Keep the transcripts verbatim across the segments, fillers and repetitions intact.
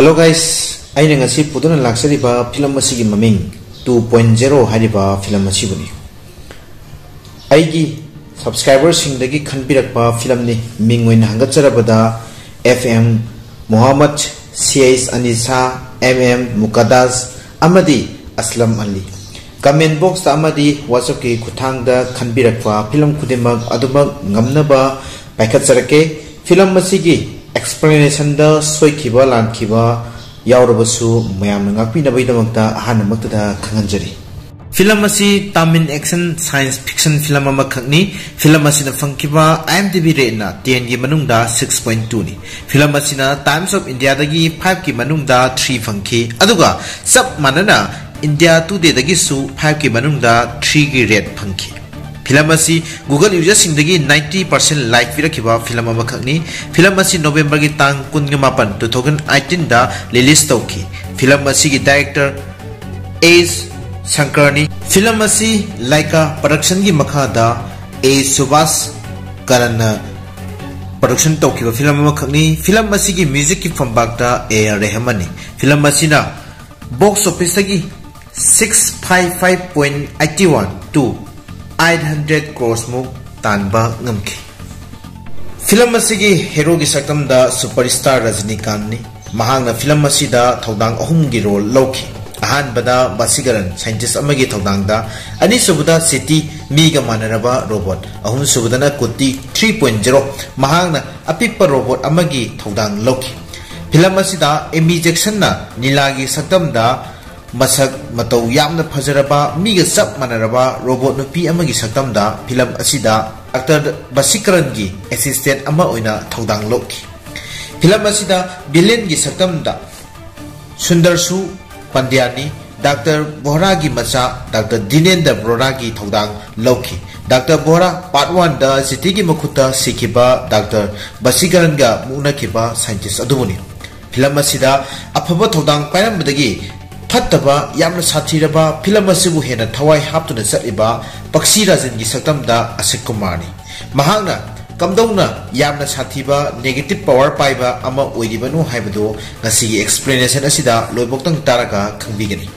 Hello guys, ꯑꯩꯅ ꯉꯁꯤ ꯄꯨꯗꯨꯅ ꯂꯥꯛꯆꯔꯤꯕ ꯐꯤꯂꯝ ꯑꯁꯤꯒꯤ ꯃꯃꯤꯡ ꯇꯨ ꯄꯣꯏꯟ ꯖꯦꯔꯣ ꯍꯥꯏꯔꯤꯕ ꯐꯤꯂꯝ ꯑꯁꯤꯕꯨꯅꯤ꯫ ꯑꯩꯒꯤ ꯁꯕꯁꯀ꯭ꯔꯥꯏꯕꯔꯁꯤꯡꯗꯒꯤ ꯈꯟꯕꯤꯔꯛꯄ ꯐꯤꯂꯝꯅꯤ꯫ ꯃꯤꯡ ꯑꯣꯏꯅ ꯍꯪꯒꯠꯆꯔꯕꯗ, ꯑꯦꯐ ꯑꯦꯝ ꯃꯨꯍꯝꯃꯗ, ꯁꯤ ꯑꯩꯆ ꯑꯅꯤꯁꯥ, ꯑꯦꯝ ꯑꯦꯝ ꯃꯨꯀꯗꯥꯁ ꯑꯃꯗꯤ ꯑꯁꯂꯝ ꯑꯂꯤ꯫ ꯀꯃꯦꯟ ꯕꯣꯛꯁꯇ ꯑꯃꯗꯤ ꯋꯥꯆꯞꯀꯤ ꯈꯨꯠꯊꯥꯡꯗ ꯈꯟꯕꯤꯔꯛꯄ ꯐꯤꯂꯝ ꯈꯨꯗꯤꯡꯃꯛ ꯑꯗꯨꯃꯛ ꯉꯝꯅꯕ ꯄꯥꯏꯈꯠꯆꯔꯛꯀꯦ꯫ ꯐꯤꯂꯝ ꯑꯁꯤꯒꯤ ꯑꯦꯛꯁꯄ꯭ꯂꯦꯅꯦꯁꯟꯗ ꯁꯣꯏꯈꯤꯕ ꯂꯥꯟꯈꯤꯕ ꯌꯥꯎꯔꯕꯁꯨ ꯃꯌꯥꯝꯅ ꯉꯥꯛꯄꯤꯅꯕꯒꯤꯗꯃꯛꯇ ꯑꯍꯥꯟꯕꯃꯛꯇꯗ ꯈꯪꯍꯟꯖꯔꯤ꯫ ꯐꯤꯂꯝ ꯑꯁꯤ Tamil action science fiction film ꯑꯃꯈꯛꯅꯤ꯫ ꯐꯤꯂꯝ ꯑꯁꯤꯅ ꯐꯪꯈꯤꯕ ꯑꯥꯏ ꯑꯦꯝ ꯗꯤ ꯕꯤ ꯔꯦꯠꯅ ꯇꯦꯟꯒꯤ ꯃꯅꯨꯡꯗ ꯁꯤꯛꯁ ꯄꯣꯏꯟ ꯇꯨꯅꯤ꯫ ꯐꯤꯂꯝ ꯑꯁꯤꯅ ꯇꯥꯏꯝꯁ ꯑꯣꯐ ꯏꯟꯗꯤꯌꯥꯗꯒꯤ ꯐꯥꯏꯚꯀꯤ ꯃꯅꯨꯡꯗ ꯊ꯭ꯔꯤ ꯐꯪꯈꯤ, ꯑꯗꯨꯒ ꯆꯞ ꯃꯥꯟꯅꯅ ꯏꯟꯗꯤꯌꯥ ꯇꯨꯗꯦꯗꯒꯤꯁꯨ ꯐꯥꯏꯚꯀꯤ ꯃꯅꯨꯡꯗ ꯊ꯭ꯔꯤꯒꯤ ꯔꯦꯠ ꯐꯪꯈꯤ꯫ ꯐꯤꯂꯝ ꯑꯁꯤ ꯒꯨꯒꯜ ꯌꯨꯖꯔꯁꯤꯡꯗꯒꯤ ꯅꯥꯏꯟꯇꯤ ꯄꯥꯔꯁꯦꯟ ꯂꯥꯏꯛ ꯄꯤꯔꯛꯈꯤꯕ ꯐꯤꯂꯝ ꯑꯃꯈꯛꯅꯤ꯫ ꯐꯤꯂꯝ ꯑꯁꯤ ꯅꯣꯕꯦꯝꯕꯔꯒꯤ ꯇꯥꯡ ꯀꯨꯟꯒ ꯃꯥꯄꯟ, ꯇꯨ ꯊꯥꯎꯖꯟ ꯑꯩꯠꯇꯤꯟꯗ ꯔꯤꯂꯤꯁ ꯇꯧꯈꯤ꯫ ꯐꯤꯂꯝ ꯑꯁꯤꯒꯤ ꯗꯥꯏꯔꯦꯛꯇꯔ ꯑꯦꯁ ꯁꯪꯀꯔꯅꯤ꯫ ꯐꯤꯂꯝ ꯑꯁꯤ ꯂꯥꯏꯀꯥ ꯄ꯭ꯔꯗꯛꯁꯟꯒꯤ ꯃꯈꯥꯗ ꯑꯦ ꯁꯨꯚꯥꯁ ꯀꯔꯟꯅ ꯄ꯭ꯔꯗꯛꯁꯟ ꯇꯧꯈꯤꯕ ꯐꯤꯂꯝ ꯑꯃꯈꯛꯅꯤ꯫ ꯐꯤꯂꯝ ꯑꯁꯤꯒꯤ ꯃ꯭ꯌꯨꯖꯤꯛꯀꯤ ꯐꯝꯕꯥꯛꯇ ꯑꯦ ꯑꯥꯔ ꯔꯦꯍꯃꯟꯅꯤ꯫ ꯐꯤꯂꯝ ꯑꯁꯤꯅ ꯕꯣꯛꯁ ꯑꯣꯐꯤꯁꯇꯒꯤ six five five point eighty one two eight hundred ꯀ꯭ꯔꯣꯔꯁꯃꯨꯛ ꯇꯥꯟꯕ ꯉꯝꯈꯤ꯫ ꯐꯤꯂꯝ ꯑꯁꯤꯒꯤ ꯍꯦꯔꯣꯒꯤ ꯁꯛꯇꯝꯗ ꯁꯨꯄꯔ ꯁ꯭ꯇꯥꯔ ꯔꯖꯅꯤꯀꯥꯟꯠꯅꯤ꯫ ꯃꯍꯥꯛꯅ ꯐꯤꯂꯝ ꯑꯁꯤꯗ ꯊꯧꯗꯥꯡ ꯑꯍꯨꯝꯒꯤ ꯔꯣꯜ ꯂꯧꯈꯤ꯫ ꯑꯍꯥꯟꯕꯗ ꯕꯥꯁꯤꯀꯔꯟ, ꯁꯥꯏꯟꯇꯤꯁ ꯑꯃꯒꯤ ꯊꯧꯗꯥꯡꯗ, ꯑꯅꯤꯁꯨꯕꯗ ꯁꯤꯇꯤ, ꯃꯤꯒ ꯃꯥꯟꯅꯔꯕ ꯔꯣꯕꯣꯠ, ꯑꯍꯨꯝꯁꯨꯕꯗꯅ ꯀꯨꯇꯤ, ꯊ꯭ꯔꯤ ꯄꯣꯏꯟ ꯖꯦꯔꯣ, ꯃꯍꯥꯛꯅ ꯑꯄꯤꯛꯄ ꯔꯣꯕꯣꯠ ꯑꯃꯒꯤ ꯊꯧꯗꯥꯡ ꯂꯧꯈꯤ꯫ ꯐꯤꯂꯝ ꯑꯁꯤꯗ ꯑꯦꯃꯤ ꯖꯦꯛꯁꯟꯅ ꯅꯤꯂꯥꯒꯤ ꯁꯛꯇꯝꯗ ꯃꯁꯛ ꯃꯇꯧ ꯌꯥꯝꯅ ꯐꯖꯔꯕ, ꯃꯤꯒ ꯆꯞ ꯃꯥꯟꯅꯔꯕ ꯔꯣꯕꯣꯠ ꯅꯨꯄꯤ ꯑꯃꯒꯤ ꯁꯛꯇꯝꯗ ꯐꯤꯂꯝ ꯑꯁꯤꯗ ꯗꯥꯛꯇꯔ ꯕꯁꯤꯀꯔꯟꯒꯤ ꯑꯦꯁꯤꯁꯇꯦꯟ ꯑꯃ ꯑꯣꯏꯅ ꯊꯧꯗꯥꯡ ꯂꯧꯈꯤ꯫ ꯐꯤꯂꯝ ꯑꯁꯤꯗ ꯚꯤꯂꯦꯟꯒꯤ ꯁꯛꯇꯝꯗ ꯁꯨꯟꯗꯔꯁꯨ ꯄꯥꯟꯗ꯭ꯌꯥꯅꯤ꯫ ꯗꯥꯛꯇꯔ ꯕꯣꯍꯔꯥꯒꯤ ꯃꯆꯥ ꯗꯥꯛꯇꯔ ꯗꯤꯅꯦꯟꯗ꯭ꯔ ꯕꯣꯍꯔꯥꯒꯤ ꯊꯧꯗꯥꯡ ꯂꯧꯈꯤ꯫ ꯗꯥꯛꯇꯔ ꯕꯣꯍꯔꯥ ꯄꯥꯔꯠ ꯋꯥꯟꯗ ꯁꯤꯇꯤꯒꯤ ꯃꯈꯨꯠꯇ ꯁꯤꯈꯤꯕ ꯗꯥꯛꯇꯔ ꯕꯁꯤꯀꯔꯟꯒ ꯃꯨꯛꯅꯈꯤꯕ ꯁꯥꯏꯟꯇꯤꯁ ꯑꯗꯨꯕꯨꯅꯤ꯫ ꯐꯤꯂꯝ ꯑꯁꯤꯗ ꯑꯐꯕ ꯊꯧꯗꯥꯡ ꯄꯥꯏꯔꯝꯕꯗꯒꯤ ꯐꯠꯇꯕ, ꯌꯥꯝꯅ ꯁꯥꯊꯤꯔꯕ ꯐꯤꯂꯝ ꯑꯁꯤꯕꯨ ꯍꯦꯟꯅ ꯊꯋꯥꯏ ꯍꯥꯞꯇꯨꯅ ꯆꯠꯂꯤꯕ ꯄꯛꯁꯤ ꯔꯥꯖꯟꯒꯤ ꯁꯛꯇꯝꯗ ꯑꯁꯤꯛ ꯀꯨꯃꯥꯔꯅꯤ꯫ ꯃꯍꯥꯛꯅ ꯀꯝꯗꯧꯅ ꯌꯥꯝꯅ ꯁꯥꯊꯤꯕ negative power ꯄꯥꯏꯕ ꯑꯃ ꯑꯣꯏꯔꯤꯕꯅꯣ ꯍꯥꯏꯕꯗꯨ ꯉꯁꯤꯒꯤ explanation ꯑꯁꯤꯗ ꯂꯣꯏꯕꯣꯛꯇꯪ ꯇꯥꯔꯒ ꯈꯪꯕꯤꯒꯅꯤ꯫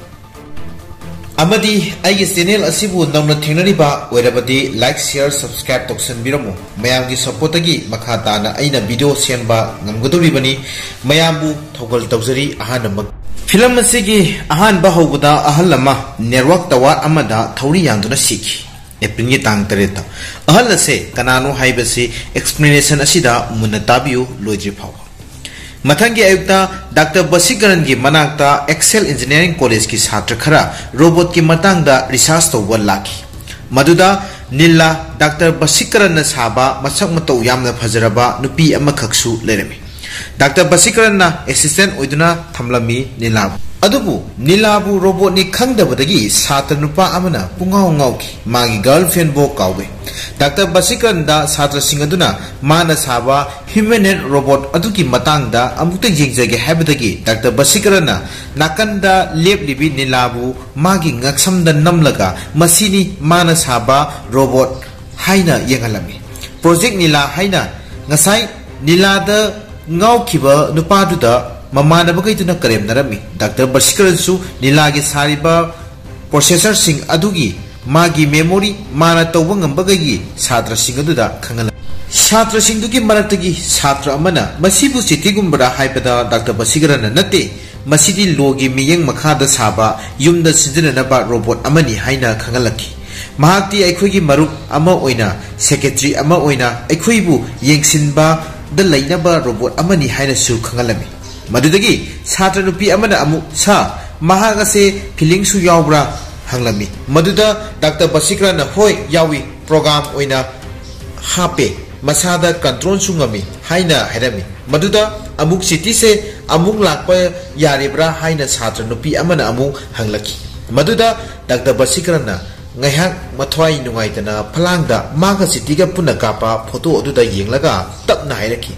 ꯑꯃꯗꯤ ꯑꯩꯒꯤ channel ꯑꯁꯤꯕꯨ ꯅꯧꯅ ꯊꯦꯡꯅꯔꯤꯕ ꯑꯣꯏꯔꯕꯗꯤ like, share, subscribe ꯇꯧꯁꯟꯕꯤꯔꯝꯃꯨ꯫ ꯃꯌꯥꯝꯒꯤ supportꯇꯒꯤ ꯃꯈꯥ ꯇꯥꯅ ꯑꯩꯅ video ꯁꯦꯝꯕ ꯉꯝꯒꯗꯧꯔꯤꯕꯅꯤ꯫ ꯃꯌꯥꯝꯕꯨ ꯊꯧꯒꯜ ꯇꯧꯖꯔꯤ꯫ ꯑꯍꯥꯟꯕꯃꯛ, film ꯑꯁꯤꯒꯤ ꯑꯍꯥꯟꯕ ꯍꯧꯕꯗ ꯑꯍꯜ ꯑꯃ network tower ꯑꯃꯗ ꯊꯧꯔꯤ ꯌꯥꯟꯗꯨꯅ ꯁꯤꯈꯤ꯫ Aprilꯒꯤ ꯇꯥꯡ ꯇꯔꯦꯠꯇ꯫ ꯑꯍꯜ ꯑꯁꯦ ꯀꯅꯥꯅꯣ ꯍꯥꯏꯕꯁꯤ explanation ꯑꯁꯤꯗ ꯃꯨꯟꯅ ꯇꯥꯕꯤꯌꯨ ꯂꯣꯏꯗ꯭ꯔꯤ ꯐꯥꯎꯕ꯫ ꯃꯊꯪꯒꯤ ꯑꯌꯨꯛꯇ Doctor ꯕꯁꯤꯀꯔꯟꯒꯤ ꯃꯅꯥꯛꯇ Excel Engineering Collegeꯀꯤ ꯁꯥꯇ꯭ꯔ ꯈꯔ robotꯀꯤ ꯃꯇꯥꯡꯗ research ꯇꯧꯕ ꯂꯥꯛꯈꯤ꯫ ꯃꯗꯨꯗ ꯅꯤꯂꯥ, Doctor ꯕꯁꯤꯀꯔꯟꯅ ꯁꯥꯕ ꯃꯁꯛ ꯃꯇꯧ ꯌꯥꯝꯅ ꯐꯖꯔꯕ ꯅꯨꯄꯤ ꯑꯃꯈꯛꯁꯨ ꯂꯩꯔꯝꯃꯤ꯫ Doctor ꯕꯁꯤꯀꯔꯟꯅ assistant ꯑꯣꯏꯗꯨꯅ ꯊꯝꯂꯝꯃꯤ ꯅꯤꯂꯥꯕꯨ꯫ ꯑꯗꯨꯕꯨ ꯅꯤꯂꯥꯕꯨ robotꯅꯤ ꯈꯪꯗꯕꯗꯒꯤ ꯁꯥꯇ꯭ꯔ ꯅꯨꯄꯥ ꯑꯃꯅ ꯄꯨꯡꯉꯥꯎ ꯉꯥꯎꯈꯤ꯫ ꯃꯥꯒꯤ girlfriendꯕꯨ ꯀꯥꯎꯋꯦ꯫ Doctor ꯕꯁꯤꯀꯔꯟꯗ ꯁꯥꯇ꯭ꯔꯁꯤꯡ ꯑꯗꯨꯅ ꯃꯥꯅ ꯁꯥꯕ humanoid robot ꯑꯗꯨꯒꯤ ꯃꯇꯥꯡꯗ ꯑꯃꯨꯛꯇ ꯌꯦꯡꯖꯒꯦ ꯍꯥꯏꯕꯗꯒꯤ Doctor ꯕꯁꯤꯀꯔꯟꯅ ꯅꯥꯀꯟꯗ ꯂꯦꯞꯂꯤꯕꯤ ꯅꯤꯂꯥꯕꯨ ꯃꯥꯒꯤ ꯉꯛꯁꯝꯗ ꯅꯝꯂꯒ ꯃꯁꯤꯅꯤ ꯃꯥꯅ ꯁꯥꯕ robot ꯍꯥꯏꯅ ꯌꯦꯡꯍꯜꯂꯝꯃꯤ꯫ Project ꯅꯤꯂꯥ ꯍꯥꯏꯅ ꯉꯁꯥꯏ ꯅꯤꯂꯥꯗ ꯉꯥꯎꯈꯤꯕ ꯅꯨꯄꯥꯗꯨꯗ ꯃꯃꯥꯟꯅꯕꯈꯩꯗꯨꯅ ꯀꯔꯦꯝꯅꯔꯝꯃꯤ꯫ Doctor ꯕꯁꯤꯀꯔꯟꯁꯨ ꯅꯤꯂꯥꯒꯤ ꯁꯥꯔꯤꯕ processorꯁꯤꯡ ꯑꯗꯨꯒꯤ ꯃꯥꯒꯤ memory ꯃꯥꯅ ꯇꯧꯕ ꯉꯝꯕꯈꯩꯒꯤ ꯁꯥꯇ꯭ꯔꯁꯤꯡ ꯑꯗꯨꯗ ꯈꯪꯍꯜꯂꯝꯃꯤ꯫ ꯁꯥꯇ꯭ꯔꯁꯤꯡꯗꯨꯒꯤ ꯃꯔꯛꯇꯒꯤ ꯁꯥꯇ꯭ꯔ ꯑꯃꯅ ꯃꯁꯤꯕꯨ ꯆꯤꯊꯤꯒꯨꯝꯕꯔꯥ ꯍꯥꯏꯕꯗ Doctor ꯕꯁꯤꯀꯔꯟꯅ ꯅꯠꯇꯦ, ꯃꯁꯤꯗꯤ ꯂꯣꯒꯤ ꯃꯤꯠꯌꯦꯡ ꯃꯈꯥꯗ ꯁꯥꯕ ꯌꯨꯝꯗ ꯁꯤꯖꯤꯟꯅꯅꯕ robot ꯑꯃꯅꯤ ꯍꯥꯏꯅ ꯈꯪꯍꯜꯂꯛꯈꯤ꯫ ꯃꯍꯥꯛꯇꯤ ꯑꯩꯈꯣꯏꯒꯤ ꯃꯔꯨꯞ ꯑꯃ ꯑꯣꯏꯅ, secretary ꯑꯃ ꯑꯣꯏꯅ ꯑꯩꯈꯣꯏꯕꯨ ꯌꯦꯡꯁꯤꯟꯕꯗ ꯂꯩꯅꯕ robot ꯑꯃꯅꯤ ꯍꯥꯏꯅꯁꯨ ꯈꯪꯍꯜꯂꯝꯃꯤ꯫ ꯃꯗꯨꯗꯒꯤ ꯁꯥꯇ꯭ꯔ ꯅꯨꯄꯤ ꯑꯃꯅ ꯑꯃꯨꯛ, "Sir, ꯃꯍꯥꯛ ꯑꯁꯦ feelingꯁꯨ ꯌꯥꯎꯕ꯭ꯔꯥ?" ꯍꯪꯂꯝꯃꯤ꯫ ꯃꯗꯨꯗ Doctor ꯕꯁꯤꯀꯔꯟꯅ, "ꯍꯣꯏ, ꯌꯥꯎꯏ, program ꯑꯣꯏꯅ ꯍꯥꯞꯄꯦ, ꯃꯁꯥꯗ controlꯁꯨ ꯉꯝꯃꯤ" ꯍꯥꯏꯅ ꯍꯥꯏꯔꯝꯃꯤ꯫ ꯃꯗꯨꯗ ꯑꯃꯨꯛ ꯆꯤꯊꯤꯁꯦ ꯑꯃꯨꯛ ꯂꯥꯛꯄ ꯌꯥꯔꯤꯕ꯭ꯔꯥ ꯍꯥꯏꯅ ꯁꯥꯇ꯭ꯔ ꯅꯨꯄꯤ ꯑꯃꯅ ꯑꯃꯨꯛ ꯍꯪꯂꯛꯈꯤ꯫ ꯃꯗꯨꯗ Doctor ꯕꯁꯤꯀꯔꯟꯅ ꯉꯥꯏꯍꯥꯛ ꯃꯊ꯭ꯋꯥꯏ ꯅꯨꯡꯉꯥꯏꯇꯅ ꯐꯂꯥꯡꯗ ꯃꯥꯒ ꯆꯤꯊꯤꯒ ꯄꯨꯟꯅ ꯀꯥꯞꯄ photo ꯑꯗꯨꯗ ꯌꯦꯡꯂꯒ ꯇꯞꯅ ꯍꯥꯏꯔꯛꯈꯤ,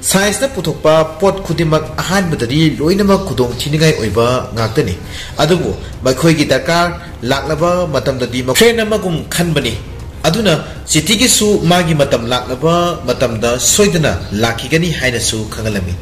"Scienceꯅ ꯄꯨꯊꯣꯛꯄ ꯄꯣꯠ ꯈꯨꯗꯤꯡꯃꯛ ꯑꯍꯥꯟꯕꯗꯗꯤ ꯂꯣꯏꯅꯃꯛ ꯈꯨꯗꯣꯡ ꯊꯤꯅꯤꯡꯉꯥꯏ ꯑꯣꯏꯕ ꯉꯥꯛꯇꯅꯤ, ꯑꯗꯨꯕꯨ ꯃꯈꯣꯏꯒꯤ ꯗꯔꯀꯥꯔ ꯂꯥꯛꯂꯕ ꯃꯇꯝꯗꯗꯤ ꯃꯈꯣꯏ friend ꯑꯃꯒꯨꯝ ꯈꯟꯕꯅꯤ꯫ ꯑꯗꯨꯅ ꯆꯤꯊꯤꯒꯤꯁꯨ ꯃꯥꯒꯤ ꯃꯇꯝ ꯂꯥꯛꯂꯕ ꯃꯇꯝꯗ ꯁꯣꯏꯗꯅ ꯂꯥꯛꯈꯤꯒꯅꯤ ꯍꯥꯏꯅꯁꯨ ꯈꯪꯍꯜꯂꯝꯃꯤ꯫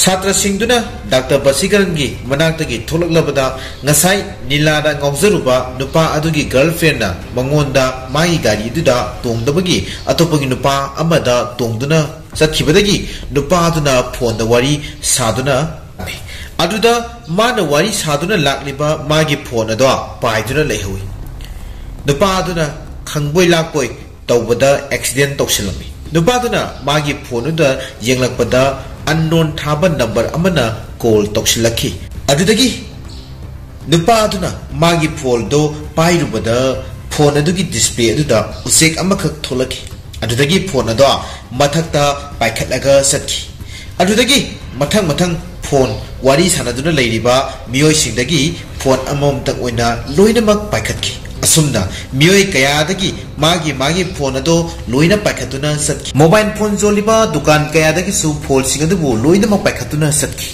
ꯁꯥꯇ꯭ꯔꯁꯤꯡꯗꯨꯅ ꯗꯥꯛꯇꯔ ꯕꯁꯤꯀꯔꯟꯒꯤ ꯃꯅꯥꯛꯇꯒꯤ ꯊꯣꯛꯂꯛꯂꯕꯗ, ꯉꯁꯥꯏ ꯅꯤꯂꯥꯗ ꯉꯥꯎꯖꯔꯨꯕ ꯅꯨꯄꯥ ꯑꯗꯨꯒꯤ ꯒꯔꯜꯐ꯭ꯔꯦꯟꯅ ꯃꯉꯣꯟꯗ ꯃꯥꯒꯤ ꯒꯥꯔꯤꯗꯨꯗ ꯇꯣꯡꯗꯕꯒꯤ ꯑꯇꯣꯞꯄꯒꯤ ꯅꯨꯄꯥ ꯑꯃꯗ ꯇꯣꯡꯗꯨꯅ ꯆꯠꯈꯤꯕꯗꯒꯤ ꯅꯨꯄꯥꯗꯨꯅ ꯐꯣꯟꯗ ꯋꯥꯔꯤ ꯁꯥꯗꯨꯅ ꯂꯥꯛꯂꯝꯃꯤ꯫ ꯑꯗꯨꯗ ꯃꯥꯅ ꯋꯥꯔꯤ ꯁꯥꯗꯨꯅ ꯂꯥꯛꯂꯤꯕ ꯃꯥꯒꯤ ꯐꯣꯟ ꯑꯗꯣ ꯄꯥꯏꯗꯨꯅ ꯂꯩꯍꯧꯏ꯫ ꯅꯨꯄꯥꯗꯨꯅ ꯈꯪꯕꯣꯏ ꯂꯥꯛꯄꯣꯏ ꯇꯧꯕꯗ ꯑꯦꯛꯁꯤꯗꯦꯟ ꯇꯧꯁꯤꯜꯂꯝꯃꯤ꯫ ꯅꯨꯄꯥꯗꯨꯅ ꯃꯥꯒꯤ ꯐꯣꯟꯗꯨꯗ ꯌꯦꯡꯂꯛꯄꯗ ꯑꯟꯅꯣꯟ ꯊꯥꯕ ꯅꯝꯕꯔ ꯑꯃꯅ ꯀꯣꯜ ꯇꯧꯁꯤꯜꯂꯛꯈꯤ꯫ ꯑꯗꯨꯗꯒꯤ ꯅꯨꯄꯥ ꯑꯗꯨꯅ ꯃꯥꯒꯤ ꯐꯣꯟꯗꯣ ꯄꯥꯏꯔꯨꯕꯗ ꯐꯣꯟ ꯑꯗꯨꯒꯤ ꯗꯤꯁꯄ꯭ꯂꯦ ꯑꯗꯨꯗ ꯎꯆꯦꯛ ꯑꯃꯈꯛ ꯊꯣꯛꯂꯛꯈꯤ꯫ ꯑꯗꯨꯗꯒꯤ ꯐꯣꯟ ꯑꯗꯣ ꯃꯊꯛꯇ ꯄꯥꯏꯈꯠꯂꯒ ꯆꯠꯈꯤ꯫ ꯑꯗꯨꯗꯒꯤ ꯃꯊꯪ ꯃꯊꯪ ꯐꯣꯟ ꯋꯥꯔꯤ ꯁꯥꯟꯅꯗꯨꯅ ꯂꯩꯔꯤꯕ ꯃꯤꯑꯣꯏꯁꯤꯡꯗꯒꯤ ꯐꯣꯟ ꯑꯃꯃꯝꯇꯪ ꯑꯣꯏꯅ ꯂꯣꯏꯅꯃꯛ ꯄꯥꯏꯈꯠꯈꯤ꯫ ꯑꯁꯨꯝꯅ ꯃꯤꯑꯣꯏ ꯀꯌꯥꯗꯒꯤ ꯃꯥꯒꯤ ꯃꯥꯒꯤ ꯐꯣꯟ ꯑꯗꯣ ꯂꯣꯏꯅ ꯄꯥꯏꯈꯠꯇꯨꯅ ꯆꯠꯈꯤ꯫ ꯃꯣꯕꯥꯏꯜ ꯐꯣꯟ ꯌꯣꯜꯂꯤꯕ ꯗꯨꯀꯥꯟ ꯀꯌꯥꯗꯒꯤꯁꯨ ꯐꯣꯟꯁꯤꯡ ꯑꯗꯨꯕꯨ ꯂꯣꯏꯅꯃꯛ ꯄꯥꯏꯈꯠꯇꯨꯅ ꯆꯠꯈꯤ꯫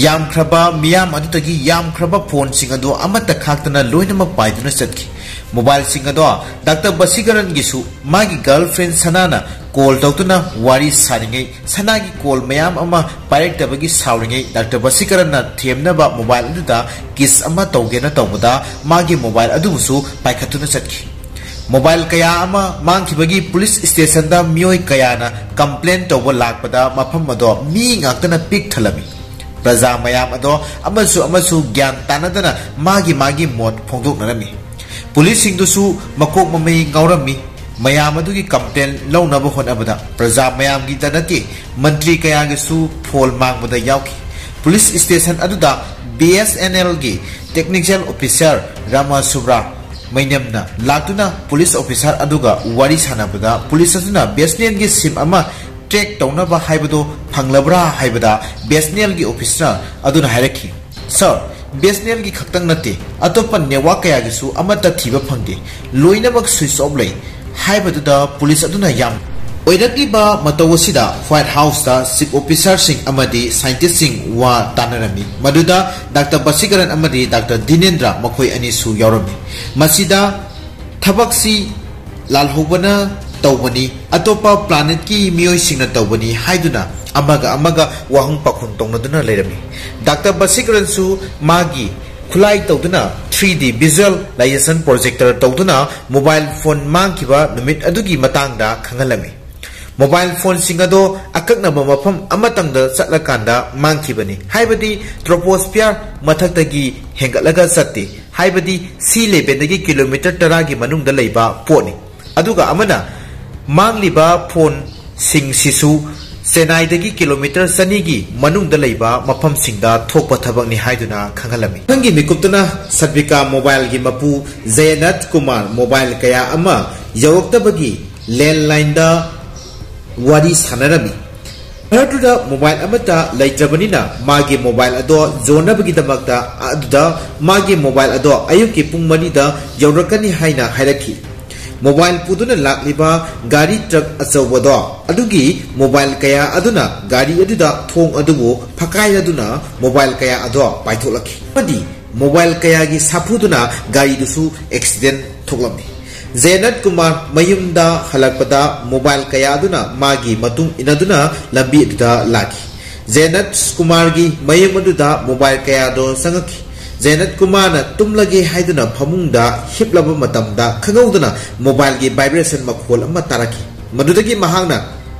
ꯌꯥꯝꯈ꯭ꯔꯕ ꯃꯤꯌꯥꯝ ꯑꯗꯨꯗꯒꯤ ꯌꯥꯝꯈ꯭ꯔꯕ ꯐꯣꯟꯁꯤꯡ ꯑꯗꯨ ꯑꯃꯠꯇ ꯈꯥꯛꯇꯅ ꯂꯣꯏꯅꯃꯛ ꯄꯥꯏꯗꯨꯅ ꯆꯠꯈꯤ꯫ ꯃꯣꯕꯥꯏꯜꯁꯤꯡ ꯑꯗꯣ ꯗꯥꯛꯇꯔ ꯕꯁꯤꯀꯔꯟꯒꯤꯁꯨ ꯃꯥꯒꯤ ꯒꯔꯜꯐ꯭ꯔꯦꯟ ꯁꯅꯥꯅ ꯀꯣꯜ ꯇꯧꯗꯨꯅ ꯋꯥꯔꯤ ꯁꯥꯔꯤꯉꯩ, ꯁꯅꯥꯒꯤ ꯀꯣꯜ ꯃꯌꯥꯝ ꯑꯃ ꯄꯥꯏꯔꯛꯇꯕꯒꯤ ꯁꯥꯎꯔꯤꯉꯩ, ꯗꯥꯛꯇꯔ ꯕꯁꯤꯀꯔꯟꯅ ꯊꯦꯝꯅꯕ ꯃꯣꯕꯥꯏꯜ ꯑꯗꯨꯗ ꯀꯤꯁ ꯑꯃ ꯇꯧꯒꯦꯅ ꯇꯧꯕꯗ ꯃꯥꯒꯤ ꯃꯣꯕꯥꯏꯜ ꯑꯗꯨꯕꯨꯁꯨ ꯄꯥꯏꯈꯠꯇꯨꯅ ꯆꯠꯈꯤ꯫ ꯃꯣꯕꯥꯏꯜ ꯀꯌꯥ ꯑꯃ ꯃꯥꯡꯈꯤꯕꯒꯤ ꯄꯨꯂꯤꯁ ꯁ꯭ꯇꯦꯁꯟꯗ ꯃꯤꯑꯣꯏ ꯀꯌꯥꯅ ꯀꯝꯄ꯭ꯂꯦꯟ ꯇꯧꯕ ꯂꯥꯛꯄꯗ ꯃꯐꯝ ꯑꯗꯣ ꯃꯤ ꯉꯥꯛꯇꯅ ꯄꯤꯛ ꯊꯜꯂꯝꯃꯤ꯫ ꯄ꯭ꯔꯖꯥ ꯃꯌꯥꯝ ꯑꯗꯣ ꯑꯃꯁꯨ ꯑꯃꯁꯨ ꯒ꯭ꯌꯥꯟ ꯇꯥꯅꯗꯅ ꯃꯥꯒꯤ ꯃꯥꯒꯤ ꯃꯣꯠ ꯐꯣꯡꯗꯣꯛꯅꯔꯝꯃꯤ꯫ ꯄꯨꯂꯤꯁꯁꯤꯡꯗꯨꯁꯨ ꯃꯀꯣꯛ ꯃꯃꯩ ꯉꯥꯎꯔꯝꯃꯤ꯫ ꯃꯌꯥꯝ ꯑꯗꯨꯒꯤ ꯀꯝꯄ꯭ꯂꯦꯟ ꯂꯧꯅꯕ ꯍꯣꯠꯅꯕꯗ ꯄ꯭ꯔꯖꯥ ꯃꯌꯥꯝꯒꯤꯗ ꯅꯠꯇꯦ, ꯃꯟꯇ꯭ꯔꯤ ꯀꯌꯥꯒꯤꯁꯨ ꯐꯣꯜ ꯃꯥꯡꯕꯗ ꯌꯥꯎꯈꯤ꯫ ꯄꯨꯂꯤꯁ ꯁ꯭ꯇꯦꯁꯟ ꯑꯗꯨꯗ ꯕꯤ ꯑꯦꯁ ꯑꯦꯟ ꯑꯦꯜꯒꯤ ꯇꯦꯛꯅꯤꯀꯦꯜ ꯑꯣꯐꯤꯁꯔ ꯔꯥꯃꯥ ꯁꯨꯕ꯭ꯔꯥ ꯃꯩꯅꯝꯅ ꯂꯥꯛꯇꯨꯅ ꯄꯨꯂꯤꯁ ꯑꯣꯐꯤꯁꯥꯔ ꯑꯗꯨꯒ ꯋꯥꯔꯤ ꯁꯥꯟꯅꯕꯗ ꯄꯨꯂꯤꯁ ꯑꯗꯨꯅ ꯕꯤ ꯑꯦꯁ ꯑꯦꯟ ꯑꯦꯜꯒꯤ ꯁꯤꯝ ꯑꯃ ꯇ꯭ꯔꯦꯛ ꯇꯧꯅꯕ ꯍꯥꯏꯕꯗꯨ ꯐꯪꯂꯕ꯭ꯔꯥ ꯍꯥꯏꯕꯗ ꯕꯤ ꯑꯦꯁ ꯑꯦꯟ ꯑꯦꯜꯒꯤ ꯑꯣꯐꯤꯁꯥꯔ ꯑꯗꯨꯅ ꯍꯥꯏꯔꯛꯈꯤ, "ꯁꯥꯔ, ꯕꯤ ꯑꯦꯁ ꯑꯦꯟ ꯑꯦꯜꯒꯤ ꯈꯛꯇꯪ ꯅꯠꯇꯦ, ꯑꯇꯣꯞꯄ ꯅꯦꯠꯋꯥꯔꯛ ꯀꯌꯥꯒꯤꯁꯨ ꯑꯃꯠꯇ ꯊꯤꯕ ꯐꯪꯗꯦ, ꯂꯣꯏꯅꯃꯛ ꯁ꯭ꯋꯤꯆ ꯑꯣꯐ ꯂꯩ" ꯍꯥꯏꯕꯗꯨꯗ ꯄꯨꯂꯤꯁ ꯑꯗꯨꯅ ꯌꯥꯝ ꯑꯣꯏꯔꯛꯂꯤꯕ ꯃꯇꯧ ꯑꯁꯤꯗ ꯋꯥꯏꯠ ꯍꯥꯎꯁꯇ ꯆꯤꯐ ꯑꯣꯐꯤꯁꯥꯔꯁꯤꯡ ꯑꯃꯗꯤ ꯁꯥꯏꯟꯇꯤꯁꯁꯤꯡ ꯋꯥ ꯇꯥꯅꯔꯝꯃꯤ꯫ ꯃꯗꯨꯗ ꯗꯥꯛꯇꯔ ꯕꯁꯤꯀꯔꯟ ꯑꯃꯗꯤ ꯗꯥꯛꯇꯔ ꯗꯤꯅꯦꯟꯗ꯭ꯔ ꯃꯈꯣꯏ ꯑꯅꯤꯁꯨ ꯌꯥꯎꯔꯝꯃꯤ꯫ ꯃꯁꯤꯗ ꯊꯕꯛꯁꯤ ꯂꯥꯜꯍꯧꯕꯅ ꯇꯧꯕꯅꯤ, ꯑꯇꯣꯞꯄ planetꯀꯤ ꯃꯤꯑꯣꯏꯁꯤꯡꯅ ꯇꯧꯕꯅꯤ ꯍꯥꯏꯗꯨꯅ ꯑꯃꯒ ꯑꯃꯒ ꯋꯥꯍꯪ ꯄꯥꯎꯈꯨꯝ ꯇꯧꯅꯗꯨꯅ ꯂꯩꯔꯝꯃꯤ꯫ ꯗꯥꯛꯇꯔ ꯕꯁꯤꯀꯔꯟꯁꯨ ꯃꯥꯒꯤ ꯈꯨꯠꯂꯥꯏ ꯇꯧꯗꯨꯅ three D visualization projector ꯇꯧꯗꯨꯅ mobile phone ꯃꯥꯡꯈꯤꯕ ꯅꯨꯃꯤꯠ ꯑꯗꯨꯒꯤ ꯃꯇꯥꯡꯗ ꯈꯪꯍꯜꯂꯝꯃꯤ꯫ Mobile phoneꯁꯤꯡ ꯑꯗꯣ ꯑꯀꯛꯅꯕ ꯃꯐꯝ ꯑꯃꯇꯪꯗ ꯆꯠꯂꯀꯥꯟꯗ ꯃꯥꯡꯈꯤꯕꯅꯤ, ꯍꯥꯏꯕꯗꯤ troposphere ꯃꯊꯛꯇꯒꯤ ꯍꯦꯟꯒꯠꯂꯒ ꯆꯠꯇꯦ, ꯍꯥꯏꯕꯗꯤ sea levelꯗꯒꯤ ꯀꯤꯂꯣꯃꯤꯇꯔ ꯇꯔꯥꯒꯤ ꯃꯅꯨꯡꯗ ꯂꯩꯕ ꯄꯣꯠꯅꯤ꯫ ꯑꯗꯨꯒ ꯑꯃꯅ ꯃꯥꯡꯂꯤꯕ phoneꯁꯤꯡꯁꯤꯁꯨ ꯆꯦꯟꯅꯥꯏꯗꯒꯤ ꯀꯤꯂꯣꯃꯤꯇꯔ ꯆꯅꯤꯒꯤ ꯃꯅꯨꯡꯗ ꯂꯩꯕ ꯃꯐꯝꯁꯤꯡꯗ ꯊꯣꯛꯄ ꯊꯕꯛꯅꯤ ꯍꯥꯏꯗꯨꯅ ꯈꯪꯍꯜꯂꯝꯃꯤ꯫ ꯃꯊꯪꯒꯤ ꯃꯤꯀꯨꯞꯇꯅ ꯁꯠꯕꯤꯀꯥ mobileꯒꯤ ꯃꯄꯨ ꯖꯌꯅꯠ ꯀꯨꯃꯥꯔ mobile ꯀꯌꯥ ꯑꯃ ꯌꯧꯔꯛꯇꯕꯒꯤ landlineꯗ ꯋꯥꯔꯤ ꯁꯥꯟꯅꯔꯝꯃꯤ꯫ ꯃꯔꯛꯇꯨꯗ mobile ꯑꯃꯠꯇ ꯂꯩꯇ꯭ꯔꯕꯅꯤꯅ ꯃꯥꯒꯤ mobile ꯑꯗꯣ ꯌꯣꯟꯅꯕꯒꯤꯗꯃꯛꯇ ꯑꯗꯨꯗ ꯃꯥꯒꯤ mobile ꯑꯗꯣ ꯑꯌꯨꯛꯀꯤ ꯄꯨꯡ ꯃꯔꯤꯗ ꯌꯧꯔꯛꯀꯅꯤ ꯍꯥꯏꯅ ꯍꯥꯏꯔꯛꯈꯤ꯫ Mobile ꯄꯨꯗꯨꯅ ꯂꯥꯛꯂꯤꯕ ꯒꯥꯔꯤ truck ꯑꯆꯧꯕꯗꯣ ꯑꯗꯨꯒꯤ mobile ꯀꯌꯥ ꯑꯗꯨꯅ ꯒꯥꯔꯤ ꯑꯗꯨꯗ ꯊꯣꯡ ꯑꯗꯨꯕꯨ ꯐꯛꯀꯥꯏꯔꯗꯨꯅ mobile ꯀꯌꯥ ꯑꯗꯣ ꯄꯥꯏꯊꯣꯛꯂꯛꯈꯤ ꯑꯃꯗꯤ mobile ꯀꯌꯥꯒꯤ ꯁꯥꯐꯨꯗꯨꯅ ꯒꯥꯔꯤꯗꯨꯁꯨ accident ꯊꯣꯛꯂꯝꯃꯤ꯫ ꯖꯦꯅꯠ ꯀꯨꯃꯥꯔ ꯃꯌꯨꯝꯗ ꯍꯜꯂꯛꯄꯗ mobile ꯀꯌꯥ ꯑꯗꯨꯅ ꯃꯥꯒꯤ ꯃꯇꯨꯡ ꯏꯟꯅꯗꯨꯅ ꯂꯝꯕꯤ ꯑꯗꯨꯗ ꯂꯥꯛꯈꯤ꯫ ꯖꯦꯅꯠ ꯀꯨꯃꯥꯔꯒꯤ ꯃꯌꯨꯝ ꯑꯗꯨꯗ mobile ꯀꯌꯥꯗꯣ ꯆꯪꯉꯛꯈꯤ꯫ ꯖꯦꯅꯠ ꯀꯨꯃꯥꯔꯅ ꯇꯨꯝꯂꯒꯦ ꯍꯥꯏꯗꯨꯅ ꯐꯃꯨꯡꯗ ꯍꯤꯞꯂꯕ ꯃꯇꯝꯗ ꯈꯪꯍꯧꯗꯅ mobileꯒꯤ vibration ꯃꯈꯣꯜ ꯑꯃ ꯇꯥꯔꯛꯈꯤ꯫ ꯃꯗꯨꯗꯒꯤ ꯃꯍꯥꯛꯅ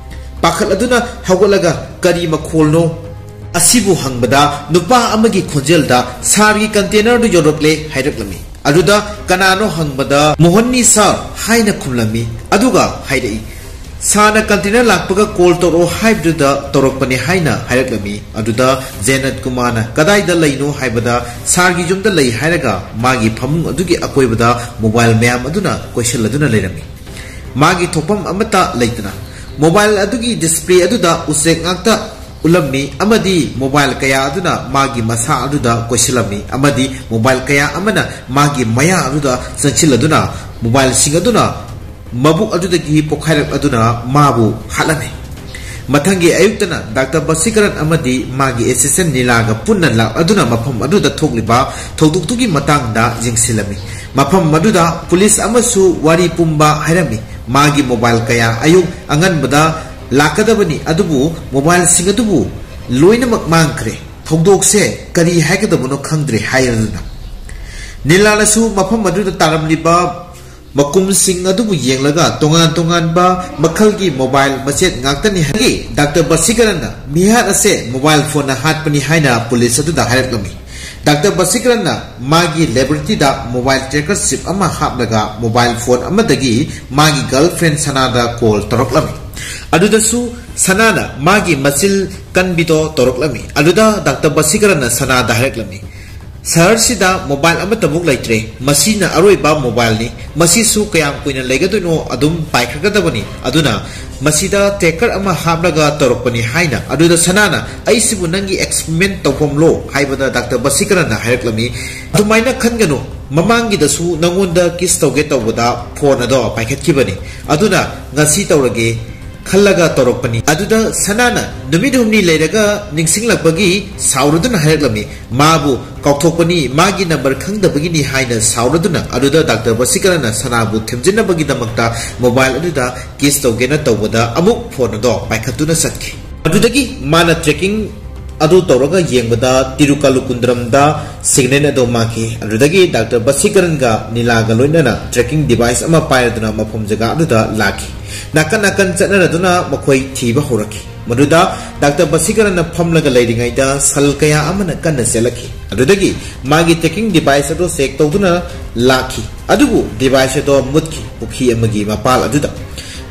ꯄꯥꯈꯠꯂꯗꯨꯅ ꯍꯧꯒꯠꯂꯒ ꯀꯔꯤ ꯃꯈꯣꯜꯅꯣ ꯑꯁꯤꯕꯨ ꯍꯪꯕꯗ ꯅꯨꯄꯥ ꯑꯃꯒꯤ ꯈꯣꯟꯖꯦꯜꯗ "ꯁꯥꯔꯒꯤ containerꯗꯨ ꯌꯧꯔꯛꯂꯦ" ꯍꯥꯏꯔꯛꯂꯝꯃꯤ꯫ ꯑꯗꯨꯗ ꯀꯅꯥꯅꯣ ꯍꯪꯕꯗ "ꯃꯣꯍꯟꯅꯤ ꯁꯥꯔ" ꯍꯥꯏꯅ ꯈꯨꯝꯂꯝꯃꯤ꯫ ꯑꯗꯨꯒ ꯍꯥꯏꯔꯛꯏ, "ꯁꯥꯔꯅ container ꯂꯥꯛꯄꯒ call ꯇꯧꯔꯛꯑꯣ ꯍꯥꯏꯕꯗꯨꯗ ꯇꯧꯔꯛꯄꯅꯦ" ꯍꯥꯏꯅ ꯍꯥꯏꯔꯛꯂꯝꯃꯤ꯫ ꯑꯗꯨꯗ ꯖꯦꯅꯠ ꯀꯨꯃꯥꯔꯅ "ꯀꯗꯥꯏꯗ ꯂꯩꯅꯣ?" ꯍꯥꯏꯕꯗ "ꯁꯥꯔꯒꯤ ꯌꯨꯝꯗ ꯂꯩ" ꯍꯥꯏꯔꯒ ꯃꯥꯒꯤ ꯐꯃꯨꯡ ꯑꯗꯨꯒꯤ ꯑꯀꯣꯏꯕꯗ mobile ꯃꯌꯥꯝ ꯑꯗꯨꯅ ꯀꯣꯏꯁꯤꯜꯂꯗꯨꯅ ꯂꯩꯔꯝꯃꯤ꯫ ꯃꯥꯒꯤ ꯊꯣꯛꯐꯝ ꯑꯃꯠꯇ ꯂꯩꯇꯅ mobile ꯑꯗꯨꯒꯤ display ꯑꯗꯨꯗ ꯎꯆꯦꯛ ꯉꯥꯛꯇ ꯎꯠꯂꯝꯃꯤ ꯑꯃꯗꯤ mobile ꯀꯌꯥ ꯑꯗꯨꯅ ꯃꯥꯒꯤ ꯃꯁꯥ ꯑꯗꯨꯗ ꯀꯣꯏꯁꯤꯜꯂꯝꯃꯤ ꯑꯃꯗꯤ mobile ꯀꯌꯥ ꯑꯃꯅ ꯃꯥꯒꯤ ꯃꯌꯥ ꯑꯗꯨꯗ ꯆꯪꯁꯤꯜꯂꯗꯨꯅ mobileꯁꯤꯡ ꯑꯗꯨꯅ ꯃꯕꯨꯛ ꯑꯗꯨꯗꯒꯤ ꯄꯣꯈꯥꯏꯔꯛꯂꯗꯨꯅ ꯃꯥꯕꯨ ꯍꯥꯠꯂꯝꯃꯤ꯫ ꯃꯊꯪꯒꯤ ꯑꯌꯨꯛꯇꯅ ꯗꯥꯛꯇꯔ ꯕꯁꯤꯀꯔꯟ ꯑꯃꯗꯤ ꯃꯥꯒꯤ assistant ꯅꯤꯂꯥꯒ ꯄꯨꯟꯅ ꯂꯥꯛꯂꯗꯨꯅ ꯃꯐꯝ ꯑꯗꯨꯗ ꯊꯣꯛꯂꯤꯕ ꯊꯧꯗꯣꯛꯇꯨꯒꯤ ꯃꯇꯥꯡꯗ ꯌꯦꯡꯁꯤꯜꯂꯝꯃꯤ꯫ ꯃꯐꯝ ꯑꯗꯨꯗ ꯄꯨꯂꯤꯁ ꯑꯃꯁꯨ ꯋꯥꯔꯤ ꯄꯨꯝꯕ ꯍꯥꯏꯔꯝꯃꯤ꯫ ꯃꯥꯒꯤ ꯃꯣꯕꯥꯏꯜ ꯀꯌꯥ ꯑꯌꯨꯛ ꯑꯉꯟꯕꯗ ꯂꯥꯛꯀꯗꯕꯅꯤ, ꯑꯗꯨꯕꯨ ꯃꯣꯕꯥꯏꯜꯁꯤꯡ ꯑꯗꯨꯕꯨ ꯂꯣꯏꯅꯃꯛ ꯃꯥꯡꯈ꯭ꯔꯦ꯫ ꯊꯧꯗꯣꯛꯁꯦ ꯀꯔꯤ ꯍꯥꯏꯒꯗꯕꯅꯣ ꯈꯪꯗ꯭ꯔꯦ ꯍꯥꯏꯔꯗꯨꯅ ꯅꯤꯂꯥꯅꯁꯨ ꯃꯐꯝ ꯑꯗꯨꯗ ꯇꯥꯔꯝꯂꯤꯕ ꯃꯀꯨꯝꯁꯤꯡ ꯑꯗꯨꯕꯨ ꯌꯦꯡꯂꯒ ꯇꯣꯉꯥꯟ ꯇꯣꯉꯥꯟꯕ ꯃꯈꯜꯒꯤ ꯃꯣꯕꯥꯏꯜ ꯃꯆꯦꯠ ꯉꯥꯛꯇꯅꯤ ꯍꯥꯏꯔꯛꯏ꯫ ꯗꯥꯛꯇꯔ ꯕꯁꯤꯀꯔꯟꯅ ꯃꯤꯍꯥꯠ ꯑꯁꯦ ꯃꯣꯕꯥꯏꯜ ꯐꯣꯟꯅ ꯍꯥꯠꯄꯅꯤ ꯍꯥꯏꯅ ꯄꯨꯂꯤꯁ ꯑꯗꯨꯗ ꯍꯥꯏꯔꯛꯂꯝꯃꯤ꯫ ꯗꯥꯛꯇꯔ ꯕꯁꯤꯀꯔꯟꯅ ꯃꯥꯒꯤ ꯂꯦꯕꯣꯔꯦꯇꯔꯤꯗ ꯃꯣꯕꯥꯏꯜ ꯇ꯭ꯔꯦꯀꯔ ꯆꯤꯞ ꯑꯃ ꯍꯥꯞꯂꯒ ꯃꯣꯕꯥꯏꯜ ꯐꯣꯟ ꯑꯃꯗꯒꯤ ꯃꯥꯒꯤ ꯒꯔꯜꯐ꯭ꯔꯦꯟ ꯁꯅꯥꯗ ꯀꯣꯜ ꯇꯧꯔꯛꯂꯝꯃꯤ꯫ ꯑꯗꯨꯗꯁꯨ ꯁꯅꯥꯅ ꯃꯥꯒꯤ ꯃꯆꯤꯜ ꯀꯟꯕꯤꯗꯣ ꯇꯧꯔꯛꯂꯝꯃꯤ꯫ ꯑꯗꯨꯗ ꯗꯥꯛꯇꯔ ꯕꯁꯤꯀꯔꯟꯅ ꯁꯅꯥꯗ ꯍꯥꯏꯔꯛꯂꯝꯃꯤ, "ꯁꯍꯔꯁꯤꯗ ꯃꯣꯕꯥꯏꯜ ꯑꯃꯠꯇꯃꯨꯛ ꯂꯩꯇ꯭ꯔꯦ꯫ ꯃꯁꯤꯅ ꯑꯔꯣꯏꯕ ꯃꯣꯕꯥꯏꯜꯅꯤ꯫ ꯃꯁꯤꯁꯨ ꯀꯌꯥꯝ ꯀꯨꯏꯅ ꯂꯩꯒꯗꯣꯏꯅꯣ, ꯑꯗꯨꯝ ꯄꯥꯏꯈꯠꯀꯗꯕꯅꯤ꯫ ꯑꯗꯨꯅ ꯃꯁꯤꯗ ꯇ꯭ꯔꯦꯀꯔ ꯑꯃ ꯍꯥꯞꯂꯒ ꯇꯧꯔꯛꯄꯅꯤ" ꯍꯥꯏꯅ꯫ ꯑꯗꯨꯗ ꯁꯅꯥꯅ, "ꯑꯩꯁꯤꯕꯨ ꯅꯪꯒꯤ ꯑꯦꯛꯁꯄꯦꯔꯤꯃꯦꯟ ꯇꯧꯐꯝꯂꯣ?" ꯍꯥꯏꯕꯗ ꯗꯥꯛꯇꯔ ꯕꯁꯤꯀꯔꯟꯅ ꯍꯥꯏꯔꯛꯂꯝꯃꯤ, "ꯑꯗꯨꯃꯥꯏꯅ ꯈꯟꯒꯅꯨ꯫ ꯃꯃꯥꯡꯒꯤꯗꯁꯨ ꯅꯪꯉꯣꯟꯗ ꯀꯤꯁ ꯇꯧꯒꯦ ꯇꯧꯕꯗ ꯐꯣꯟ ꯑꯗꯣ ꯄꯥꯏꯈꯠꯈꯤꯕꯅꯤ꯫ ꯑꯗꯨꯅ ꯉꯁꯤ ꯇꯧꯔꯒꯦ ꯈꯜꯂꯒ ꯇꯧꯔꯛꯄꯅꯤ꯫" ꯑꯗꯨꯗ ꯁꯅꯥꯅ ꯅꯨꯃꯤꯠ ꯍꯨꯝꯅꯤ ꯂꯩꯔꯒ ꯅꯤꯡꯁꯤꯡꯂꯛꯄꯒꯤ ꯁꯥꯎꯔꯗꯨꯅ ꯍꯥꯏꯔꯛꯂꯝꯃꯤ, ꯃꯥꯕꯨ ꯀꯥꯎꯊꯣꯛꯄꯅꯤ, ꯃꯥꯒꯤ ꯅꯝꯕꯔ ꯈꯪꯗꯕꯒꯤꯅꯤ ꯍꯥꯏꯅ ꯁꯥꯎꯔꯗꯨꯅ꯫ ꯑꯗꯨꯗ ꯗꯥꯛꯇꯔ ꯕꯁꯤꯀꯔꯟꯅ ꯁꯅꯥꯕꯨ ꯊꯦꯝꯖꯤꯟꯅꯕꯒꯤꯗꯃꯛꯇ ꯃꯣꯕꯥꯏꯜ ꯑꯗꯨꯗ ꯀꯤꯁ ꯇꯧꯒꯦꯅ ꯇꯧꯕꯗ ꯑꯃꯨꯛ ꯐꯣꯟ ꯑꯗꯣ ꯄꯥꯏꯈꯠꯇꯨꯅ ꯆꯠꯈꯤ꯫ ꯑꯗꯨꯗꯒꯤ ꯃꯥꯅ ꯇ꯭ꯔꯦꯀꯤꯡ ꯑꯗꯨ ꯇꯧꯔꯒ ꯌꯦꯡꯕꯗ ꯇꯤꯔꯨꯀꯥꯂꯨꯀꯨꯟꯗ꯭ꯔꯝꯗ ꯁꯤꯒꯅꯦꯜ ꯑꯗꯨ ꯃꯥꯡꯈꯤ꯫ ꯑꯗꯨꯗꯒꯤ ꯗꯥꯛꯇꯔ ꯕꯁꯤꯀꯔꯟꯒ ꯅꯤꯂꯥꯒ ꯂꯣꯏꯅꯅ ꯇ꯭ꯔꯦꯀꯤꯡ ꯗꯤꯚꯥꯏꯁ ꯑꯃ ꯄꯥꯏꯔꯗꯨꯅ ꯃꯐꯝ ꯖꯒꯥ ꯑꯗꯨꯗ ꯂꯥꯛꯈꯤ꯫ ꯅꯥꯀꯟ ꯅꯥꯀꯟ ꯆꯠꯅꯔꯗꯨꯅ ꯃꯈꯣꯏ ꯊꯤꯕ ꯍꯧꯔꯛꯈꯤ꯫ ꯃꯗꯨꯗ ꯗꯥꯛꯇꯔ ꯕꯁꯤꯀꯔꯟꯅ ꯐꯝꯂꯒ ꯂꯩꯔꯤꯉꯩꯗ ꯁꯜ ꯀꯌꯥ ꯑꯃꯅ ꯀꯟꯅ ꯆꯦꯜꯂꯛꯈꯤ꯫ ꯑꯗꯨꯗꯒꯤ ꯃꯥꯒꯤ ꯇ꯭ꯔꯦꯀꯤꯡ ꯗꯤꯚꯥꯏꯁ ꯑꯗꯨ ꯆꯦꯛ ꯇꯧꯗꯨꯅ ꯂꯥꯛꯈꯤ꯫ ꯑꯗꯨꯕꯨ ꯗꯤꯚꯥꯏꯁ ꯑꯗꯨ ꯃꯨꯠꯈꯤ꯫ ꯄꯨꯈ꯭ꯔꯤ ꯑꯃꯒꯤ ꯃꯄꯥꯜ ꯑꯗꯨꯗ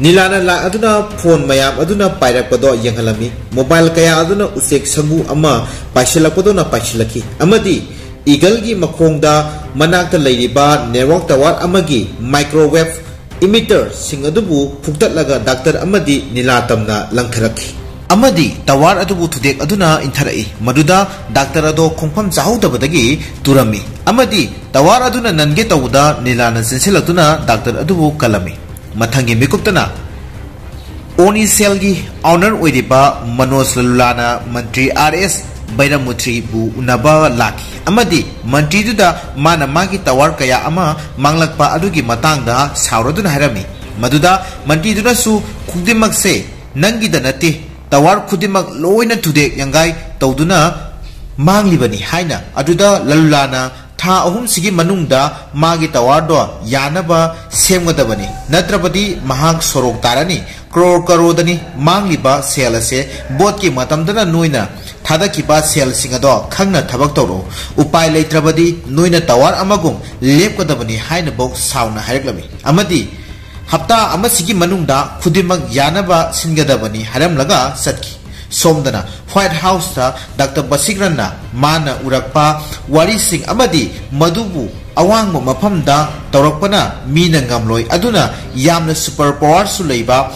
ꯅꯤꯂꯥꯅ ꯂꯥꯛ ꯑꯗꯨꯅ ꯐꯣꯟ ꯃꯌꯥꯝ ꯑꯗꯨꯅ ꯄꯥꯏꯔꯛꯄꯗꯣ ꯌꯦꯡꯍꯜꯂꯝꯃꯤ꯫ ꯃꯣꯕꯥꯏꯜ ꯀꯌꯥ ꯑꯗꯨꯅ ꯎꯆꯦꯛ ꯁꯪꯒꯨ ꯑꯃ ꯄꯥꯏꯁꯤꯜꯂꯛꯄꯗꯧꯅ ꯄꯥꯏꯁꯤꯜꯂꯛꯈꯤ ꯑꯃꯗꯤ ꯏꯒꯜꯒꯤ ꯃꯈꯣꯡꯗ ꯃꯅꯥꯛꯇ ꯂꯩꯔꯤꯕ ꯅꯦꯠꯋꯥꯔꯛ ꯇꯋꯥꯔ ꯑꯃꯒꯤ ꯃꯥꯏꯀ꯭ꯔꯣꯋꯦꯚ ꯏꯃꯤꯇꯔꯁꯤꯡ ꯑꯗꯨꯕꯨ ꯐꯨꯛꯇꯠꯂꯒ ꯗꯥꯛꯇꯔ ꯑꯃꯗꯤ ꯅꯤꯂꯥ ꯇꯝꯅ ꯂꯪꯊꯔꯛꯈꯤ꯫ ꯑꯃꯗꯤ ꯇꯋꯥꯔ ꯑꯗꯨꯕꯨ ꯊꯨꯗꯦꯛ ꯑꯗꯨꯅ ꯏꯟꯊꯔꯛꯏ꯫ ꯃꯗꯨꯗ ꯗꯥꯛꯇꯔ ꯑꯗꯣ ꯈꯣꯡꯐꯝ ꯆꯥꯍꯧꯗꯕꯗꯒꯤ ꯇꯨꯔꯝꯃꯤ꯫ ꯑꯃꯗꯤ ꯇꯋꯥꯔ ꯑꯗꯨꯅ ꯅꯟꯒꯦ ꯇꯧꯕꯗ ꯅꯤꯂꯥꯅ ꯆꯦꯟꯁꯤꯜꯂꯛꯇꯨꯅ ꯗꯥꯛꯇꯔ ꯑꯗꯨꯕꯨ ꯀꯜꯂꯝꯃꯤ꯫ ꯃꯊꯪꯒꯤ ꯃꯤꯀꯨꯞꯇꯅ ꯑꯣꯅꯤꯁꯦꯜꯒꯤ ꯑꯣꯅꯔ ꯑꯣꯏꯔꯤꯕ ꯃꯅꯣꯖ ꯂꯂꯨꯂꯥꯅ ꯃꯟꯇ꯭ꯔꯤ ꯑꯥꯔ ꯑꯦꯁ ꯕꯩꯔꯃꯨꯇ꯭ꯔꯤꯕꯨ ꯎꯅꯕ ꯂꯥꯛꯈꯤ ꯑꯃꯗꯤ ꯃꯟꯇ꯭ꯔꯤꯗꯨꯗ ꯃꯥꯅ ꯃꯥꯒꯤ ꯇꯋꯥꯔ ꯀꯌꯥ ꯑꯃ ꯃꯥꯡꯂꯛꯄ ꯑꯗꯨꯒꯤ ꯃꯇꯥꯡꯗ ꯁꯥꯎꯔꯗꯨꯅ ꯍꯥꯏꯔꯝꯃꯤ꯫ ꯃꯗꯨꯗ ꯃꯟꯇ꯭ꯔꯤꯗꯨꯅꯁꯨ, "ꯈꯨꯗꯤꯡꯃꯛꯁꯦ ꯅꯪꯒꯤꯗ ꯅꯠꯇꯦ, ꯇꯋꯥꯔ ꯈꯨꯗꯤꯡꯃꯛ ꯂꯣꯏꯅ ꯊꯨꯗꯦꯛ ꯌꯥꯡꯒꯥꯏ ꯇꯧꯗꯨꯅ ꯃꯥꯡꯂꯤꯕꯅꯤ" ꯍꯥꯏꯅ꯫ ꯑꯗꯨꯗ ꯂꯂꯨꯂꯥꯅ ꯊꯥ ꯑꯍꯨꯝꯁꯤꯒꯤ ꯃꯅꯨꯡꯗ ꯃꯥꯒꯤ ꯇꯋꯥꯔꯗꯣ ꯌꯥꯅꯕ ꯁꯦꯝꯒꯗꯕꯅꯤ, ꯅꯠꯇ꯭ꯔꯕꯗꯤ ꯃꯍꯥꯛ ꯁꯣꯔꯣꯛ ꯇꯥꯔꯅꯤ꯫ ꯀ꯭ꯔꯣꯔ ꯀꯔꯣꯔꯗꯅꯤ ꯃꯥꯡꯂꯤꯕ ꯁꯦꯜ ꯑꯁꯦ꯫ ꯚꯣꯠꯀꯤ ꯃꯇꯝꯗꯅ ꯅꯣꯏꯅ ꯊꯥꯗꯈꯤꯕ ꯁꯦꯜꯁꯤꯡ ꯑꯗꯣ ꯈꯪꯅ ꯊꯕꯛ ꯇꯧꯔꯛꯎ꯫ ꯎꯄꯥꯏ ꯂꯩꯇ꯭ꯔꯕꯗꯤ ꯅꯣꯏꯅ ꯇꯋꯥꯔ ꯑꯃꯒꯨꯝ ꯂꯦꯞꯀꯗꯕꯅꯤ ꯍꯥꯏꯅꯐꯧ ꯁꯥꯎꯅ ꯍꯥꯏꯔꯛꯂꯝꯃꯤ꯫ ꯑꯃꯗꯤ ꯍꯞꯇꯥ ꯑꯃꯁꯤꯒꯤ ꯃꯅꯨꯡꯗ ꯈꯨꯗꯤꯡꯃꯛ ꯌꯥꯅꯕ ꯁꯤꯟꯒꯗꯕꯅꯤ ꯍꯥꯏꯔꯝꯂꯒ ꯆꯠꯈꯤ꯫ ꯁꯣꯝꯗꯅ ꯋꯥꯏꯠ ꯍꯥꯎꯁꯇ ꯗꯥꯛꯇꯔ ꯕꯁꯤꯀꯔꯟꯅ ꯃꯥꯅ ꯎꯔꯛꯄ ꯋꯥꯔꯤꯁꯤꯡ ꯑꯃꯗꯤ ꯃꯗꯨꯕꯨ ꯑꯋꯥꯡꯕ ꯃꯐꯝꯗ ꯇꯧꯔꯛꯄꯅ ꯃꯤꯅ ꯉꯝꯂꯣꯏ, ꯑꯗꯨꯅ ꯌꯥꯝꯅ ꯁꯨꯄꯔ ꯄꯋꯥꯔꯁꯨ ꯂꯩꯕ,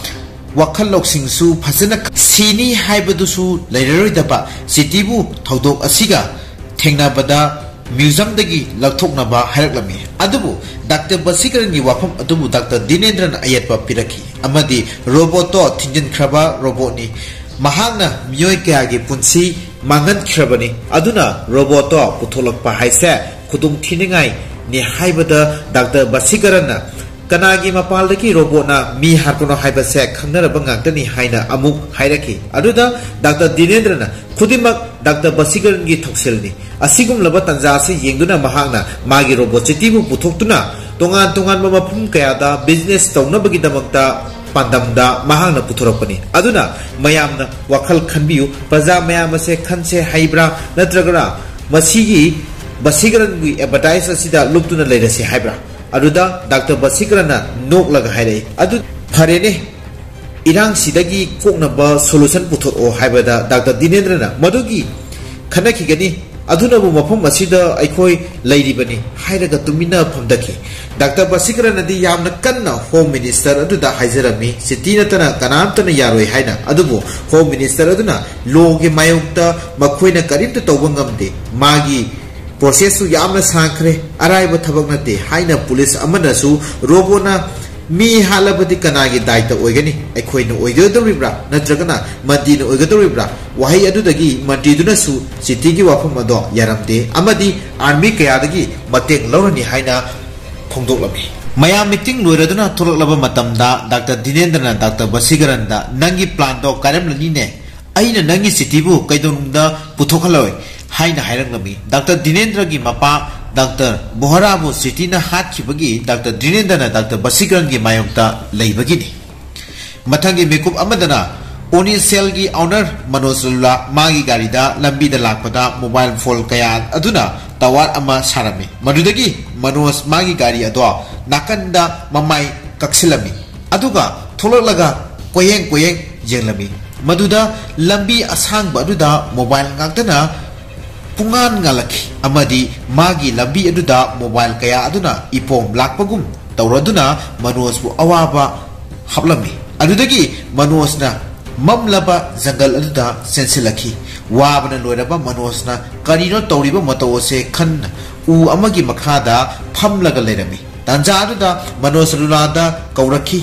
ꯋꯥꯈꯜ ꯂꯧꯁꯤꯡꯁꯨ ꯐꯖꯅ ꯁꯤꯅꯤ ꯍꯥꯏꯕꯗꯨꯁꯨ ꯂꯩꯔꯔꯣꯏꯗꯕ ꯁꯤꯇꯤꯕꯨ ꯊꯧꯗꯣꯛ ꯑꯁꯤꯒ ꯊꯦꯡꯅꯕꯗ ꯃ꯭ꯌꯨꯖꯝꯗꯒꯤ ꯂꯧꯊꯣꯛꯅꯕ ꯍꯥꯏꯔꯛꯂꯝꯃꯤ꯫ ꯑꯗꯨꯕꯨ ꯗꯥꯛꯇꯔ ꯕꯁꯤꯀꯔꯟꯒꯤ ꯋꯥꯐꯝ ꯑꯗꯨꯕꯨ ꯗꯥꯛꯇꯔ ꯗꯤꯅꯦꯟꯗ꯭ꯔꯅ ꯑꯌꯦꯠꯄ ꯄꯤꯔꯛꯈꯤ ꯑꯃꯗꯤ ꯔꯣꯕꯣꯠꯇꯣ ꯊꯤꯡꯖꯤꯟꯈ꯭ꯔꯕ ꯔꯣꯕꯣꯠꯅꯤ, ꯃꯍꯥꯛꯅ ꯃꯤꯑꯣꯏ ꯀꯌꯥꯒꯤ ꯄꯨꯟꯁꯤ ꯃꯥꯡꯍꯟꯈ꯭ꯔꯕꯅꯤ, ꯑꯗꯨꯅ ꯔꯣꯕꯣꯠꯇꯣ ꯄꯨꯊꯣꯛꯂꯛꯄ ꯍꯥꯏꯁꯦ ꯈꯨꯗꯣꯡꯊꯤꯅꯤꯡꯉꯥꯏꯅꯤ ꯍꯥꯏꯕꯗ ꯗꯥꯛꯇꯔ ꯕꯁꯤꯀꯔꯟꯅ ꯀꯅꯥꯒꯤ ꯃꯄꯥꯜꯗꯒꯤ ꯔꯣꯕꯣꯠꯅ ꯃꯤ ꯍꯥꯠꯄꯅꯣ ꯍꯥꯏꯕꯁꯦ ꯈꯪꯅꯔꯕ ꯉꯥꯛꯇꯅꯤ ꯍꯥꯏꯅ ꯑꯃꯨꯛ ꯍꯥꯏꯔꯛꯈꯤ꯫ ꯑꯗꯨꯗ ꯗꯥꯛꯇꯔ ꯗꯤꯅꯦꯟꯗ꯭ꯔꯅ ꯈꯨꯗꯤꯡꯃꯛ ꯗꯥꯛꯇꯔ ꯕꯁꯤꯀꯔꯟꯒꯤ ꯊꯧꯁꯤꯜꯅꯤ꯫ ꯑꯁꯤꯒꯨꯝꯂꯕ ꯇꯥꯟꯖꯥ ꯑꯁꯤ ꯌꯦꯡꯗꯨꯅ ꯃꯍꯥꯛꯅ ꯃꯥꯒꯤ ꯔꯣꯕꯣꯠ ꯁꯤꯇꯤꯕꯨ ꯄꯨꯊꯣꯛꯇꯨꯅ ꯇꯣꯉꯥꯟ ꯇꯣꯉꯥꯟꯕ ꯃꯐꯝ ꯀꯌꯥꯗ ꯕꯤꯖꯤꯅꯦꯁ ꯇꯧꯅꯕꯒꯤꯗꯃꯛꯇ ꯄꯥꯟꯗꯝꯗ ꯃꯍꯥꯛꯅ ꯄꯨꯊꯣꯔꯛꯄꯅꯤ꯫ ꯑꯗꯨꯅ ꯃꯌꯥꯝꯅ ꯋꯥꯈꯜ ꯈꯟꯕꯤꯌꯨ, ꯄ꯭ꯔꯖꯥ ꯃꯌꯥꯝ ꯑꯁꯦ ꯈꯟꯁꯦ ꯍꯩꯕ꯭ꯔꯥ, ꯅꯠꯇ꯭ꯔꯒꯅ ꯃꯁꯤꯒꯤ ꯕꯁꯤꯀꯔꯟꯒꯤ ꯑꯦꯗꯚꯔꯇꯥꯏꯁ ꯑꯁꯤꯗ ꯂꯨꯞꯇꯨꯅ ꯂꯩꯔꯁꯤ ꯍꯥꯏꯕ꯭ꯔꯥ? ꯑꯗꯨꯗ ꯗꯥꯛꯇꯔ ꯕꯁꯤꯀꯔꯟꯅ ꯅꯣꯛꯂꯒ ꯍꯥꯏꯔꯛꯏ, "ꯑꯗꯨ ꯐꯔꯦꯅꯦ, ꯏꯔꯥꯡꯁꯤꯗꯒꯤ ꯀꯣꯛꯅꯕ ꯁꯣꯂꯨꯁꯟ ꯄꯨꯊꯣꯔꯛꯑꯣ" ꯍꯥꯏꯕꯗ ꯗꯥꯛꯇꯔ ꯗꯤꯅꯦꯟꯗ꯭ꯔꯅ, "ꯃꯗꯨꯒꯤ ꯈꯟꯅꯈꯤꯒꯅꯤ, ꯑꯗꯨꯅꯕꯨ ꯃꯐꯝ ꯑꯁꯤꯗ ꯑꯩꯈꯣꯏ ꯂꯩꯔꯤꯕꯅꯤ" ꯍꯥꯏꯔꯒ ꯇꯨꯃꯤꯟꯅ ꯐꯝꯊꯈꯤ꯫ ꯗꯥꯛꯇꯔ ꯕꯁꯤꯀꯔꯟꯅꯗꯤ ꯌꯥꯝꯅ ꯀꯟꯅ ꯍꯣꯝ ꯃꯤꯅꯤꯁꯇꯔ ꯑꯗꯨꯗ ꯍꯥꯏꯖꯔꯝꯃꯤ꯫ ꯁꯤꯇꯤ ꯅꯠꯇꯅ ꯀꯅꯥꯝꯇꯅ ꯌꯥꯔꯣꯏ ꯍꯥꯏꯅ꯫ ꯑꯗꯨꯕꯨ ꯍꯣꯝ ꯃꯤꯅꯤꯁꯇꯔ ꯑꯗꯨꯅ ꯂꯣꯒꯤ ꯃꯥꯌꯣꯛꯇ ꯃꯈꯣꯏꯅ ꯀꯔꯤꯝꯇ ꯇꯧꯕ ꯉꯝꯗꯦ, ꯃꯥꯒꯤ ꯄ꯭ꯔꯣꯁꯦꯁꯁꯨ ꯌꯥꯝꯅ ꯁꯥꯡꯈ꯭ꯔꯦ, ꯑꯔꯥꯏꯕ ꯊꯕꯛ ꯅꯠꯇꯦ ꯍꯥꯏꯅ ꯄꯨꯂꯤꯁ ꯑꯃꯅꯁꯨ ꯔꯣꯕꯣꯠꯅ ꯃꯤ ꯍꯥꯠꯂꯕꯗꯤ ꯀꯅꯥꯒꯤ ꯗꯥꯏꯇ ꯑꯣꯏꯒꯅꯤ? ꯑꯩꯈꯣꯏꯅ ꯑꯣꯏꯒꯗꯧꯔꯤꯕ꯭ꯔꯥ, ꯅꯠꯇ꯭ꯔꯒꯅ ꯃꯟꯇ꯭ꯔꯤꯅ ꯑꯣꯏꯒꯗꯧꯔꯤꯕ꯭ꯔꯥ? ꯋꯥꯍꯩ ꯑꯗꯨꯗꯒꯤ ꯃꯟꯇ꯭ꯔꯤꯗꯨꯅꯁꯨ ꯁꯤꯇꯤꯒꯤ ꯋꯥꯐꯝ ꯑꯗꯣ ꯌꯥꯔꯝꯗꯦ ꯑꯃꯗꯤ ꯑꯥꯔꯃꯤ ꯀꯌꯥꯗꯒꯤ ꯃꯇꯦꯡ ꯂꯧꯔꯅꯤ ꯍꯥꯏꯅ ꯐꯣꯡꯗꯣꯛꯂꯝꯃꯤ꯫ ꯃꯌꯥꯝ ꯃꯤꯇꯤꯡ ꯂꯣꯏꯔꯗꯨꯅ ꯊꯣꯛꯂꯛꯂꯕ ꯃꯇꯝꯗ ꯗꯥꯛꯇꯔ ꯗꯤꯅꯦꯟꯗ꯭ꯔꯅ ꯗꯥꯛꯇꯔ ꯕꯁꯤꯀꯔꯟꯗ, "ꯅꯪꯒꯤ ꯄ꯭ꯂꯥꯟꯗꯣ ꯀꯥꯏꯔꯝꯂꯅꯤꯅꯦ꯫ ꯑꯩꯅ ꯅꯪꯒꯤ ꯁꯤꯇꯤꯕꯨ ꯀꯩꯗꯧꯅꯨꯡꯗ ꯄꯨꯊꯣꯛꯍꯜꯂꯣꯏ" ꯍꯥꯏꯅ ꯍꯥꯏꯔꯛꯂꯝꯃꯤ꯫ ꯗꯥꯛꯇꯔ ꯗꯤꯅꯦꯟꯗ꯭ꯔꯒꯤ ꯃꯄꯥ ꯗꯥꯛꯇꯔ ꯕꯣꯍꯔꯥꯕꯨ ꯁꯤꯇꯤꯅ ꯍꯥꯠꯈꯤꯕꯒꯤ ꯗꯥꯛꯇꯔ ꯗꯤꯅꯦꯟꯗ꯭ꯔꯅ ꯗꯥꯛꯇꯔ ꯕꯁꯤꯀꯔꯟꯒꯤ ꯃꯥꯌꯣꯛꯇ ꯂꯩꯕꯒꯤꯅꯤ꯫ ꯃꯊꯪꯒꯤ ꯃꯤꯀꯨꯞ ꯑꯃꯗꯅ ꯑꯣꯅꯤ ꯁꯦꯜꯒꯤ ꯑꯣꯅꯔ ꯃꯅꯣꯖ ꯂꯨꯂꯥ ꯃꯥꯒꯤ ꯒꯥꯔꯤꯗ ꯂꯝꯕꯤꯗ ꯂꯥꯛꯄꯗ ꯃꯣꯕꯥꯏꯜ ꯐꯣꯟ ꯀꯌꯥ ꯑꯗꯨꯅ ꯇꯋꯥꯔ ꯑꯃ ꯁꯥꯔꯝꯃꯤ꯫ ꯃꯗꯨꯗꯒꯤ ꯃꯅꯣꯖ ꯃꯥꯒꯤ ꯒꯥꯔꯤ ꯑꯗꯣ ꯅꯥꯀꯟꯗ ꯃꯃꯥꯏ ꯀꯛꯁꯤꯜꯂꯝꯃꯤ꯫ ꯑꯗꯨꯒ ꯊꯣꯛꯂꯛꯂꯒ ꯀꯣꯌꯦꯡ ꯀꯣꯌꯦꯡ ꯌꯦꯡꯂꯝꯃꯤ꯫ ꯃꯗꯨꯗ ꯂꯝꯕꯤ ꯑꯁꯥꯡꯕ ꯑꯗꯨꯗ ꯃꯣꯕꯥꯏꯜ ꯉꯥꯛꯇꯅ ꯄꯨꯡꯉꯥꯟ ꯉꯥꯜꯂꯛꯈꯤ ꯑꯃꯗꯤ ꯃꯥꯒꯤ ꯂꯝꯕꯤ ꯑꯗꯨꯗ ꯃꯣꯕꯥꯏꯜ ꯀꯌꯥ ꯑꯗꯨꯅ ꯏꯄꯣꯝ ꯂꯥꯛꯄꯒꯨꯝ ꯇꯧꯔꯗꯨꯅ ꯃꯅꯣꯖꯄꯨ ꯑꯋꯥꯕ ꯍꯥꯞꯂꯝꯃꯤ꯫ ꯑꯗꯨꯗꯒꯤ ꯃꯅꯣꯖꯅ ꯃꯝꯂꯕ ꯖꯪꯒꯜ ꯑꯗꯨꯗ ꯆꯦꯟꯁꯤꯜꯂꯛꯈꯤ꯫ ꯋꯥꯕꯅ ꯂꯣꯏꯔꯕ ꯃꯅꯣꯖꯅ ꯀꯔꯤꯅꯣ ꯇꯧꯔꯤꯕ ꯃꯇꯧ ꯑꯁꯦ ꯈꯟꯅ ꯎ ꯑꯃꯒꯤ ꯃꯈꯥꯗ ꯐꯝꯂꯒ ꯂꯩꯔꯝꯃꯤ꯫ ꯇꯥꯟꯖꯥ ꯑꯗꯨꯗ ꯃꯅꯣꯖ ꯂꯨꯂꯥꯗ ꯀꯧꯔꯛꯈꯤ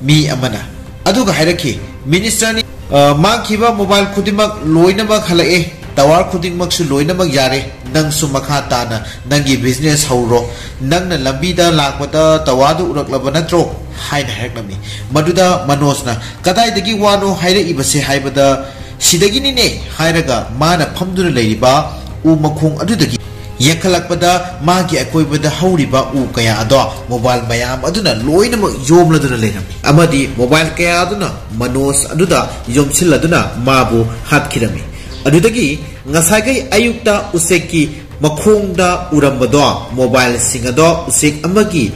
ꯃꯤ ꯑꯃꯅ, ꯑꯗꯨꯒ ꯍꯥꯏꯔꯛꯈꯤ, "ꯃꯤꯅꯤꯁꯇꯔꯅꯤ, ꯑ, ꯃꯥꯡꯈꯤꯕ ꯃꯣꯕꯥꯏꯜ ꯈꯨꯗꯤꯡꯃꯛ ꯂꯣꯏꯅꯃꯛ ꯍꯜꯂꯛꯑꯦ, ꯇꯋꯥꯔ ꯈꯨꯗꯤꯡꯃꯛꯁꯨ ꯂꯣꯏꯅꯃꯛ ꯌꯥꯔꯦ, ꯅꯪꯁꯨ ꯃꯈꯥ ꯇꯥꯅ ꯅꯪꯒꯤ ꯕꯤꯖꯤꯅꯦꯁ ꯍꯧꯔꯣ꯫ ꯅꯪꯅ ꯂꯝꯕꯤꯗ ꯂꯥꯛꯄꯗ ꯇꯋꯥꯔꯗꯨ ꯎꯔꯛꯂꯕ ꯅꯠꯇ꯭ꯔꯣ?" ꯍꯥꯏꯅ ꯍꯥꯏꯔꯛꯂꯝꯃꯤ꯫ ꯃꯗꯨꯗ ꯃꯅꯣꯖꯅ, "ꯀꯗꯥꯏꯗꯒꯤ ꯋꯥꯅꯣ ꯍꯥꯏꯔꯛꯏꯕꯁꯦ?" ꯍꯥꯏꯕꯗ, "ꯁꯤꯗꯒꯤꯅꯤꯅꯦ" ꯍꯥꯏꯔꯒ ꯃꯥꯅ ꯐꯝꯗꯨꯅ ꯂꯩꯔꯤꯕ ꯎ ꯃꯈꯣꯡ ꯑꯗꯨꯗꯒꯤ ꯌꯦꯡꯈꯠꯂꯛꯄꯗ ꯃꯥꯒꯤ ꯑꯀꯣꯏꯕꯗ ꯍꯧꯔꯤꯕ ꯎ ꯀꯌꯥ ꯑꯗꯣ ꯃꯣꯕꯥꯏꯜ ꯃꯌꯥꯝ ꯑꯗꯨꯅ ꯂꯣꯏꯅꯃꯛ ꯌꯣꯝꯂꯗꯨꯅ ꯂꯩꯔꯝꯃꯤ ꯑꯃꯗꯤ ꯃꯣꯕꯥꯏꯜ ꯀꯌꯥ ꯑꯗꯨꯅ ꯃꯅꯣꯖ ꯑꯗꯨꯗ ꯌꯣꯝꯁꯤꯜꯂꯗꯨꯅ ꯃꯥꯕꯨ ꯍꯥꯠꯈꯤꯔꯝꯃꯤ꯫ ꯑꯗꯨꯗꯒꯤ ꯉꯁꯥꯏꯈꯩ ꯑꯌꯨꯛꯇ ꯎꯆꯦꯛꯀꯤ ꯃꯈꯣꯡꯗ ꯎꯔꯝꯕꯗꯣ ꯃꯣꯕꯥꯏꯜꯁꯤꯡ ꯑꯗꯣ ꯎꯆꯦꯛ ꯑꯃꯒꯤ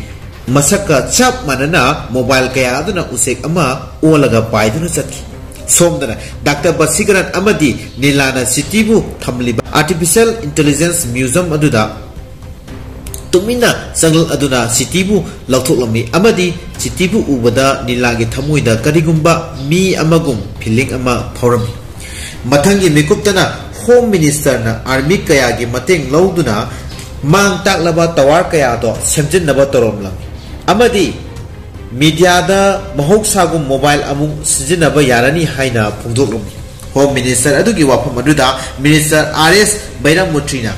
ꯃꯁꯛꯀ ꯆꯞ ꯃꯥꯟꯅꯅ ꯃꯣꯕꯥꯏꯜ ꯀꯌꯥ ꯑꯗꯨꯅ ꯎꯆꯦꯛ ꯑꯃ ꯑꯣꯜꯂꯒ ꯄꯥꯏꯗꯨꯅ ꯆꯠꯈꯤ꯫ ꯁꯣꯝꯗꯅ ꯗꯥꯛꯇꯔ ꯕꯁꯤꯀꯔꯟ ꯑꯃꯗꯤ ꯅꯤꯂꯥꯅ ꯁꯤꯇꯤꯕꯨ ꯊꯝꯂꯤꯕ ꯑꯥꯔꯇꯤꯐꯤꯁꯤꯌꯦꯜ ꯏꯟꯇꯦꯂꯤꯖꯦꯟꯁ ꯃ꯭ꯌꯨꯖꯝ ꯑꯗꯨꯗ ꯇꯨꯃꯤꯟꯅ ꯆꯪꯂꯛ ꯑꯗꯨꯅ ꯁꯤꯇꯤꯕꯨ ꯂꯧꯊꯣꯛꯂꯝꯃꯤ ꯑꯃꯗꯤ ꯁꯤꯇꯤꯕꯨ ꯎꯕꯗ ꯅꯤꯂꯥꯒꯤ ꯊꯃꯣꯏꯗ ꯀꯔꯤꯒꯨꯝꯕ ꯃꯤ ꯑꯃꯒꯨꯝ ꯐꯤꯂꯤꯡ ꯑꯃ ꯐꯥꯎꯔꯝꯃꯤ꯫ ꯃꯊꯪꯒꯤ ꯃꯤꯀꯨꯞꯇꯅ ꯍꯣꯝ ꯃꯤꯅꯤꯁꯇꯔꯅ ꯑꯥꯔꯃꯤ ꯀꯌꯥꯒꯤ ꯃꯇꯦꯡ ꯂꯧꯗꯨꯅ ꯃꯥꯡ ꯇꯥꯛꯂꯕ ꯇꯋꯥꯔ ꯀꯌꯥꯗꯣ ꯁꯦꯝꯖꯤꯟꯅꯕ ꯇꯧꯔꯝꯂꯝꯃꯤ ꯑꯃꯗꯤ ꯃꯤꯗꯤꯌꯥꯗ ꯃꯍꯧꯁꯥꯒꯨꯝ ꯃꯣꯕꯥꯏꯜ ꯑꯃꯨꯛ ꯁꯤꯖꯤꯟꯅꯕ ꯌꯥꯔꯅꯤ ꯍꯥꯏꯅ ꯐꯣꯡꯗꯣꯛꯂꯝꯃꯤ꯫ ꯍꯣꯝ ꯃꯤꯅꯤꯁꯇꯔ ꯑꯗꯨꯒꯤ ꯋꯥꯐꯝ ꯑꯗꯨꯗ ꯃꯤꯅꯤꯁꯇꯔ ꯑꯥꯔ ꯑꯦꯁ ꯕꯩꯔꯝꯃꯨꯇ꯭ꯔꯤꯅ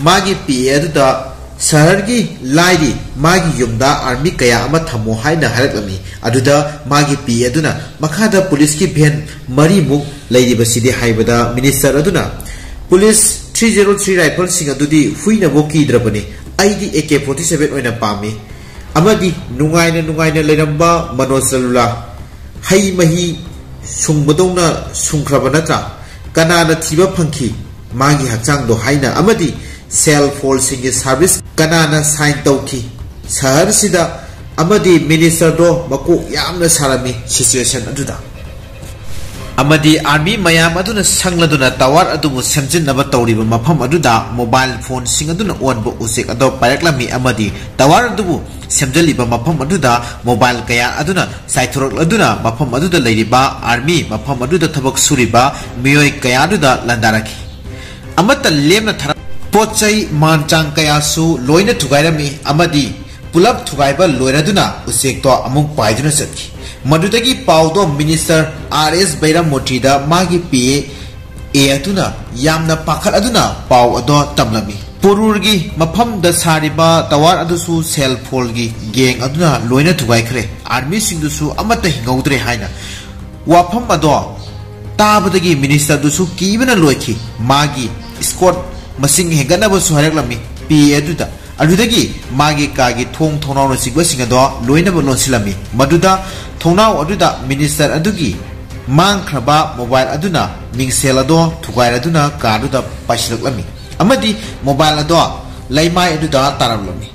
ꯃꯥꯒꯤ ꯄꯤ ꯑꯦ ꯑꯗꯨꯗ ꯁꯍꯔꯒꯤ ꯂꯥꯏꯔꯤ ꯃꯥꯒꯤ ꯌꯨꯝꯗ ꯑꯥꯔꯃꯤ ꯀꯌꯥ ꯑꯃ ꯊꯝꯃꯣ ꯍꯥꯏꯅ ꯍꯥꯏꯔꯛꯂꯝꯃꯤ꯫ ꯑꯗꯨꯗ ꯃꯥꯒꯤ ꯄꯤ ꯑꯦ ꯑꯗꯨꯅ ꯃꯈꯥꯗ ꯄꯨꯂꯤꯁꯀꯤ ꯚꯦꯟ ꯃꯔꯤꯃꯨꯛ ꯂꯩꯔꯤꯕꯁꯤꯗꯤ ꯍꯥꯏꯕꯗ ꯃꯤꯅꯤꯁꯇꯔ ꯑꯗꯨꯅ ꯄꯨꯂꯤꯁ ꯊ꯭ꯔꯤ ꯖꯦꯔꯣ ꯊ꯭ꯔꯤ ꯔꯥꯏꯐꯜꯁꯤꯡ ꯑꯗꯨꯗꯤ ꯍꯨꯏꯅꯐꯥꯎ ꯀꯤꯗ꯭ꯔꯕꯅꯤ, ꯑꯩꯗꯤ ꯑꯦ ꯀꯦ ꯐꯣꯔꯇꯤ ꯁꯚꯦꯟ ꯑꯣꯏꯅ ꯄꯥꯝꯃꯤ꯫ ꯑꯃꯗꯤ ꯅꯨꯡꯉꯥꯏꯅ ꯅꯨꯡꯉꯥꯏꯅ ꯂꯩꯔꯝꯕ ꯃꯅꯣꯖ ꯂꯂꯨꯂꯥ ꯍꯩ ꯃꯍꯤ ꯁꯨꯡꯕꯗꯧꯅ ꯁꯨꯡꯈ꯭ꯔꯕ ꯅꯠꯇ꯭ꯔꯥ? ꯀꯅꯥꯅ ꯊꯤꯕ ꯐꯪꯈꯤ ꯃꯥꯒꯤ ꯍꯛꯆꯥꯡꯗꯣ ꯍꯥꯏꯅ ꯑꯃꯗꯤ ꯁꯦꯜ ꯐꯣꯜꯁꯤꯡꯒꯤ ꯁꯥꯔꯚꯤꯁ ꯀꯅꯥꯅ ꯁꯥꯏꯟ ꯇꯧꯈꯤ? ꯁꯍꯔꯁꯤꯗ ꯑꯃꯗꯤ ꯃꯤꯅꯤꯁꯇꯔꯗꯣ ꯃꯀꯣꯛ ꯌꯥꯝꯅ ꯁꯥꯔꯝꯃꯤ ꯁꯤꯆꯨꯋꯦꯁꯟ ꯑꯗꯨꯗ꯫ ꯑꯃꯗꯤ ꯑꯥꯔꯃꯤ ꯃꯌꯥꯝ ꯑꯗꯨꯅ ꯁꯪꯂꯗꯨꯅ ꯇꯋꯥꯔ ꯑꯗꯨꯕꯨ ꯁꯦꯝꯖꯤꯟꯅꯕ ꯇꯧꯔꯤꯕ ꯃꯐꯝ ꯑꯗꯨꯗ ꯃꯣꯕꯥꯏꯜ ꯐꯣꯟꯁꯤꯡ ꯑꯗꯨꯅ ꯑꯣꯟꯕ ꯎꯆꯦꯛ ꯑꯗꯣ ꯄꯥꯏꯔꯛꯂꯝꯃꯤ ꯑꯃꯗꯤ ꯇꯋꯥꯔ ꯑꯗꯨꯕꯨ ꯁꯦꯝꯖꯤꯜꯂꯤꯕ ꯃꯐꯝ ꯑꯗꯨꯗ ꯃꯣꯕꯥꯏꯜ ꯀꯌꯥ ꯑꯗꯨꯅ ꯆꯥꯏꯊꯣꯔꯛꯂꯗꯨꯅ ꯃꯐꯝ ꯑꯗꯨꯗ ꯂꯩꯔꯤꯕ ꯑꯥꯔꯃꯤ, ꯃꯐꯝ ꯑꯗꯨꯗ ꯊꯕꯛ ꯁꯨꯔꯤꯕ ꯃꯤꯑꯣꯏ ꯀꯌꯥ ꯑꯗꯨꯗ ꯂꯥꯟꯗꯥꯔꯛꯈꯤ꯫ ꯑꯃꯠꯇ ꯂꯦꯝꯅ ꯊꯥꯔꯛ ꯄꯣꯠ ꯆꯩ ꯃꯥꯟ ꯆꯥꯡ ꯀꯌꯥꯁꯨ ꯂꯣꯏꯅ ꯊꯨꯒꯥꯏꯔꯝꯃꯤ ꯑꯃꯗꯤ ꯄꯨꯂꯞ ꯊꯨꯒꯥꯏꯕ ꯂꯣꯏꯔꯗꯨꯅ ꯎꯆꯦꯛꯇꯣ ꯑꯃꯨꯛ ꯄꯥꯏꯗꯨꯅ ꯆꯠꯈꯤ꯫ ꯃꯗꯨꯗꯒꯤ ꯄꯥꯎꯗꯣ ꯃꯤꯅꯤꯁꯇꯔ ꯑꯥꯔ ꯑꯦꯁ ꯕꯩꯔꯝꯃꯨꯇ꯭ꯔꯤꯗ ꯃꯥꯒꯤ ꯄꯤ ꯑꯦ ꯑꯗꯨꯅ ꯌꯥꯝꯅ ꯄꯥꯈꯠ ꯑꯗꯨꯅ ꯄꯥꯎ ꯑꯗꯣ ꯇꯝꯂꯝꯃꯤ꯫ ꯄꯣꯔꯨꯔꯒꯤ ꯃꯐꯝꯗ ꯁꯥꯔꯤꯕ ꯇꯋꯥꯔ ꯑꯗꯨꯁꯨ ꯁꯦꯜ ꯐꯣꯜꯒꯤ ꯒꯦꯡ ꯑꯗꯨꯅ ꯂꯣꯏꯅ ꯊꯨꯒꯥꯏꯈ꯭ꯔꯦ, ꯑꯥꯔꯃꯤꯁꯤꯡꯗꯨꯁꯨ ꯑꯃꯠꯇ ꯍꯤꯡꯍꯧꯗ꯭ꯔꯦ ꯍꯥꯏꯅ ꯋꯥꯐꯝ ꯑꯗꯣ ꯇꯥꯕꯗꯒꯤ ꯃꯤꯅꯤꯁꯇꯔꯗꯨꯁꯨ ꯀꯤꯕꯅ ꯂꯣꯏꯈꯤ꯫ ꯃꯥꯒꯤ ꯏꯁꯀꯣꯠ ꯃꯁꯤꯡ ꯍꯦꯟꯒꯠꯅꯕꯁꯨ ꯍꯥꯏꯔꯛꯂꯝꯃꯤ꯫ ꯄꯤ ꯑꯦ ꯑꯗꯨꯗ ꯑꯗꯨꯗꯒꯤ ꯃꯥꯒꯤ ꯀꯥꯒꯤ ꯊꯣꯡ ꯊꯣꯡꯅꯥꯎꯅꯆꯤꯡꯕꯁꯤꯡ ꯑꯗꯣ ꯂꯣꯏꯅꯃꯛ ꯂꯣꯟꯁꯤꯜꯂꯝꯃꯤ꯫ ꯃꯗꯨꯗ ꯊꯣꯡꯅꯥꯎ ꯑꯗꯨꯗ ꯃꯤꯅꯤꯁꯇꯔ ꯑꯗꯨꯒꯤ ꯃꯥꯡꯈ꯭ꯔꯕ ꯃꯣꯕꯥꯏꯜ ꯑꯗꯨꯅ ꯃꯤꯡꯁꯦꯜ ꯑꯗꯣ ꯊꯨꯒꯥꯏꯔꯗꯨꯅ ꯀꯥꯗꯨꯗ ꯄꯥꯏꯁꯤꯜꯂꯛꯂꯝꯃꯤ ꯑꯃꯗꯤ ꯃꯣꯕꯥꯏꯜ ꯑꯗꯣ ꯂꯩꯃꯥꯏ ꯑꯗꯨꯗ ꯇꯥꯔꯝꯂꯝꯃꯤ꯫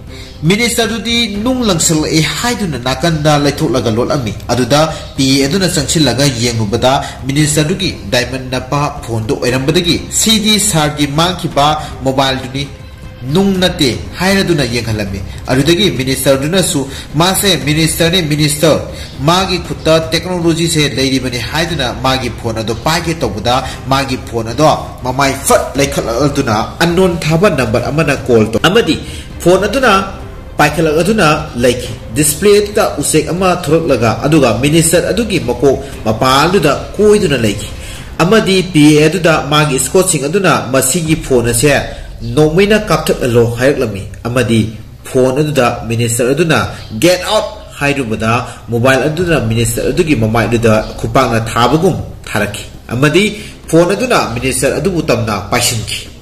ꯃꯤꯅꯤꯁꯇꯔꯗꯨꯗꯤ ꯅꯨꯡ ꯂꯪꯁꯤꯜꯂꯛꯏ ꯍꯥꯏꯗꯨꯅ ꯅꯥꯀꯟꯗ ꯂꯩꯊꯣꯛꯂꯒ ꯂꯣꯠꯂꯝꯃꯤ꯫ ꯑꯗꯨꯗ ꯄꯤ ꯑꯦ ꯑꯗꯨꯅ ꯆꯪꯁꯤꯜꯂꯒ ꯌꯦꯡꯂꯨꯕꯗ ꯃꯤꯅꯤꯁꯇꯔꯗꯨꯒꯤ ꯗꯥꯏꯃꯟ ꯅꯞꯄ ꯐꯣꯟꯗꯨ ꯑꯣꯏꯔꯝꯕꯗꯒꯤ ꯁꯤꯗꯤ ꯁꯥꯔꯒꯤ ꯃꯥꯡꯈꯤꯕ ꯃꯣꯕꯥꯏꯜꯗꯨꯅꯤ, ꯅꯨꯡ ꯅꯠꯇꯦ ꯍꯥꯏꯔꯗꯨꯅ ꯌꯦꯡꯍꯜꯂꯝꯃꯤ꯫ ꯑꯗꯨꯗꯒꯤ ꯃꯤꯅꯤꯁꯇꯔꯗꯨꯅꯁꯨ ꯃꯥꯁꯦ ꯃꯤꯅꯤꯁꯇꯔꯅꯤ, ꯃꯤꯅꯤꯁꯇꯔ, ꯃꯥꯒꯤ ꯈꯨꯠꯇ ꯇꯦꯛꯅꯣꯂꯣꯖꯤꯁꯦ ꯂꯩꯔꯤꯕꯅꯤ ꯍꯥꯏꯗꯨꯅ ꯃꯥꯒꯤ ꯐꯣꯟ ꯑꯗꯨ ꯄꯥꯏꯒꯦ ꯇꯧꯕꯗ ꯃꯥꯒꯤ ꯐꯣꯟ ꯑꯗꯣ ꯃꯃꯥꯏ ꯐꯠ ꯂꯩꯈꯠꯂꯛꯂꯗꯨꯅ ꯑꯟꯅꯣꯟ ꯊꯥꯕ ꯅꯝꯕꯔ ꯑꯃꯅ ꯀꯣꯜ ꯇꯧ ꯑꯃꯗꯤ ꯐꯣꯟ ꯑꯗꯨꯅ ꯄꯥꯏꯈꯠꯂꯛꯇꯨꯅ ꯂꯩꯈꯤ꯫ Display ꯑꯗꯨꯗ ꯎꯆꯦꯛ ꯑꯃ ꯊꯣꯛꯂꯛꯂꯒ ꯑꯗꯨꯒ minister ꯑꯗꯨꯒꯤ ꯃꯀꯣꯛ ꯃꯄꯥꯜꯗꯨꯗ ꯀꯣꯏꯗꯨꯅ ꯂꯩꯈꯤ꯫ ꯑꯃꯗꯤ PA ꯑꯗꯨꯗ ꯃꯥꯒꯤ escortꯁꯤꯡ ꯑꯗꯨꯅ ꯃꯁꯤꯒꯤ phone ꯑꯁꯦ ꯅꯣꯡꯃꯩꯅ ꯀꯥꯞꯊꯠꯍꯜꯂꯣ ꯍꯥꯏꯔꯛꯂꯝꯃꯤ꯫ ꯑꯃꯗꯤ phone ꯑꯗꯨꯗ minister ꯑꯗꯨꯅ "Get out!" ꯍꯥꯏꯔꯨꯕꯗ mobile ꯑꯗꯨꯅ minister ꯑꯗꯨꯒꯤ ꯃꯃꯥꯏꯗꯨꯗ ꯈꯨꯄꯥꯛꯅ ꯊꯥꯕꯒꯨꯝ ꯊꯥꯔꯛꯈꯤ꯫ ꯑꯃꯗꯤ phone ꯑꯗꯨꯅ minister ꯑꯗꯨꯕꯨ ꯇꯝꯅ ꯄꯥꯏꯁꯤꯟꯈꯤ꯫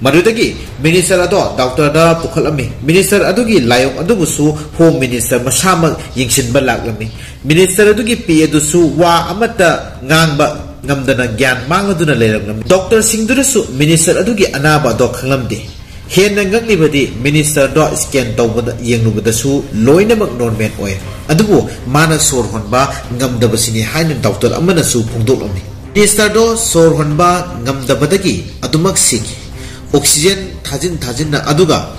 ꯃꯗꯨꯗꯒꯤ minister ꯑꯗꯣ doctorꯗ ꯄꯨꯈꯠꯂꯝꯃꯤ꯫ Minister ꯑꯗꯨꯒꯤ ꯂꯥꯏꯑꯣꯡ ꯑꯗꯨꯕꯨꯁꯨ Home Minister ꯃꯁꯥꯃꯛ ꯌꯦꯡꯁꯤꯟꯕ ꯂꯥꯛꯂꯝꯃꯤ꯫ Minister ꯑꯗꯨꯒꯤ PA ꯑꯗꯨꯁꯨ ꯋꯥ ꯑꯃꯠꯇ ꯉꯥꯡꯕ ꯉꯝꯗꯅ ꯒ꯭ꯌꯥꯟ ꯃꯥꯡꯂꯗꯨꯅ ꯂꯩꯔꯝꯂꯝꯃꯤ꯫ Doctorꯁꯤꯡꯗꯨꯅꯁꯨ minister ꯑꯗꯨꯒꯤ ꯑꯅꯥꯕ ꯑꯗꯣ ꯈꯪꯂꯝꯗꯦ꯫ ꯍꯦꯟꯅ ꯉꯛꯂꯤꯕꯗꯤ ministerꯗꯣ scan ꯇꯧꯕꯗ, ꯌꯦꯡꯂꯨꯕꯗꯁꯨ ꯂꯣꯏꯅꯃꯛ normal ꯑꯣꯏ꯫ ꯑꯗꯨꯕꯨ ꯃꯥꯅ ꯁꯣꯔ ꯍꯣꯟꯕ ꯉꯝꯗꯕꯁꯤꯅꯤ ꯍꯥꯏꯅ doctor ꯑꯃꯅꯁꯨ ꯐꯣꯡꯗꯣꯛꯂꯝꯃꯤ꯫ Ministerꯗꯣ ꯁꯣꯔ ꯍꯣꯟꯕ ꯉꯝꯗꯕꯗꯒꯤ ꯑꯗꯨꯃꯛ ꯁꯤꯈꯤ꯫ Oxygen ꯊꯥꯖꯤꯟ ꯊꯥꯖꯤꯟꯅ ꯑꯗꯨꯒ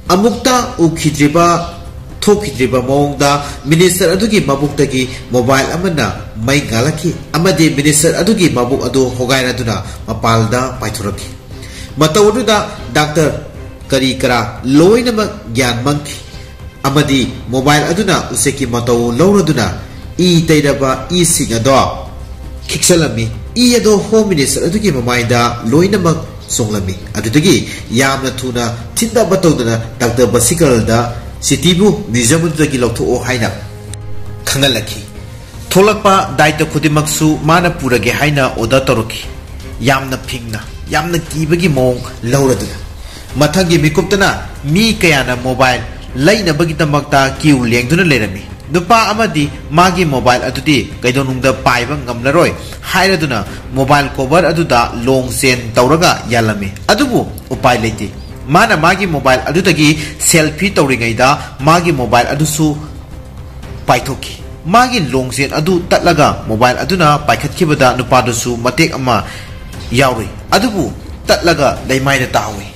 ꯑꯃꯨꯛꯇ ꯎꯈꯤꯗ꯭ꯔꯤꯕ, ꯊꯣꯛꯈꯤꯗ꯭ꯔꯤꯕ ꯃꯑꯣꯡꯗ minister ꯑꯗꯨꯒꯤ ꯃꯕꯨꯛꯇꯒꯤ mobile ꯑꯃꯅ ꯃꯩ ꯉꯥꯜꯂꯛꯈꯤ ꯑꯃꯗꯤ minister ꯑꯗꯨꯒꯤ ꯃꯕꯨꯛ ꯑꯗꯨ ꯍꯣꯒꯥꯏꯔꯗꯨꯅ ꯃꯄꯥꯜꯗ ꯄꯥꯏꯊꯣꯔꯛꯈꯤ꯫ ꯃꯇꯧ ꯑꯗꯨꯗ doctor ꯀꯔꯤ ꯀꯔꯥ ꯂꯣꯏꯅꯃꯛ ꯒ꯭ꯌꯥꯟ ꯃꯥꯡꯈꯤ꯫ ꯑꯃꯗꯤ mobile ꯑꯗꯨꯅ ꯎꯆꯦꯛꯀꯤ ꯃꯇꯧ ꯂꯧꯔꯗꯨꯅ ꯏ ꯇꯩꯔꯕ ꯏꯁꯤꯡ ꯑꯗꯣ ꯈꯤꯛꯆꯜꯂꯝꯃꯤ꯫ ꯏ ꯑꯗꯣ Home Minister ꯑꯗꯨꯒꯤ ꯃꯃꯥꯏꯗ ꯂꯣꯏꯅꯃꯛ ꯆꯣꯡꯂꯝꯃꯤ꯫ ꯑꯗꯨꯗꯒꯤ ꯌꯥꯝꯅ ꯊꯨꯅ ꯊꯤꯟꯗꯕ ꯇꯧꯗꯅ doctor ꯕꯁꯤꯀꯔꯜꯗ ꯁꯤꯇꯤꯕꯨ museum ꯑꯗꯨꯗꯒꯤ ꯂꯧꯊꯣꯛꯑꯣ ꯍꯥꯏꯅ ꯈꯪꯍꯜꯂꯛꯈꯤ꯫ ꯊꯣꯛꯂꯛꯄ ꯗꯥꯏꯇ ꯈꯨꯗꯤꯡꯃꯛꯁꯨ ꯃꯥꯅ ꯄꯨꯔꯒꯦ ꯍꯥꯏꯅ order ꯇꯧꯔꯛꯈꯤ꯫ ꯌꯥꯝꯅ ꯐꯤꯡꯅ, ꯌꯥꯝꯅ ꯀꯤꯕꯒꯤ ꯃꯑꯣꯡ ꯂꯧꯔꯗꯨꯅ꯫ ꯃꯊꯪꯒꯤ ꯃꯤꯀꯨꯞꯇꯅ ꯃꯤ ꯀꯌꯥꯅ mobile ꯂꯩꯅꯕꯒꯤꯗꯃꯛꯇ queue ꯂꯦꯡꯗꯨꯅ ꯂꯩꯔꯝꯃꯤ꯫ ꯅꯨꯄꯥ ꯑꯃꯗꯤ ꯃꯥꯒꯤ mobile ꯑꯗꯨꯗꯤ ꯀꯩꯗꯧꯅꯨꯡꯗ ꯄꯥꯏꯕ ꯉꯝꯂꯔꯣꯏ ꯍꯥꯏꯔꯗꯨꯅ mobile cover ꯑꯗꯨꯗ ꯂꯣꯡ ꯆꯦꯟ ꯇꯧꯔꯒ ꯌꯥꯜꯂꯝꯃꯤ꯫ ꯑꯗꯨꯕꯨ ꯎꯄꯥꯏ ꯂꯩꯇꯦ꯫ ꯃꯥꯅ ꯃꯥꯒꯤ mobile ꯑꯗꯨꯗꯒꯤ selfie ꯇꯧꯔꯤꯉꯩꯗ ꯃꯥꯒꯤ mobile ꯑꯗꯨꯁꯨ ꯄꯥꯏꯊꯣꯛꯈꯤ꯫ ꯃꯥꯒꯤ ꯂꯣꯡꯖꯦꯟ ꯑꯗꯨ ꯇꯠꯂꯒ mobile ꯑꯗꯨꯅ ꯄꯥꯏꯈꯠꯈꯤꯕꯗ ꯅꯨꯄꯥꯗꯨꯁꯨ ꯃꯇꯦꯛ ꯑꯃ ꯌꯥꯎꯔꯨꯏ꯫ ꯑꯗꯨꯕꯨ ꯇꯠꯂꯒ ꯂꯩꯃꯥꯏꯗ ꯇꯥꯍꯧꯏ꯫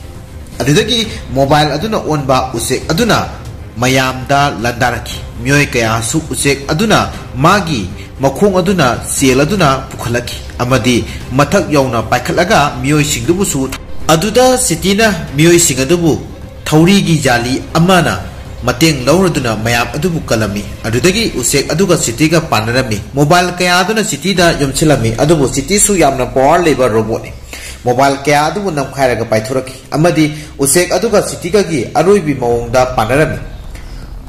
ꯑꯗꯨꯗꯒꯤ mobile ꯑꯗꯨꯅ ꯑꯣꯟꯕ ꯎꯆꯦꯛ ꯑꯗꯨꯅ ꯃꯌꯥꯝꯗ ꯂꯥꯟꯗꯥꯔꯛꯈꯤ꯫ ꯃꯤꯑꯣꯏ ꯀꯌꯥꯁꯨ ꯎꯆꯦꯛ ꯑꯗꯨꯅ ꯃꯥꯒꯤ ꯃꯈꯣꯡ ꯑꯗꯨꯅ ꯆꯦꯜꯂꯗꯨꯅ ꯄꯨꯈꯠꯂꯛꯈꯤ ꯑꯃꯗꯤ ꯃꯊꯛ ꯌꯧꯅ ꯄꯥꯏꯈꯠꯂꯒ ꯃꯤꯑꯣꯏꯁꯤꯡꯗꯨꯕꯨꯁꯨ꯫ ꯑꯗꯨꯗ ꯁꯤꯇꯤꯅ ꯃꯤꯑꯣꯏꯁꯤꯡ ꯑꯗꯨꯕꯨ ꯊꯧꯔꯤꯒꯤ ꯖꯥꯂꯤ ꯑꯃꯅ ꯃꯇꯦꯡ ꯂꯧꯔꯗꯨꯅ ꯃꯌꯥꯝ ꯑꯗꯨꯕꯨ ꯀꯜꯂꯝꯃꯤ꯫ ꯑꯗꯨꯗꯒꯤ ꯎꯆꯦꯛ ꯑꯗꯨꯒ ꯁꯤꯇꯤꯒ ꯄꯥꯟꯅꯔꯝꯃꯤ꯫ ꯃꯣꯕꯥꯏꯜ ꯀꯌꯥ ꯑꯗꯨꯅ ꯁꯤꯇꯤꯗ ꯌꯣꯝꯁꯤꯜꯂꯝꯃꯤ, ꯑꯗꯨꯕꯨ ꯁꯤꯇꯤꯁꯨ ꯌꯥꯝꯅ ꯄꯋꯥꯔ ꯂꯩꯕ ꯔꯣꯕꯣꯠꯅꯤ꯫ ꯃꯣꯕꯥꯏꯜ ꯀꯌꯥ ꯑꯗꯨꯕꯨ ꯅꯝꯈꯥꯏꯔꯒ ꯄꯥꯏꯊꯣꯔꯛꯈꯤ ꯑꯃꯗꯤ ꯎꯆꯦꯛ ꯑꯗꯨꯒ ꯁꯤꯇꯤꯒꯒꯤ ꯑꯔꯣꯏꯕꯤ ꯃꯑꯣꯡꯗ ꯄꯥꯟꯅꯔꯝꯃꯤ꯫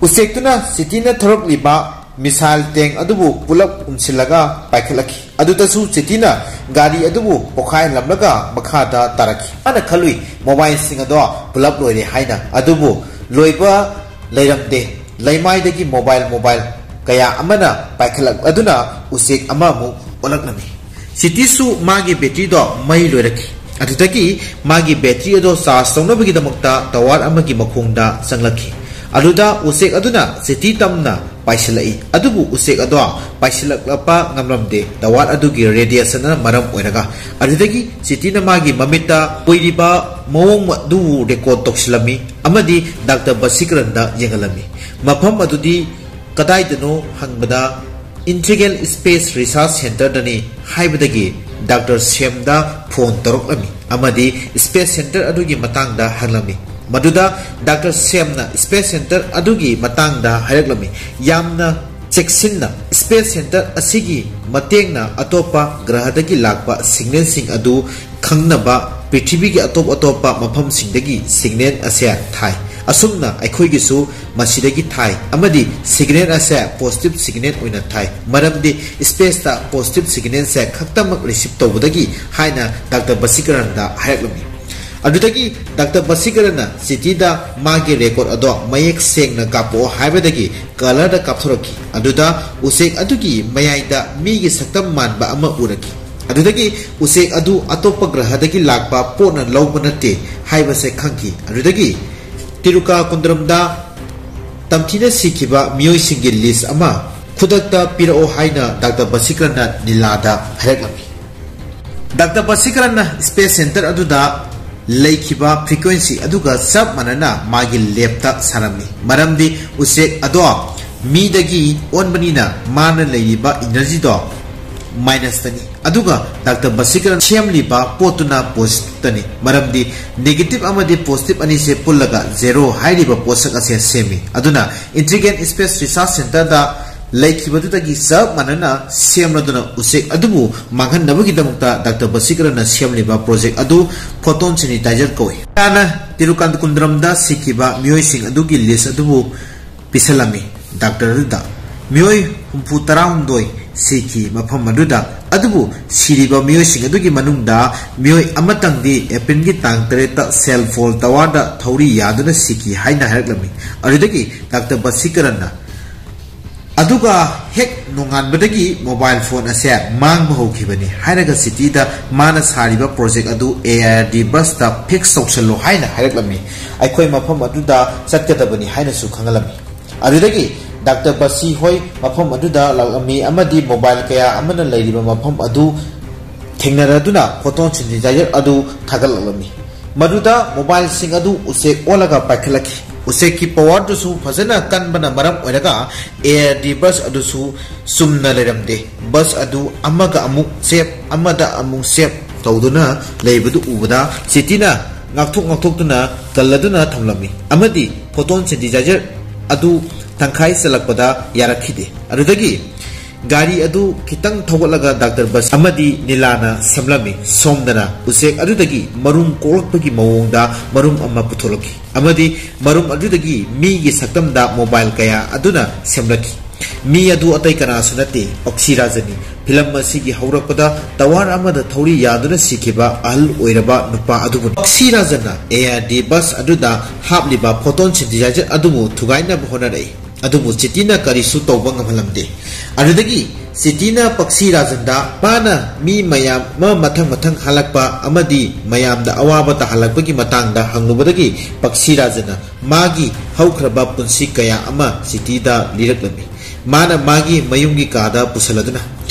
ꯎꯆꯦꯛꯇꯨꯅ ꯁꯤꯇꯤꯅ ꯊꯧꯔꯛꯂꯤꯕ ꯃꯤꯁꯥꯏꯜ ꯇꯦꯡ ꯑꯗꯨꯕꯨ ꯄꯨꯂꯞ ꯎꯝꯁꯤꯜꯂꯒ ꯄꯥꯏꯈꯠꯂꯛꯈꯤ꯫ ꯑꯗꯨꯗꯁꯨ ꯁꯤꯇꯤꯅ ꯒꯥꯔꯤ ꯑꯗꯨꯕꯨ ꯄꯣꯈꯥꯏꯍꯜꯂꯝꯂꯒ ꯃꯈꯥꯗ ꯇꯥꯔꯛꯈꯤ꯫ ꯃꯥꯅ ꯈꯜꯂꯨꯏ ꯃꯣꯕꯥꯏꯜꯁꯤꯡ ꯑꯗꯣ ꯄꯨꯂꯞ ꯂꯣꯏꯔꯦ ꯍꯥꯏꯅ, ꯑꯗꯨꯕꯨ ꯂꯣꯏꯕ ꯂꯩꯔꯝꯗꯦ꯫ ꯂꯩꯃꯥꯏꯗꯒꯤ ꯃꯣꯕꯥꯏꯜ ꯃꯣꯕꯥꯏꯜ ꯀꯌꯥ ꯑꯃꯅ ꯄꯥꯏꯈꯠꯂꯛꯂꯗꯨꯅ ꯎꯆꯦꯛ ꯑꯃꯃꯨꯛ ꯑꯣꯜꯂꯛꯂꯝꯃꯤ꯫ ꯁꯤꯇꯤꯁꯨ ꯃꯥꯒꯤ ꯕꯦꯇ꯭ꯔꯤꯗꯣ ꯃꯩ ꯂꯣꯏꯔꯛꯈꯤ꯫ ꯑꯗꯨꯗꯒꯤ ꯃꯥꯒꯤ ꯕꯦꯇ꯭ꯔꯤ ꯑꯗꯣ ꯆꯥꯔꯖ ꯇꯧꯅꯕꯒꯤꯗꯃꯛꯇ ꯇꯋꯥꯔ ꯑꯃꯒꯤ ꯃꯈꯣꯡꯗ ꯆꯪꯂꯛꯈꯤ꯫ ꯑꯗꯨꯗ ꯎꯆꯦꯛ ꯑꯗꯨꯅ ꯁꯤꯇꯤ ꯇꯝꯅ ꯄꯥꯏꯁꯤꯜꯂꯛꯏ, ꯑꯗꯨꯕꯨ ꯎꯆꯦꯛ ꯑꯗꯣ ꯄꯥꯏꯁꯤꯜꯂꯛꯂꯛꯄ ꯉꯝꯂꯝꯗꯦ, ꯇꯋꯥꯔ ꯑꯗꯨꯒꯤ ꯔꯦꯗꯤꯌꯦꯁꯟꯅ ꯃꯔꯝ ꯑꯣꯏꯔꯒ꯫ ꯑꯗꯨꯗꯒꯤ ꯁꯤꯇꯤꯅ ꯃꯥꯒꯤ ꯃꯃꯤꯠꯇ ꯑꯣꯏꯔꯤꯕ ꯃꯑꯣꯡ ꯑꯗꯨꯕꯨ ꯔꯦꯀꯣꯔꯗ ꯇꯧꯁꯤꯜꯂꯝꯃꯤ ꯑꯃꯗꯤ ꯗꯥꯛꯇꯔ ꯕꯁꯤꯀꯔꯟꯗ ꯌꯦꯡꯍꯜꯂꯝꯃꯤ꯫ ꯃꯐꯝ ꯑꯗꯨꯗꯤ ꯀꯗꯥꯏꯗꯅꯣ ꯍꯪꯕꯗ, "ꯏꯟꯇꯤꯒ꯭ꯔꯦꯜ ꯁ꯭ꯄꯦꯁ ꯔꯤꯁꯔꯆ ꯁꯦꯟꯇꯔꯗꯅꯤ" ꯍꯥꯏꯕꯗꯒꯤ ꯗꯥꯛꯇꯔ ꯁꯦꯝꯗ ꯐꯣꯟ ꯇꯧꯔꯛꯂꯝꯃꯤ ꯑꯃꯗꯤ ꯁ꯭ꯄꯦꯁ ꯁꯦꯟꯇꯔ ꯑꯗꯨꯒꯤ ꯃꯇꯥꯡꯗ ꯍꯪꯂꯝꯃꯤ꯫ ꯃꯗꯨꯗ ꯗꯥꯛꯇꯔ ꯁꯦꯝꯅ ꯁ꯭ꯄꯦꯁ ꯁꯦꯟꯇꯔ ꯑꯗꯨꯒꯤ ꯃꯇꯥꯡꯗ ꯍꯥꯏꯔꯛꯂꯝꯃꯤ꯫ ꯌꯥꯝꯅ ꯆꯦꯛꯁꯤꯟꯅ, ꯁ꯭ꯄꯦꯁ ꯁꯦꯟꯇꯔ ꯑꯁꯤꯒꯤ ꯃꯇꯦꯡꯅ ꯑꯇꯣꯞꯄ ꯒ꯭ꯔꯍꯗꯒꯤ ꯂꯥꯛꯄ ꯁꯤꯒꯅꯦꯜꯁꯤꯡ ꯑꯗꯨ ꯈꯪꯅꯕ ꯄ꯭ꯔꯤꯊꯤꯕꯤꯒꯤ ꯑꯇꯣꯞ ꯑꯇꯣꯞꯄ ꯃꯐꯝꯁꯤꯡꯗꯒꯤ ꯁꯤꯒꯅꯦꯜ ꯑꯁꯦ ꯊꯥꯏ꯫ ꯑꯁꯨꯝꯅ ꯑꯩꯈꯣꯏꯒꯤꯁꯨ ꯃꯁꯤꯗꯒꯤ ꯊꯥꯏ ꯑꯃꯗꯤ ꯁꯤꯒꯅꯦꯜ ꯑꯁꯦ ꯄꯣꯖꯤꯇꯤꯚ ꯁꯤꯒꯅꯦꯜ ꯑꯣꯏꯅ ꯊꯥꯏ, ꯃꯔꯝꯗꯤ ꯁ꯭ꯄꯦꯁꯇ ꯄꯣꯖꯤꯇꯤꯚ ꯁꯤꯒꯅꯦꯜꯁꯦ ꯈꯛꯇꯃꯛ ꯔꯤꯁꯤꯚ ꯇꯧꯕꯗꯒꯤ ꯍꯥꯏꯅ ꯗꯥꯛꯇꯔ ꯕꯁꯤꯀꯔꯟꯗ ꯍꯥꯏꯔꯛꯂꯝꯃꯤ꯫ ꯑꯗꯨꯗꯒꯤ ꯗꯥꯛꯇꯔ ꯕꯁꯤꯀꯔꯟꯅ ꯁꯤꯇꯤꯗ ꯃꯥꯒꯤ ꯔꯦꯀꯣꯔꯗ ꯑꯗꯣ ꯃꯌꯦꯛ ꯁꯦꯡꯅ ꯀꯥꯞꯄꯛꯑꯣ ꯍꯥꯏꯕꯗꯒꯤ ꯀꯂꯔꯗ ꯀꯥꯞꯊꯣꯔꯛꯈꯤ꯫ ꯑꯗꯨꯗ ꯎꯆꯦꯛ ꯑꯗꯨꯒꯤ ꯃꯌꯥꯏꯗ ꯃꯤꯒꯤ ꯁꯛꯇꯝ ꯃꯥꯟꯕ ꯑꯃ ꯎꯔꯛꯈꯤ꯫ ꯑꯗꯨꯗꯒꯤ ꯎꯆꯦꯛ ꯑꯗꯨ ꯑꯇꯣꯞꯄ ꯒ꯭ꯔꯍꯗꯒꯤ ꯂꯥꯛꯄ ꯄꯣꯠꯅ ꯂꯧꯕ ꯅꯠꯇꯦ ꯍꯥꯏꯕꯁꯦ ꯈꯪꯈꯤ꯫ ꯑꯗꯨꯗꯒꯤ ꯇꯤꯔꯨꯀꯥꯀꯨꯟꯗ꯭ꯔꯝꯗ ꯇꯝꯊꯤꯅ ꯁꯤꯈꯤꯕ ꯃꯤꯑꯣꯏꯁꯤꯡꯒꯤ ꯂꯤꯁ ꯑꯃ ꯈꯨꯗꯛꯇ ꯄꯤꯔꯛꯑꯣ ꯍꯥꯏꯅ ꯗꯥꯛꯇꯔ ꯕꯁꯤꯀꯔꯟꯅ ꯅꯤꯂꯥꯗ ꯍꯥꯏꯔꯛꯂꯝꯃꯤ꯫ ꯗꯥꯛꯇꯔ ꯕꯁꯤꯀꯔꯟꯅ ꯁ꯭ꯄꯦꯁ ꯁꯦꯟꯇꯔ ꯑꯗꯨꯗ ꯂꯩꯈꯤꯕ ꯐ꯭ꯔꯤꯀ꯭ꯋꯦꯟꯁꯤ ꯑꯗꯨꯒ ꯆꯞ ꯃꯥꯟꯅꯅ ꯃꯥꯒꯤ ꯂꯦꯞꯇ ꯁꯥꯔꯝꯃꯤ, ꯃꯔꯝꯗꯤ ꯎꯆꯦꯛ ꯑꯗꯣ ꯃꯤꯗꯒꯤ ꯑꯣꯟꯕꯅꯤꯅ ꯃꯥꯅ ꯂꯩꯔꯤꯕ ꯏꯅꯔꯖꯤꯗꯣ ꯃꯥꯏꯅꯁꯇꯅꯤ꯫ ꯑꯗꯨꯒ ꯗꯥꯛꯇꯔ ꯕꯁꯤꯀꯔꯟ ꯁꯦꯝꯂꯤꯕ ꯄꯣꯠꯇꯨꯅ ꯄꯣꯖꯤꯇꯤꯞꯇꯅꯤ, ꯃꯔꯝꯗꯤ ꯅꯦꯒꯦꯇꯤꯞ ꯑꯃꯗꯤ ꯄꯣꯖꯤꯇꯤꯞ ꯑꯅꯤꯁꯦ ꯄꯨꯜꯂꯒ ꯖꯦꯔꯣ ꯍꯥꯏꯔꯤꯕ ꯄꯣꯠꯁꯛ ꯑꯁꯦ ꯁꯦꯝꯃꯤ꯫ ꯑꯗꯨꯅ ꯏꯟꯇ꯭ꯔꯤꯒꯦꯟ ꯁ꯭ꯄꯦꯁ ꯔꯤꯁꯔꯁ ꯁꯦꯟꯇꯔꯗ ꯂꯩꯈꯤꯕꯗꯨꯗꯒꯤ ꯆꯞ ꯃꯥꯟꯅꯅ ꯁꯦꯝꯂꯗꯨꯅ ꯎꯆꯦꯛ ꯑꯗꯨꯕꯨ ꯃꯥꯡꯍꯟꯅꯕꯒꯤꯗꯃꯛꯇ ꯗꯥꯛꯇꯔ ꯕꯁꯤꯀꯔꯟꯅ ꯁꯦꯝꯂꯤꯕ ꯄ꯭ꯔꯣꯖꯦꯛ ꯑꯗꯨ ꯐꯣꯇꯣꯟ ꯁꯦꯅꯤꯇꯥꯏꯖꯔ ꯀꯧꯏ꯫ ꯍꯥꯟꯅ ꯇꯤꯔꯨꯀꯥꯟꯇꯀꯨꯟꯗ꯭ꯔꯝꯗ ꯁꯤꯈꯤꯕ ꯃꯤꯑꯣꯏꯁꯤꯡ ꯑꯗꯨꯒꯤ ꯂꯤꯁ ꯑꯗꯨꯕꯨ ꯄꯤꯁꯜꯂꯝꯃꯤ ꯗꯥꯛꯇꯔ ꯑꯗꯨꯗ꯫ ꯃꯤꯑꯣꯏ ꯍꯨꯝꯐꯨ ꯇꯔꯥꯍꯨꯝꯗꯣꯏ ꯁꯤꯈꯤ ꯃꯐꯝ ꯑꯗꯨꯗ, ꯑꯗꯨꯕꯨ ꯁꯤꯔꯤꯕ ꯃꯤꯑꯣꯏꯁꯤꯡ ꯑꯗꯨꯒꯤ ꯃꯅꯨꯡꯗ ꯃꯤꯑꯣꯏ ꯑꯃꯇꯪꯗꯤ ꯑꯦꯄ꯭ꯔꯤꯜꯒꯤ ꯇꯥꯡ ꯇꯔꯦꯠꯇ ꯁꯦꯜ ꯐꯣꯟ ꯇꯋꯥꯔꯗ ꯊꯧꯔꯤ ꯌꯥꯗꯨꯅ ꯁꯤꯈꯤ ꯍꯥꯏꯅ ꯍꯥꯏꯔꯛꯂꯝꯃꯤ꯫ ꯑꯗꯨꯗꯒꯤ ꯗꯥꯛꯇꯔ ꯕꯁꯤꯀꯔꯟꯅ ꯑꯗꯨꯒ ꯍꯦꯛ ꯅꯣꯡꯉꯥꯟꯕꯗꯒꯤ ꯃꯣꯕꯥꯏꯜ ꯐꯣꯟ ꯑꯁꯦ ꯃꯥꯡꯕ ꯍꯧꯈꯤꯕꯅꯤ ꯍꯥꯏꯔꯒ ꯁꯤꯇꯤꯗ ꯃꯥꯅ ꯁꯥꯔꯤꯕ ꯄ꯭ꯔꯣꯖꯦꯛ ꯑꯗꯨ ꯑꯦ ꯑꯥꯔ ꯗꯤ ꯕꯁꯇ ꯐꯤꯛꯁ ꯇꯧꯁꯜꯂꯣ ꯍꯥꯏꯅ ꯍꯥꯏꯔꯛꯂꯝꯃꯤ꯫ ꯑꯩꯈꯣꯏ ꯃꯐꯝ ꯑꯗꯨꯗ ꯆꯠꯀꯗꯕꯅꯤ ꯍꯥꯏꯅꯁꯨ ꯈꯪꯍꯜꯂꯝꯃꯤ꯫ ꯑꯗꯨꯗꯒꯤ ꯗꯥꯛꯇꯔ ꯕꯁꯤ ꯍꯣꯏ ꯃꯐꯝ ꯑꯗꯨꯗ ꯂꯥꯛꯂꯝꯃꯤ ꯑꯃꯗꯤ ꯃꯣꯕꯥꯏꯜ ꯀꯌꯥ ꯑꯃꯅ ꯂꯩꯔꯤꯕ ꯃꯐꯝ ꯑꯗꯨ ꯊꯦꯡꯅꯔꯗꯨꯅ ꯐꯣꯇꯣꯟ ꯁꯦꯅꯤꯇꯥꯏꯖꯔ ꯑꯗꯨ ꯊꯥꯒꯠꯂꯛꯂꯝꯃꯤ꯫ ꯃꯗꯨꯗ ꯃꯣꯕꯥꯏꯜꯁꯤꯡ ꯑꯗꯨ ꯎꯆꯦꯛ ꯑꯣꯜꯂꯒ ꯄꯥꯏꯈꯠꯂꯛꯈꯤ꯫ ꯎꯆꯦꯛꯀꯤ ꯄꯋꯥꯔꯗꯨꯁꯨ ꯐꯖꯅ ꯀꯟꯕꯅ ꯃꯔꯝ ꯑꯣꯏꯔꯒ ꯑꯦ ꯑꯥꯔ ꯗꯤ ꯕꯁ ꯑꯗꯨꯁꯨ ꯆꯨꯝꯅ ꯂꯩꯔꯝꯗꯦ꯫ ꯕꯁ ꯑꯗꯨ ꯑꯃꯒ ꯑꯃꯨꯛ ꯆꯦꯞ, ꯑꯃꯗ ꯑꯃꯨꯛ ꯆꯦꯞ ꯇꯧꯗꯨꯅ ꯂꯩꯕꯗꯨ ꯎꯕꯗ ꯁꯤꯇꯤꯅ ꯉꯥꯛꯊꯣꯛ ꯉꯥꯛꯊꯣꯛꯇꯨꯅ ꯀꯜꯂꯗꯨꯅ ꯊꯝꯂꯝꯃꯤ ꯑꯃꯗꯤ ꯐꯣꯇꯣꯟ ꯁꯦꯅꯤꯇꯥꯏꯖꯔ ꯑꯗꯨ ꯇꯪꯈꯥꯏ ꯆꯜꯂꯛꯄꯗ ꯌꯥꯔꯛꯈꯤꯗꯦ꯫ ꯑꯗꯨꯗꯒꯤ ꯒꯥꯔꯤ ꯑꯗꯨ ꯈꯤꯇꯪ ꯊꯧꯒꯠꯂꯒ ꯗꯥꯛꯇꯔ ꯕꯁ ꯑꯃꯗꯤ ꯅꯤꯂꯥꯅ ꯁꯦꯝꯂꯝꯃꯤ꯫ ꯁꯣꯝꯗꯅ ꯎꯆꯦꯛ ꯑꯗꯨꯗꯒꯤ ꯃꯔꯨꯝ ꯀꯣꯛꯂꯛꯄꯒꯤ ꯃꯑꯣꯡꯗ ꯃꯔꯨꯝ ꯑꯃ ꯄꯨꯊꯣꯛꯂꯛꯈꯤ ꯑꯃꯗꯤ ꯃꯔꯨꯝ ꯑꯗꯨꯗꯒꯤ ꯃꯤꯒꯤ ꯁꯛꯇꯝꯗ ꯃꯣꯕꯥꯏꯜ ꯀꯌꯥ ꯑꯗꯨꯅ ꯁꯦꯝꯂꯛꯈꯤ꯫ ꯃꯤ ꯑꯗꯨ ꯑꯇꯩ ꯀꯅꯥꯁꯨ ꯅꯠꯇꯦ, ꯄꯛꯁꯤ ꯔꯥꯖꯅꯤ꯫ ꯐꯤꯂꯝ ꯑꯁꯤꯒꯤ ꯍꯧꯔꯛꯄꯗ ꯇꯋꯥꯔ ꯑꯃꯗ ꯊꯧꯔꯤ ꯌꯥꯗꯨꯅ ꯁꯤꯈꯤꯕ ꯑꯍꯜ ꯑꯣꯏꯔꯕ ꯅꯨꯄꯥ ꯑꯗꯨꯕꯨꯅꯤ꯫ ꯄꯛꯁꯤ ꯔꯥꯖꯟꯅ ꯑꯦ ꯑꯥꯔ ꯗꯤ ꯕꯁ ꯑꯗꯨꯗ ꯍꯥꯞꯂꯤꯕ ꯐꯣꯇꯣꯟ ꯁꯦꯅꯤꯇꯥꯏꯖꯔ ꯑꯗꯨꯕꯨ ꯊꯨꯒꯥꯏꯅꯕ ꯍꯣꯠꯅꯔꯛꯏ꯫ ꯑꯗꯨꯕꯨ ꯆꯤꯇꯤꯅ ꯀꯔꯤꯁꯨ ꯇꯧꯕ ꯉꯝꯍꯜꯂꯝꯗꯦ꯫ ꯑꯗꯨꯗꯒꯤ ꯆꯤꯇꯤꯅ ꯄꯛꯁꯤ ꯔꯥꯖꯟꯗ ꯃꯥꯅ ꯃꯤ ꯃꯌꯥꯝ ꯑꯃ ꯃꯊꯪ ꯃꯊꯪ ꯍꯜꯂꯛꯄ ꯑꯃꯗꯤ ꯃꯌꯥꯝꯗ ꯑꯋꯥꯕ ꯇꯥꯍꯜꯂꯛꯄꯒꯤ ꯃꯇꯥꯡꯗ ꯍꯪꯂꯨꯕꯗꯒꯤ ꯄꯛꯁꯤ ꯔꯥꯖꯟꯅ ꯃꯥꯒꯤ ꯍꯧꯈ꯭ꯔꯕ ꯄꯨꯟꯁꯤ ꯀꯌꯥ ꯑꯃ ꯆꯤꯇꯤꯗ ꯂꯤꯔꯛꯂꯝꯃꯤ꯫ ꯃꯥꯅ ꯃꯥꯒꯤ ꯃꯌꯨꯝꯒꯤ ꯀꯥꯗ ꯄꯨꯁꯜꯂꯗꯨꯅ,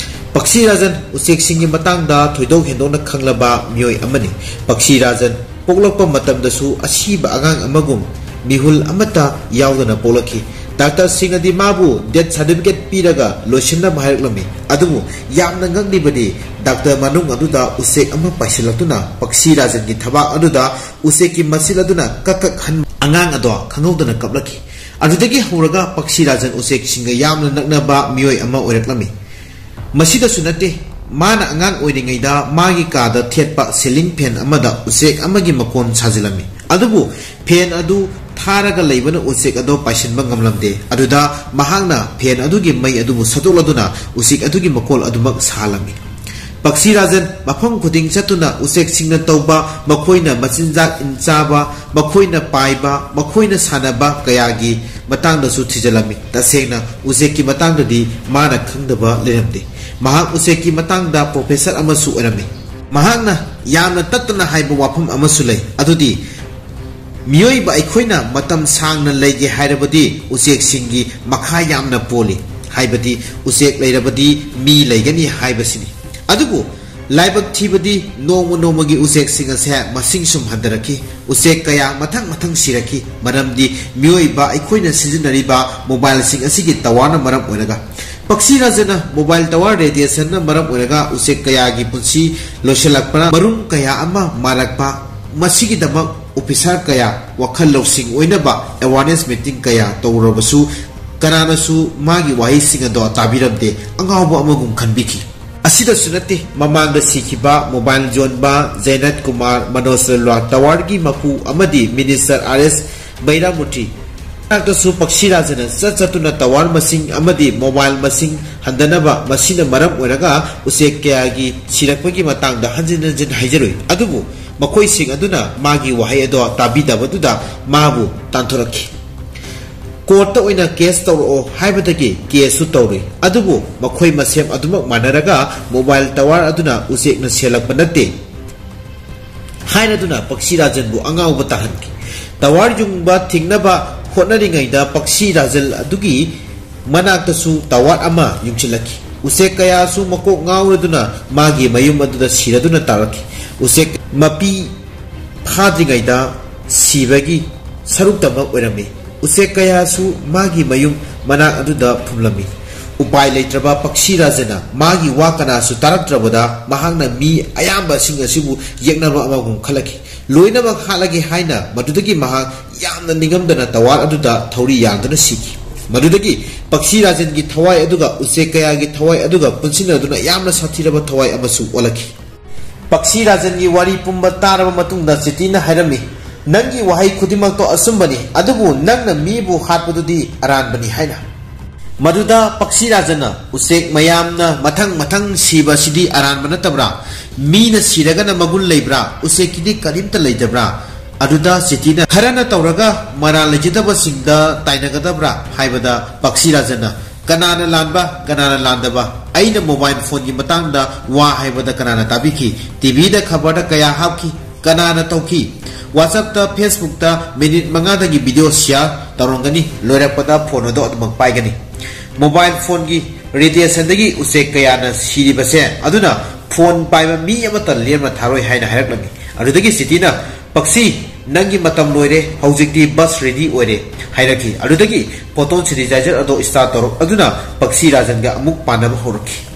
ꯄꯛꯁꯤ ꯔꯥꯖꯟ ꯎꯆꯦꯛꯁꯤꯡꯒꯤ ꯃꯇꯥꯡꯗ ꯊꯣꯏꯗꯣꯛ ꯍꯦꯟꯗꯣꯛꯅ ꯈꯪꯂꯕ ꯃꯤꯑꯣꯏ ꯑꯃꯅꯤ꯫ ꯄꯛꯁꯤ ꯔꯥꯖꯟ ꯄꯣꯛꯂꯛꯄ ꯃꯇꯝꯗꯁꯨ ꯑꯁꯤꯕ ꯑꯉꯥꯡ ꯑꯃꯒꯨꯝ ꯃꯤꯍꯨꯜ ꯑꯃꯠꯇ ꯌꯥꯎꯗꯅ ꯄꯣꯛꯂꯛꯈꯤ꯫ ꯗꯥꯛꯇꯔꯁꯤꯡꯅꯗꯤ ꯃꯥꯕꯨ ꯗꯦꯠ ꯁꯥꯔꯇꯤꯐꯤꯀꯦꯠ ꯄꯤꯔꯒ ꯂꯣꯏꯁꯤꯟꯅꯕ ꯍꯥꯏꯔꯛꯂꯝꯃꯤ꯫ ꯑꯗꯨꯕꯨ ꯌꯥꯝꯅ ꯉꯛꯂꯤꯕꯗꯤ, ꯗꯥꯛꯇꯔ ꯃꯅꯨꯡ ꯑꯗꯨꯗ ꯎꯆꯦꯛ ꯑꯃ ꯄꯥꯏꯁꯤꯜꯂꯛꯇꯨꯅ ꯄꯛꯁꯤ ꯔꯥꯖꯟꯒꯤ ꯊꯕꯥꯛ ꯑꯗꯨꯗ ꯎꯆꯦꯛꯀꯤ ꯃꯆꯤꯜ ꯑꯗꯨꯅ ꯀꯛ ꯀꯛ ꯍꯟ-, ꯑꯉꯥꯡ ꯑꯗꯣ ꯈꯪꯍꯧꯗꯅ ꯀꯞꯂꯛꯈꯤ꯫ ꯑꯗꯨꯗꯒꯤ ꯍꯧꯔꯒ ꯄꯛꯁꯤ ꯔꯥꯖꯟ ꯎꯆꯦꯛꯁꯤꯡꯒ ꯌꯥꯝꯅ ꯅꯛꯅꯕ ꯃꯤꯑꯣꯏ ꯑꯃ ꯑꯣꯏꯔꯛꯂꯝꯃꯤ꯫ ꯃꯁꯤꯗꯁꯨ ꯅꯠꯇꯦ, ꯃꯥꯅ ꯑꯉꯥꯡ ꯑꯣꯏꯔꯤꯉꯩꯗ ꯃꯥꯒꯤ ꯀꯥꯗ ꯊꯦꯠꯄ ꯁꯤꯂꯤꯡ ꯐꯦꯟ ꯑꯃꯗ ꯎꯆꯦꯛ ꯑꯃꯒꯤ ꯃꯀꯣꯟ ꯁꯥꯖꯤꯜꯂꯝꯃꯤ꯫ ꯑꯗꯨꯕꯨ ꯐꯦꯟ ꯑꯗꯨ ꯊꯥꯔꯒ ꯂꯩꯕꯅ ꯎꯆꯦꯛ ꯑꯗꯨ ꯄꯥꯏꯁꯤꯟꯕ ꯉꯝꯂꯝꯗꯦ꯫ ꯑꯗꯨꯗ ꯃꯍꯥꯛꯅ ꯐꯦꯟ ꯑꯗꯨꯒꯤ ꯃꯩ ꯑꯗꯨꯕꯨ ꯁꯠꯇꯣꯛꯂꯗꯨꯅ ꯎꯆꯦꯛ ꯑꯗꯨꯒꯤ ꯃꯀꯣꯜ ꯑꯗꯨꯃꯛ ꯁꯥꯍꯜꯂꯝꯃꯤ꯫ ꯄꯛꯁꯤ ꯔꯥꯖꯟ ꯃꯐꯝ ꯈꯨꯗꯤꯡ ꯆꯠꯇꯨꯅ ꯎꯆꯦꯛꯁꯤꯡꯅ ꯇꯧꯕ, ꯃꯈꯣꯏꯅ ꯃꯆꯤꯟꯖꯥꯛ ꯏꯟ ꯆꯥꯕ, ꯃꯈꯣꯏꯅ ꯄꯥꯏꯕ, ꯃꯈꯣꯏꯅ ꯁꯥꯟꯅꯕ ꯀꯌꯥꯒꯤ ꯃꯇꯥꯡꯗꯁꯨ ꯊꯤꯖꯤꯜꯂꯝꯃꯤ꯫ ꯇꯁꯦꯡꯅ ꯎꯆꯦꯛꯀꯤ ꯃꯇꯥꯡꯗꯗꯤ ꯃꯥꯅ ꯈꯪꯗꯕ ꯂꯩꯔꯝꯗꯦ꯫ ꯃꯍꯥꯛ ꯎꯆꯦꯛꯀꯤ ꯃꯇꯥꯡꯗ ꯄ꯭ꯔꯣꯐꯦꯁꯔ ꯑꯃꯁꯨ ꯑꯣꯏꯔꯝꯃꯤ꯫ ꯃꯍꯥꯛꯅ ꯌꯥꯝꯅ ꯇꯠꯇꯅ ꯍꯥꯏꯕ ꯋꯥꯐꯝ ꯑꯃꯁꯨ ꯂꯩ, ꯑꯗꯨꯗꯤ ꯃꯤꯑꯣꯏꯕ ꯑꯩꯈꯣꯏꯅ ꯃꯇꯝ ꯁꯥꯡꯅ ꯂꯩꯒꯦ ꯍꯥꯏꯔꯕꯗꯤ ꯎꯆꯦꯛꯁꯤꯡꯒꯤ ꯃꯈꯥ ꯌꯥꯝꯅ ꯄꯣꯜꯂꯤ, ꯍꯥꯏꯕꯗꯤ ꯎꯆꯦꯛ ꯂꯩꯔꯕꯗꯤ ꯃꯤ ꯂꯩꯒꯅꯤ ꯍꯥꯏꯕꯁꯤꯅꯤ꯫ ꯑꯗꯨꯕꯨ ꯂꯥꯏꯕꯛ ꯊꯤꯕꯗꯤ ꯅꯣꯡꯃ ꯅꯣꯡꯃꯒꯤ ꯎꯆꯦꯛꯁꯤꯡ ꯑꯁꯦ ꯃꯁꯤꯡ ꯁꯨꯝ ꯍꯟꯊꯔꯛꯈꯤ꯫ ꯎꯆꯦꯛ ꯀꯌꯥ ꯃꯊꯪ ꯃꯊꯪ ꯁꯤꯔꯛꯈꯤ, ꯃꯔꯝꯗꯤ ꯃꯤꯑꯣꯏꯕ ꯑꯩꯈꯣꯏꯅ ꯁꯤꯖꯤꯟꯅꯔꯤꯕ ꯃꯣꯕꯥꯏꯜꯁꯤꯡ ꯑꯁꯤꯒꯤ ꯇꯋꯥꯔꯅ ꯃꯔꯝ ꯑꯣꯏꯔꯒ꯫ ꯄꯛꯁꯤ ꯔꯥꯖꯅ ꯃꯣꯕꯥꯏꯜ ꯇꯋꯥꯔ ꯔꯦꯗꯤꯌꯦꯁꯟꯅ ꯃꯔꯝ ꯑꯣꯏꯔꯒ ꯎꯆꯦꯛ ꯀꯌꯥꯒꯤ ꯄꯨꯟꯁꯤ ꯂꯣꯏꯁꯤꯜꯂꯛꯄꯅ ꯃꯔꯨꯝ ꯀꯌꯥ ꯑꯃ ꯃꯥꯔꯛꯄ, ꯃꯁꯤꯒꯤꯗꯃꯛ ꯑꯣꯐꯤꯁꯥꯔ ꯀꯌꯥ ꯋꯥꯈꯜ ꯂꯧꯁꯤꯡ ꯑꯣꯏꯅꯕ ꯑꯦꯋꯥꯔꯅꯦꯁ ꯃꯤꯇꯤꯡ ꯀꯌꯥ ꯇꯧꯔꯕꯁꯨ ꯀꯅꯥꯅꯁꯨ ꯃꯥꯒꯤ ꯋꯥꯍꯩꯁꯤꯡ ꯑꯗꯣ ꯇꯥꯕꯤꯔꯝꯗꯦ, ꯑꯉꯥꯎꯕ ꯑꯃꯒꯨꯝ ꯈꯟꯕꯤꯈꯤ꯫ ꯑꯁꯤꯗꯁꯨ ꯅꯠꯇꯦ, ꯃꯃꯥꯡꯗ ꯁꯤꯈꯤꯕ ꯃꯣꯕꯥꯏꯜ ꯌꯣꯟꯕ ꯖꯩꯅꯠ ꯀꯨꯃꯥꯔ, ꯃꯅꯣꯖ ꯂꯜꯋꯥ, ꯇꯋꯥꯔꯒꯤ ꯃꯄꯨ ꯑꯃꯗꯤ ꯃꯤꯅꯤꯁꯇꯔ ꯑꯥꯔ ꯑꯦꯁ ꯕꯩꯔꯥꯃꯨꯇꯤ ꯃꯅꯥꯛꯇꯁꯨ ꯄꯛꯁꯤ ꯔꯥꯖꯅ ꯆꯠ ꯆꯠꯇꯨꯅ ꯇꯋꯥꯔ ꯃꯁꯤꯡ ꯑꯃꯗꯤ ꯃꯣꯕꯥꯏꯜ ꯃꯁꯤꯡ ꯍꯟꯊꯅꯕ, ꯃꯁꯤꯅ ꯃꯔꯝ ꯑꯣꯏꯔꯒ ꯎꯆꯦꯛ ꯀꯌꯥꯒꯤ ꯁꯤꯔꯛꯄꯒꯤ ꯃꯇꯥꯡꯗ ꯍꯟꯖꯤꯟ ꯍꯟꯖꯤꯟ ꯍꯥꯏꯖꯔꯨꯏ꯫ ꯑꯗꯨꯕꯨ ꯃꯈꯣꯏꯁꯤꯡ ꯑꯗꯨꯅ ꯃꯥꯒꯤ ꯋꯥꯍꯩ ꯑꯗꯣ ꯇꯥꯕꯤꯗꯕꯗꯨꯗ ꯃꯥꯕꯨ ꯇꯥꯟꯊꯣꯔꯛꯈꯤ꯫ ꯀꯣꯔꯠꯇ ꯑꯣꯏꯅ ꯀꯦꯁ ꯇꯧꯔꯛꯑꯣ ꯍꯥꯏꯕꯗꯒꯤ ꯀꯦꯁꯁꯨ ꯇꯧꯔꯨꯏ꯫ ꯑꯗꯨꯕꯨ ꯃꯈꯣꯏ ꯃꯁꯦꯝ ꯑꯗꯨꯃꯛ ꯃꯥꯟꯅꯔꯒ ꯃꯣꯕꯥꯏꯜ ꯇꯋꯥꯔ ꯑꯗꯨꯅ ꯎꯆꯦꯛꯅ ꯁꯦꯜꯂꯛꯄ ꯅꯠꯇꯦ ꯍꯥꯏꯔꯗꯨꯅ ꯄꯛꯁꯤ ꯔꯥꯖꯟꯕꯨ ꯑꯉꯥꯎꯕ ꯇꯥꯍꯟꯈꯤ꯫ ꯇꯋꯥꯔ ꯌꯨꯡꯕ ꯊꯤꯡꯅꯕ ꯍꯣꯠꯅꯔꯤꯉꯩꯗ ꯄꯛꯁꯤ ꯔꯥꯖꯟ ꯑꯗꯨꯒꯤ ꯃꯅꯥꯛꯇꯁꯨ ꯇꯋꯥꯔ ꯑꯃ ꯌꯨꯡꯁꯤꯜꯂꯛꯈꯤ꯫ ꯎꯆꯦꯛ ꯀꯌꯥꯁꯨ ꯃꯀꯣꯛ ꯉꯥꯎꯔꯗꯨꯅ ꯃꯥꯒꯤ ꯃꯌꯨꯝ ꯑꯗꯨꯗ ꯁꯤꯔꯗꯨꯅ ꯇꯥꯔꯛꯈꯤ꯫ ꯎꯆꯦꯛ ꯃꯄꯤ ꯐꯥꯗ꯭ꯔꯤꯉꯩꯗ ꯁꯤꯕꯒꯤ ꯁꯔꯨꯛꯇꯃꯛ ꯑꯣꯏꯔꯝꯃꯤ꯫ ꯎꯆꯦꯛ ꯀꯌꯥꯁꯨ ꯃꯥꯒꯤ ꯃꯌꯨꯝ ꯃꯅꯥꯛ ꯑꯗꯨꯗ ꯐꯨꯝꯂꯝꯃꯤ꯫ ꯎꯄꯥꯏ ꯂꯩꯇ꯭ꯔꯕ ꯄꯛꯁꯤ ꯔꯥꯖꯅ ꯃꯥꯒꯤ ꯋꯥ ꯀꯅꯥꯁꯨ ꯇꯥꯔꯛꯇ꯭ꯔꯕꯗ ꯃꯍꯥꯛꯅ ꯃꯤ ꯑꯌꯥꯝꯕꯁꯤꯡ ꯑꯁꯤꯕꯨ ꯌꯦꯛꯅꯕ ꯑꯃꯒꯨꯝ ꯈꯜꯂꯛꯈꯤ꯫ ꯂꯣꯏꯅꯃꯛ ꯍꯥꯠꯂꯒꯦ ꯍꯥꯏꯅ ꯃꯗꯨꯗꯒꯤ ꯃꯍꯥꯛ ꯌꯥꯝꯅ ꯅꯤꯡꯉꯝꯗꯅ ꯇꯋꯥꯔ ꯑꯗꯨꯗ ꯊꯧꯔꯤ ꯌꯥꯟꯗꯨꯅ ꯁꯤꯈꯤ꯫ ꯃꯗꯨꯗꯒꯤ ꯄꯛꯁꯤ ꯔꯥꯖꯟꯒꯤ ꯊꯋꯥꯏ ꯑꯗꯨꯒ ꯎꯆꯦꯛ ꯀꯌꯥꯒꯤ ꯊꯋꯥꯏ ꯑꯗꯨꯒ ꯄꯨꯟꯁꯤꯟꯅꯗꯨꯅ ꯌꯥꯝꯅ ꯁꯥꯊꯤꯔꯕ ꯊꯋꯥꯏ ꯑꯃꯁꯨ ꯑꯣꯜꯂꯛꯈꯤ꯫ ꯄꯛꯁꯤ ꯔꯥꯖꯟꯒꯤ ꯋꯥꯔꯤ ꯄꯨꯝꯕ ꯇꯥꯔꯕ ꯃꯇꯨꯡꯗ ꯆꯤꯇꯤꯅ ꯍꯥꯏꯔꯝꯃꯤ, "ꯅꯪꯒꯤ ꯋꯥꯍꯩ ꯈꯨꯗꯤꯡꯃꯛꯇꯣ ꯑꯆꯨꯝꯕꯅꯤ, ꯑꯗꯨꯕꯨ ꯅꯪꯅ ꯃꯤꯕꯨ ꯍꯥꯠꯄꯗꯨꯗꯤ ꯑꯔꯥꯟꯕꯅꯤ" ꯍꯥꯏꯅ꯫ ꯃꯗꯨꯗ ꯄꯛꯁꯤ ꯔꯥꯖꯟꯅ, "ꯎꯆꯦꯛ ꯃꯌꯥꯝꯅ ꯃꯊꯪ ꯃꯊꯪ ꯁꯤꯕ ꯑꯁꯤꯗꯤ ꯑꯔꯥꯟꯕ ꯅꯠꯇꯕ꯭ꯔꯥ? ꯃꯤꯅ ꯁꯤꯔꯒꯅ ꯃꯒꯨꯟ ꯂꯩꯕ꯭ꯔꯥ? ꯎꯆꯦꯛꯀꯤꯗꯤ ꯀꯔꯤꯝꯇ ꯂꯩꯇꯕ꯭ꯔꯥ?" ꯑꯗꯨꯗ ꯆꯤꯇꯤꯅ, "ꯈꯔꯅ ꯇꯧꯔꯒ ꯃꯔꯥꯜ ꯂꯩꯖꯗꯕꯁꯤꯡꯗ ꯇꯥꯏꯅꯒꯗꯕ꯭ꯔꯥ?" ꯍꯥꯏꯕꯗ ꯄꯛꯁꯤ ꯔꯥꯖꯟꯅ, "ꯀꯅꯥꯅ ꯂꯥꯟꯕ, ꯀꯅꯥꯅ ꯂꯥꯟꯗꯕ? ꯑꯩꯅ ꯃꯣꯕꯥꯏꯜ ꯐꯣꯟꯒꯤ ꯃꯇꯥꯡꯗ ꯋꯥ ꯍꯥꯏꯕꯗ ꯀꯅꯥꯅ ꯇꯥꯕꯤꯈꯤ? ꯇꯤꯚꯤꯗ ꯈꯕꯔꯗ ꯀꯌꯥ ꯍꯥꯞꯈꯤ? ꯀꯅꯥꯅ ꯇꯧꯈꯤ? WhatsApp-ꯇ, Facebook-ꯇ ꯃꯤꯅꯤꯠ ꯃꯉꯥꯗꯒꯤ ꯚꯤꯗꯤꯑꯣ ꯁꯤꯌꯥꯔ ꯇꯧꯔꯝꯒꯅꯤ, ꯂꯣꯏꯔꯛꯄꯗ ꯐꯣꯟ ꯑꯗꯨ ꯑꯗꯨꯃꯛ ꯄꯥꯏꯒꯅꯤ꯫ ꯃꯣꯕꯥꯏꯜ ꯐꯣꯟꯒꯤ ꯔꯦꯗꯤꯌꯦꯁꯟꯗꯒꯤ ꯎꯆꯦꯛ ꯀꯌꯥꯅ ꯁꯤꯔꯤꯕꯁꯦ, ꯑꯗꯨꯅ ꯐꯣꯟ ꯄꯥꯏꯕ ꯃꯤ ꯑꯃꯠꯇ ꯂꯦꯝꯅ ꯊꯥꯔꯣꯏ" ꯍꯥꯏꯅ ꯍꯥꯏꯔꯛꯂꯝꯃꯤ꯫ ꯑꯗꯨꯗꯒꯤ ꯆꯤꯇꯤꯅ, "ꯄꯛꯁꯤ, ꯅꯪꯒꯤ ꯃꯇꯝ ꯂꯣꯏꯔꯦ, ꯍꯧꯖꯤꯛꯇꯤ ꯕꯁ ꯔꯦꯗꯤ ꯑꯣꯏꯔꯦ" ꯍꯥꯏꯔꯛꯈꯤ꯫ ꯑꯗꯨꯗꯒꯤ ꯐꯣꯇꯣꯟ ꯁꯤꯅꯤꯖꯥꯏꯖꯔ ꯑꯗꯨ ꯁ꯭ꯇꯥꯔꯠ ꯇꯧꯔꯛ ꯑꯗꯨꯅ ꯄꯛꯁꯤ ꯔꯥꯖꯟꯒ ꯑꯃꯨꯛ ꯄꯥꯟꯅꯕ ꯍꯧꯔꯛꯈꯤ꯫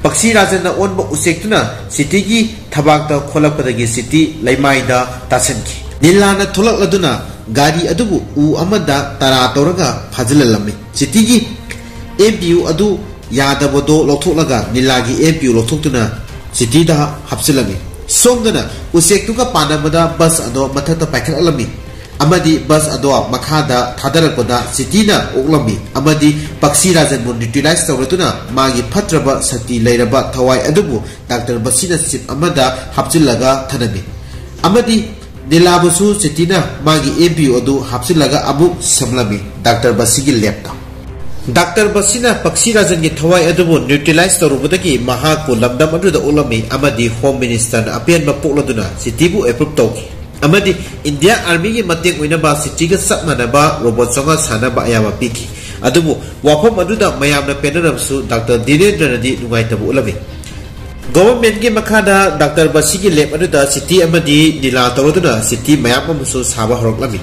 ꯄꯛꯁꯤ ꯔꯥꯖꯟꯅ ꯑꯣꯟꯕ ꯎꯆꯦꯛꯇꯨꯅ ꯆꯤꯇꯤꯒꯤ ꯊꯕꯥꯛꯇ ꯈꯣꯠꯂꯛꯄꯗꯒꯤ ꯆꯤꯇꯤ ꯂꯩꯃꯥꯏꯗ ꯇꯥꯁꯤꯟꯈꯤ꯫ ꯅꯤꯂꯥꯅ ꯊꯣꯛꯂꯛꯂꯗꯨꯅ ꯒꯥꯔꯤ ꯑꯗꯨꯕꯨ ꯎ ꯑꯃꯗ ꯇꯔꯥ ꯇꯧꯔꯒ ꯐꯥꯖꯤꯜꯍꯜꯂꯝꯃꯤ꯫ ꯆꯤꯇꯤꯒꯤ ꯑꯦꯝ ꯄꯤ ꯌꯨ ꯑꯗꯨ ꯌꯥꯗꯕꯗꯣ ꯂꯧꯊꯣꯛꯂꯒ ꯅꯤꯂꯥꯒꯤ ꯑꯦꯝ ꯄꯤ ꯌꯨ ꯂꯧꯊꯣꯛꯇꯨꯅ ꯆꯤꯇꯤꯗ ꯍꯥꯞꯆꯤꯜꯂꯝꯃꯤ꯫ ꯁꯣꯝꯗꯅ ꯎꯆꯦꯛꯇꯨꯒ ꯄꯥꯟꯅꯕꯗ ꯕꯁ ꯑꯗꯣ ꯃꯊꯛꯇ ꯄꯥꯏꯈꯠꯍꯜꯂꯝꯃꯤ ꯑꯃꯗꯤ ꯕꯁ ꯑꯗꯣ ꯃꯈꯥꯗ ꯊꯥꯗꯔꯛꯄꯗ ꯆꯤꯇꯤꯅ ꯑꯣꯛꯂꯝꯃꯤ ꯑꯃꯗꯤ ꯄꯛꯁꯤ ꯔꯥꯖꯟꯕꯨ ꯅ꯭ꯌꯨꯇ꯭ꯔꯤꯂꯥꯏꯁ ꯇꯧꯔꯗꯨꯅ ꯃꯥꯒꯤ ꯐꯠꯇ꯭ꯔꯕ ꯁꯛꯇꯤ ꯂꯩꯔꯕ ꯊꯋꯥꯏ ꯑꯗꯨꯕꯨ ꯗꯥꯛꯇꯔ ꯕꯁꯤꯅ ꯆꯤꯞ ꯑꯃꯗ ꯍꯥꯞꯆꯤꯜꯂꯒ ꯊꯅꯝꯃꯤ ꯑꯃꯗꯤ ꯅꯤꯂꯥꯕꯨꯁꯨ ꯆꯤꯇꯤꯅ ꯃꯥꯒꯤ ꯑꯦꯝ ꯄꯤ ꯌꯨ ꯑꯗꯨ ꯍꯥꯞꯆꯤꯜꯂꯒ ꯑꯃꯨꯛ ꯁꯝꯂꯝꯃꯤ ꯗꯥꯛꯇꯔ ꯕꯁꯤꯒꯤ ꯂꯦꯞꯇ꯫ ꯗꯥꯛꯇꯔ ꯕꯁꯤꯅ ꯄꯛꯁꯤ ꯔꯥꯖꯟꯒꯤ ꯊꯋꯥꯏ ꯑꯗꯨꯕꯨ ꯅ꯭ꯌꯨꯇ꯭ꯔꯤꯂꯥꯏꯁ ꯇꯧꯔꯨꯕꯗꯒꯤ ꯃꯍꯥꯛꯄꯨ ꯂꯝꯗꯝ ꯑꯗꯨꯗ ꯑꯣꯛꯂꯝꯃꯤ ꯑꯃꯗꯤ ꯍꯣꯝ ꯃꯤꯅꯤꯁꯇꯔꯅ ꯑꯄꯦꯟꯕ ꯄꯣꯛꯂꯗꯨꯅ ꯆꯤꯇꯤꯕꯨ ꯑꯦꯄ꯭ꯔꯨꯞ ꯇꯧꯈꯤ ꯑꯃꯗꯤ ꯏꯟꯗꯤꯌꯥ ꯑꯥꯔꯃꯤꯒꯤ ꯃꯇꯦꯡ ꯑꯣꯏꯅꯕ ꯆꯤꯇꯤꯒ ꯆꯞ ꯃꯥꯟꯅꯕ ꯔꯣꯕꯣꯠ ꯆꯥꯝꯃꯉꯥ ꯁꯥꯅꯕ ꯑꯌꯥꯕ ꯄꯤꯈꯤ꯫ ꯑꯗꯨꯕꯨ ꯋꯥꯐꯝ ꯑꯗꯨꯗ ꯃꯌꯥꯝꯅ ꯄꯦꯟꯅꯔꯕꯁꯨ ꯗꯥꯛꯇꯔ ꯗꯤꯔꯦꯟꯗ꯭ꯔꯅꯗꯤ ꯅꯨꯡꯉꯥꯏꯇꯕ ꯎꯠꯂꯝꯃꯤ꯫ ꯒꯣꯚꯔꯟꯃꯦꯟꯠꯀꯤ ꯃꯈꯥꯗ ꯗꯥꯛꯇꯔ ꯕꯁꯤꯒꯤ ꯂꯦꯕ ꯑꯗꯨꯗ ꯆꯤꯇꯤ ꯑꯃꯗꯤ ꯅꯤꯂꯥ ꯇꯧꯔꯗꯨꯅ ꯆꯤꯇꯤ ꯃꯌꯥꯝ ꯑꯃꯁꯨ ꯁꯥꯕ ꯍꯧꯔꯛꯂꯝꯃꯤ꯫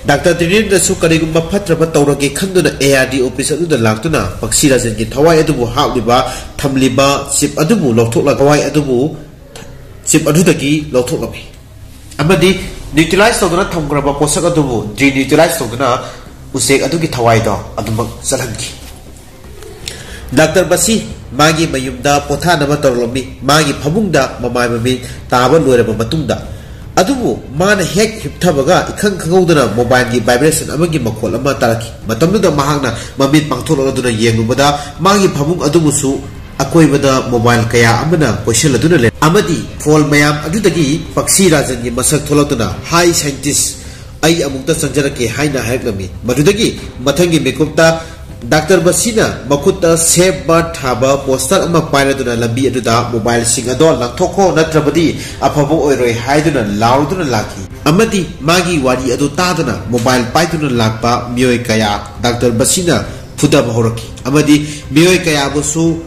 ꯗꯥꯛꯇꯔ ꯗꯦꯅꯤꯌꯦꯜꯅꯁꯨ ꯀꯔꯤꯒꯨꯝꯕ ꯐꯠꯇ꯭ꯔꯕ ꯇꯧꯔꯒꯦ ꯈꯟꯗꯨꯅ ARD office ꯑꯗꯨꯗ ꯂꯥꯛꯇꯨꯅ ꯄꯛꯁꯤ ꯔꯥꯖꯟꯒꯤ ꯊꯋꯥꯏ ꯑꯗꯨꯕꯨ ꯍꯥꯞꯂꯤꯕ, ꯊꯝꯂꯤꯕ chip ꯑꯗꯨꯕꯨ ꯂꯧꯊꯣꯛꯂꯒ, ꯊꯋꯥꯏ ꯑꯗꯨꯕꯨ, chip ꯑꯗꯨꯗꯒꯤ ꯂꯧꯊꯣꯛꯂꯝꯃꯤ꯫ ꯑꯃꯗꯤ neutralize ꯇꯧꯗꯨꯅ ꯊꯝꯈ꯭ꯔꯕ ꯄꯣꯠꯁꯛ ꯑꯗꯨꯕꯨ de-neutralize ꯇꯧꯗꯨꯅ ꯎꯆꯦꯛ ꯑꯗꯨꯒꯤ ꯊꯋꯥꯏꯗꯣ ꯑꯗꯨꯃꯛ ꯆꯠꯍꯟꯈꯤ꯫ ꯗꯥꯛꯇꯔ ꯕꯁꯤ ꯃꯥꯒꯤ ꯃꯌꯨꯝꯗ ꯄꯣꯊꯥꯅꯕ ꯇꯧꯔꯛꯂꯝꯃꯤ꯫ ꯃꯥꯒꯤ ꯐꯃꯨꯡꯗ ꯃꯃꯥꯏ ꯃꯃꯤꯠ ꯇꯥꯕ ꯂꯣꯏꯔꯕ ꯃꯇꯨꯡꯗ, ꯑꯗꯨꯕꯨ ꯃꯥꯅ ꯍꯦꯛ ꯍꯤꯞꯊꯕꯒ ꯏꯈꯪ ꯈꯪꯍꯧꯗꯅ mobileꯒꯤ vibration ꯑꯃꯒꯤ ꯃꯈꯣꯜ ꯑꯃ ꯇꯥꯔꯛꯈꯤ꯫ ꯃꯇꯝꯗꯨꯗ ꯃꯍꯥꯛꯅ ꯃꯃꯤꯠ ꯄꯥꯡꯊꯣꯛꯂꯗꯨꯅ ꯌꯦꯡꯂꯨꯕꯗ, ꯃꯥꯒꯤ ꯐꯃꯨꯡ ꯑꯗꯨꯕꯨꯁꯨ ꯑꯀꯣꯏꯕꯗ mobile ꯀꯌꯥ ꯑꯃꯅ ꯀꯣꯏꯁꯤꯜꯂꯗꯨꯅ ꯂꯩ ꯑꯃꯗꯤ phone ꯃꯌꯥꯝ ꯑꯗꯨꯗꯒꯤ ꯄꯛꯁꯤ ꯔꯥꯖꯟꯒꯤ ꯃꯁꯛ ꯊꯣꯛꯂꯛꯇꯨꯅ, "Hi scientist, ꯑꯩ ꯑꯃꯨꯛꯇ ꯆꯪꯖꯔꯛꯀꯦ" ꯍꯥꯏꯅ ꯍꯥꯏꯔꯛꯂꯝꯃꯤ꯫ ꯃꯗꯨꯗꯒꯤ ꯃꯊꯪꯒꯤ ꯃꯤꯀꯨꯞꯇ ꯗꯥꯛꯇꯔ ꯕꯁꯤꯅ ꯃꯈꯨꯠꯇ "Save Bird" ꯊꯥꯕ poster ꯑꯃ ꯄꯥꯏꯔꯗꯨꯅ ꯂꯝꯕꯤ ꯑꯗꯨꯗ "Mobileꯁꯤꯡ ꯑꯗꯣ ꯂꯪꯊꯣꯛꯈꯣ, ꯅꯠꯇ꯭ꯔꯕꯗꯤ ꯑꯐꯕ ꯑꯣꯏꯔꯣꯏ" ꯍꯥꯏꯗꯨꯅ ꯂꯥꯎꯗꯨꯅ ꯂꯥꯛꯈꯤ꯫ ꯑꯃꯗꯤ ꯃꯥꯒꯤ ꯋꯥꯔꯤ ꯑꯗꯨ ꯇꯥꯗꯨꯅ mobile ꯄꯥꯏꯗꯨꯅ ꯂꯥꯛꯄ ꯃꯤꯑꯣꯏ ꯀꯌꯥ ꯗꯥꯛꯇꯔ ꯕꯁꯤꯅ ꯐꯨꯗꯕ ꯍꯧꯔꯛꯈꯤ꯫ ꯑꯃꯗꯤ ꯃꯤꯑꯣꯏ ꯀꯌꯥꯕꯨꯁꯨ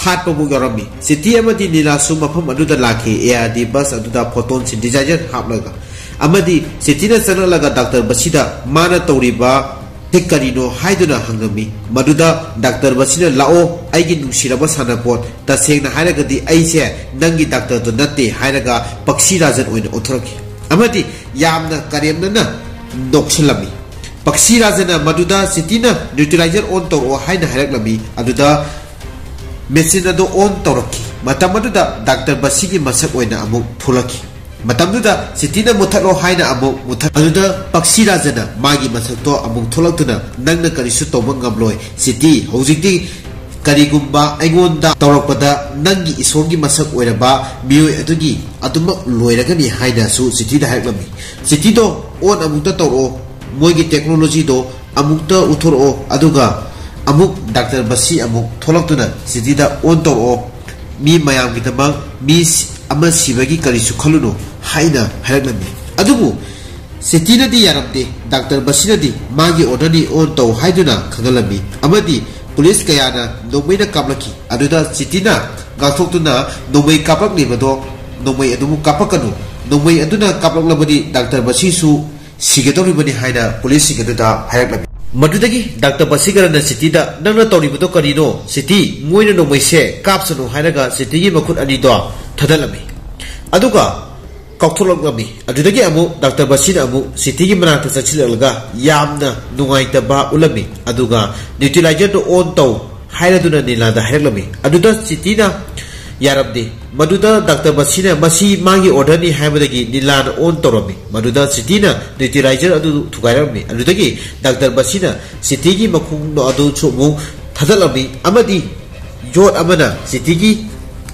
ꯍꯥꯠꯄꯕꯨ ꯌꯥꯎꯔꯝꯃꯤ꯫ ꯁꯤꯇꯤ ꯑꯃꯗꯤ ꯅꯤꯂꯥꯁꯨ ꯃꯐꯝ ꯑꯗꯨꯗ ꯂꯥꯛꯈꯤ꯫ ARD bus ꯑꯗꯨꯗ photon synthesizer ꯍꯥꯞꯂꯒ ꯑꯃꯗꯤ ꯁꯤꯇꯤꯅ ꯆꯪꯂꯛꯂꯒ ꯗꯥꯛꯇꯔ ꯕꯁꯤꯗ ꯃꯥꯅ ꯇꯧꯔꯤꯕ ꯁꯤ ꯀꯔꯤꯅꯣ ꯍꯥꯏꯗꯨꯅ ꯍꯪꯂꯝꯃꯤ꯫ ꯃꯗꯨꯗ ꯗꯥꯛꯇꯔ ꯕꯁꯤꯅ, "ꯂꯥꯛꯑꯣ, ꯑꯩꯒꯤ ꯅꯨꯡꯁꯤꯔꯕ ꯁꯥꯟꯅꯄꯣꯠ, ꯇꯁꯦꯡꯅ ꯍꯥꯏꯔꯒꯗꯤ ꯑꯩꯁꯦ ꯅꯪꯒꯤ ꯗꯥꯛꯇꯔꯗꯣ ꯅꯠꯇꯦ" ꯍꯥꯏꯔꯒ ꯄꯛꯁꯤ ꯔꯥꯖꯟ ꯑꯣꯏꯅ ꯑꯣꯟꯊꯣꯔꯛꯈꯤ꯫ ꯑꯃꯗꯤ ꯌꯥꯝꯅ ꯀꯔꯦꯝꯅꯅ ꯅꯣꯛꯁꯤꯜꯂꯝꯃꯤ꯫ ꯄꯛꯁꯤ ꯔꯥꯖꯟꯅ ꯃꯗꯨꯗ ꯁꯤꯇꯤꯅ neutralizer on ꯇꯧꯔꯛꯑꯣ ꯍꯥꯏꯅ ꯍꯥꯏꯔꯛꯂꯝꯃꯤ꯫ ꯑꯗꯨꯗ machine ꯑꯗꯨ on ꯇꯧꯔꯛꯈꯤ꯫ ꯃꯇꯝ ꯑꯗꯨꯗ ꯗꯥꯛꯇꯔ ꯕꯁꯤꯒꯤ ꯃꯁꯛ ꯑꯣꯏꯅ ꯑꯃꯨꯛ ꯊꯣꯛꯂꯛꯈꯤ꯫ ꯃꯇꯝꯗꯨꯗ ꯁꯤꯇꯤꯅ "ꯃꯨꯊꯠꯂꯣ" ꯍꯥꯏꯅ ꯑꯃꯨꯛ ꯃꯨꯊꯠ-, ꯑꯗꯨꯗ ꯄꯛꯁꯤ ꯔꯥꯖꯟꯅ ꯃꯥꯒꯤ ꯃꯁꯛꯇꯣ ꯑꯃꯨꯛ ꯊꯣꯛꯂꯛꯇꯨꯅ, "ꯅꯪꯅ ꯀꯔꯤꯁꯨ ꯇꯧꯕ ꯉꯝꯂꯣꯏ ꯁꯤꯇꯤ, ꯍꯧꯖꯤꯛꯇꯤ ꯀꯔꯤꯒꯨꯝꯕ ꯑꯩꯉꯣꯟꯗ ꯇꯧꯔꯛꯄꯗ ꯅꯪꯒꯤ ꯏꯁꯣꯔꯒꯤ ꯃꯁꯛ ꯑꯣꯏꯔꯕ ꯃꯤꯑꯣꯏ ꯑꯗꯨꯒꯤ ꯑꯗꯨꯃꯛ ꯂꯣꯏꯔꯒꯅꯤ" ꯍꯥꯏꯅꯁꯨ ꯁꯤꯇꯤꯗ ꯍꯥꯏꯔꯛꯂꯝꯃꯤ꯫ "ꯁꯤꯇꯤꯗꯣ on ꯑꯃꯨꯛꯇ ꯇꯧꯔꯛꯑꯣ, ꯃꯣꯏꯒꯤ technologyꯗꯣ ꯑꯃꯨꯛꯇ ꯎꯠꯊꯣꯔꯛꯑꯣ, ꯑꯗꯨꯒ ꯑꯃꯨꯛ ꯗꯥꯛꯇꯔ ꯕꯁꯤ ꯑꯃꯨꯛ ꯊꯣꯛꯂꯛꯇꯨꯅ ꯁꯤꯇꯤꯗ on ꯇꯧꯔꯛꯑꯣ, ꯃꯤ ꯃꯌꯥꯝꯒꯤꯗꯃꯛ ꯃꯤ ꯁꯤ-, ꯑꯃ ꯁꯤꯕꯒꯤ ꯀꯔꯤꯁꯨ ꯈꯜꯂꯨꯅꯨ" ꯍꯥꯏꯅ ꯍꯥꯏꯔꯛꯂꯝꯃꯤ꯫ ꯑꯗꯨꯕꯨ ꯁꯤꯇꯤꯅꯗꯤ ꯌꯥꯔꯝꯗꯦ꯫ ꯗꯥꯛꯇꯔ ꯕꯁꯤꯅꯗꯤ ꯃꯥꯒꯤ orderꯅꯤ, on ꯇꯧ ꯍꯥꯏꯗꯨꯅ ꯈꯪꯍꯜꯂꯝꯃꯤ꯫ ꯑꯃꯗꯤ police ꯀꯌꯥꯅ ꯅꯣꯡꯃꯩꯅ ꯀꯥꯞꯂꯛꯈꯤ꯫ ꯑꯗꯨꯗ ꯁꯤꯇꯤꯅ ꯉꯥꯛꯊꯣꯛꯇꯨꯅ, "ꯅꯣꯡꯃꯩ ꯀꯥꯞꯂꯛꯂꯤꯕꯗꯣ ꯅꯣꯡꯃꯩ ꯑꯗꯨꯕꯨ ꯀꯥꯞꯄꯛꯀꯅꯨ꯫ ꯅꯣꯡꯃꯩ ꯑꯗꯨꯅ ꯀꯥꯞꯂꯛꯂꯕꯗꯤ ꯗꯥꯛꯇꯔ ꯕꯁꯤꯁꯨ ꯁꯤꯒꯗꯧꯔꯤꯕꯅꯤ ꯍꯥꯏꯅ ꯄꯨꯂꯤꯁꯁꯤꯡ ꯑꯗꯨꯗ ꯍꯥꯏꯔꯛꯂꯝꯃꯤ꯫ ꯃꯗꯨꯗꯒꯤ ꯗꯥꯛꯇꯔ ꯕꯁꯤꯀꯔꯟꯅ ꯁꯤꯇꯤꯗ, "ꯅꯪꯅ ꯇꯧꯔꯤꯕꯗꯣ ꯀꯔꯤꯅꯣ? ꯁꯤꯇꯤ, ꯃꯣꯏꯅ ꯅꯣꯡꯃꯩꯁꯦ ꯀꯥꯞꯁꯅꯨ" ꯍꯥꯏꯔꯒ ꯁꯤꯇꯤꯒꯤ ꯃꯈꯨꯠ ꯑꯅꯤꯗꯣ ꯊꯥꯗꯠꯂꯝꯃꯤ꯫ ꯑꯗꯨꯒ ꯀꯥꯎꯊꯣꯛꯂꯛꯂꯝꯃꯤ꯫ ꯑꯗꯨꯗꯒꯤ ꯑꯃꯨꯛ ꯗꯥꯛꯇꯔ ꯕꯁꯤꯅ ꯑꯃꯨꯛ ꯁꯤꯇꯤꯒꯤ ꯃꯅꯥꯛꯇ ꯆꯪꯁꯤꯜꯂꯛꯂꯒ ꯌꯥꯝꯅ ꯅꯨꯡꯉꯥꯏꯇꯕ ꯎꯠꯂꯝꯃꯤ꯫ ꯑꯗꯨꯒ "ꯅ꯭ꯌꯨꯇ꯭ꯔꯤꯂꯥꯏꯖꯔꯗꯨ ꯑꯣꯟ ꯇꯧ" ꯍꯥꯏꯔꯗꯨꯅ ꯅꯤꯂꯥꯗ ꯍꯥꯏꯔꯛꯂꯝꯃꯤ꯫ ꯑꯗꯨꯗ ꯁꯤꯇꯤꯅ ꯌꯥꯔꯝꯗꯦ꯫ ꯃꯗꯨꯗ ꯗꯥꯛꯇꯔ ꯕꯁꯤꯅ "ꯃꯁꯤ ꯃꯥꯒꯤ ꯑꯣꯔꯗꯔꯅꯤ" ꯍꯥꯏꯕꯗꯒꯤ ꯅꯤꯂꯥꯅ ꯑꯣꯟ ꯇꯧꯔꯝꯃꯤ꯫ ꯃꯗꯨꯗ ꯁꯤꯇꯤꯅ ꯅ꯭ꯌꯨꯇ꯭ꯔꯤꯂꯥꯏꯖꯔ ꯑꯗꯨ ꯊꯨꯒꯥꯏꯔꯝꯃꯤ꯫ ꯑꯗꯨꯗꯒꯤ ꯗꯥꯛꯇꯔ ꯕꯁꯤꯅ ꯁꯤꯇꯤꯒꯤ ꯃꯈꯣꯡ ꯑꯗꯨꯁꯨ ꯑꯃꯨꯛ ꯊꯥꯗꯠꯂꯝꯃꯤ ꯑꯃꯗꯤ ꯌꯣꯠ ꯑꯃꯅ ꯁꯤꯇꯤꯒꯤ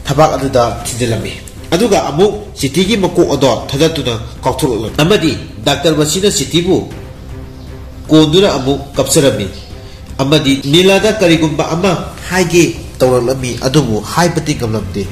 ꯊꯕꯥꯛ ꯑꯗꯨꯗ ꯊꯤꯟꯖꯤꯜꯂꯝꯃꯤ꯫ ꯑꯗꯨꯒ ꯑꯃꯨꯛ ꯁꯤꯇꯤꯒꯤ ꯃꯀꯣꯛ ꯑꯗꯣ ꯊꯥꯗꯠꯇꯨꯅ ꯀꯥꯎꯊꯣꯛꯂꯛꯂꯝꯃꯤ ꯑꯃꯗꯤ ꯗꯥꯛꯇꯔ ꯕꯁꯤꯅ ꯁꯤꯇꯤꯕꯨ ꯀꯣꯟꯗꯨꯅ ꯑꯃꯨꯛ ꯀꯞꯆꯔꯝꯃꯤ ꯑꯃꯗꯤ ꯅꯤꯂꯥꯗ ꯀꯔꯤꯒꯨꯝꯕ ꯑꯃ ꯍꯥꯏꯒꯦ ꯇꯧꯔꯛꯂꯝꯃꯤ, ꯑꯗꯨꯕꯨ ꯍꯥꯏꯕꯗꯤ ꯉꯝꯂꯝꯗꯦ꯫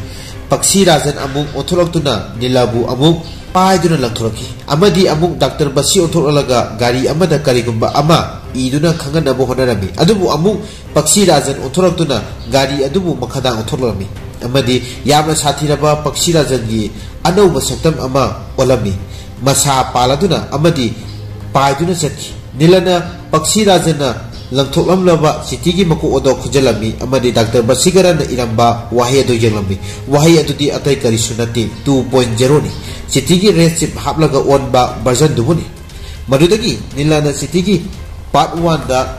ꯄꯛꯁꯤ ꯔꯥꯖꯟ ꯑꯃꯨꯛ ꯑꯣꯟꯊꯣꯔꯛꯇꯨꯅ ꯅꯤꯂꯥꯕꯨ ꯑꯃꯨꯛ ꯄꯥꯏꯗꯨꯅ ꯂꯪꯊꯣꯔꯛꯈꯤ ꯑꯃꯗꯤ ꯑꯃꯨꯛ ꯗꯥꯛꯇꯔ ꯕꯁꯤ ꯑꯣꯟꯊꯣꯔꯛꯂꯒ ꯒꯥꯔꯤ ꯑꯃꯗ ꯀꯔꯤꯒꯨꯝꯕ ꯑꯃ ꯏꯗꯨꯅ ꯈꯪꯍꯟꯅꯕ ꯍꯣꯠꯅꯔꯝꯃꯤ꯫ ꯑꯗꯨꯕꯨ ꯑꯃꯨꯛ ꯄꯛꯁꯤ ꯔꯥꯖꯟ ꯑꯣꯟꯊꯣꯔꯛꯇꯨꯅ ꯒꯥꯔꯤ ꯑꯗꯨꯕꯨ ꯃꯈꯥꯗꯥꯡ ꯑꯣꯟꯊꯣꯔꯛꯂꯝꯃꯤ ꯑꯃꯗꯤ ꯌꯥꯝꯅ ꯁꯥꯊꯤꯔꯕ ꯄꯛꯁꯤ ꯔꯥꯖꯟꯒꯤ ꯑꯅꯧꯕ ꯁꯛꯇꯝ ꯑꯃ ꯑꯣꯜꯂꯝꯃꯤ꯫ ꯃꯁꯥ ꯄꯥꯜꯂꯗꯨꯅ ꯑꯃꯗꯤ ꯄꯥꯏꯗꯨꯅ ꯆꯠꯈꯤ꯫ ꯅꯤꯂꯥꯅ ꯄꯛꯁꯤ ꯔꯥꯖꯟꯅ ꯂꯪꯊꯣꯛꯂꯝꯂꯕ ꯁꯤꯇꯤꯒꯤ ꯃꯀꯣꯛ ꯑꯗꯨ ꯈꯨꯟꯖꯜꯂꯝꯃꯤ ꯑꯃꯗꯤ ꯗꯥꯛꯇꯔ ꯕꯁꯤꯀꯔꯟꯅ ꯏꯔꯝꯕ ꯋꯥꯍꯩ ꯑꯗꯨ ꯌꯦꯡꯂꯝꯃꯤ꯫ ꯋꯥꯍꯩ ꯑꯗꯨꯗꯤ ꯑꯇꯩ ꯀꯔꯤꯁꯨ ꯅꯠꯇꯦ, "ꯇꯨ ꯄꯣꯏꯟꯠ ꯖꯦꯔꯣꯅꯤ"꯫ ꯁꯤꯇꯤꯒꯤ ꯔꯦꯁ ꯆꯤꯞ ꯍꯥꯞꯂꯒ ꯑꯣꯟꯕ ꯚꯔꯖꯟꯗꯨꯕꯨꯅꯤ꯫ ꯃꯗꯨꯗꯒꯤ ꯅꯤꯂꯥꯅ ꯁꯤꯇꯤꯒꯤ ꯄꯥꯔꯠ ꯋꯥꯟꯗ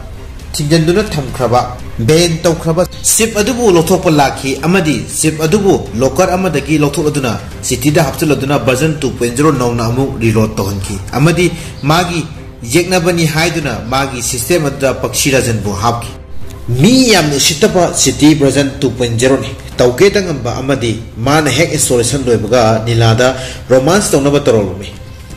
ꯊꯤꯡꯖꯤꯟꯗꯨꯅ ꯊꯝꯈ꯭ꯔꯕ, ꯕꯦꯟ ꯇꯧꯈ꯭ꯔꯕ ꯆꯤꯞ ꯑꯗꯨꯕꯨ ꯂꯧꯊꯣꯛꯄ ꯂꯥꯛꯈꯤ ꯑꯃꯗꯤ ꯆꯤꯞ ꯑꯗꯨꯕꯨ ꯂꯣꯀꯔ ꯑꯃꯗꯒꯤ ꯂꯧꯊꯣꯛꯂꯗꯨꯅ ꯁꯤꯇꯤꯗ ꯍꯥꯞꯆꯤꯜꯂꯗꯨꯅ ꯚꯔꯖꯟ ꯇꯨ ꯄꯣꯏꯟꯠ ꯖꯦꯔꯣ ꯅꯧꯅ ꯑꯃꯨꯛ ꯔꯤꯂꯣꯗ ꯇꯧꯍꯟꯈꯤ ꯑꯃꯗꯤ ꯃꯥꯒꯤ ꯌꯦꯛꯅꯕꯅꯤ ꯍꯥꯏꯗꯨꯅ ꯃꯥꯒꯤ ꯁꯤꯁꯇꯦꯝ ꯑꯗꯨꯗ ꯄꯛꯁꯤ ꯔꯥꯖꯟꯕꯨ ꯍꯥꯞꯈꯤ꯫ ꯃꯤ ꯌꯥꯝꯅ ꯎꯁꯤꯠꯇꯕ ꯁꯤꯇꯤ ꯚꯔꯖꯟ ꯇꯨ ꯄꯣꯏꯟꯠ ꯖꯦꯔꯣꯅꯤ꯫ ꯇꯧꯒꯦꯗ ꯉꯝꯕ ꯑꯃꯗꯤ ꯃꯥꯅ ꯍꯦꯛ ꯏꯟꯁꯇꯣꯂꯦꯁꯟ ꯂꯣꯏꯕꯒ ꯅꯤꯂꯥꯗ ꯔꯣꯃꯥꯟꯁ ꯇꯧꯅꯕ ꯇꯧꯔꯛꯂꯝꯃꯤ꯫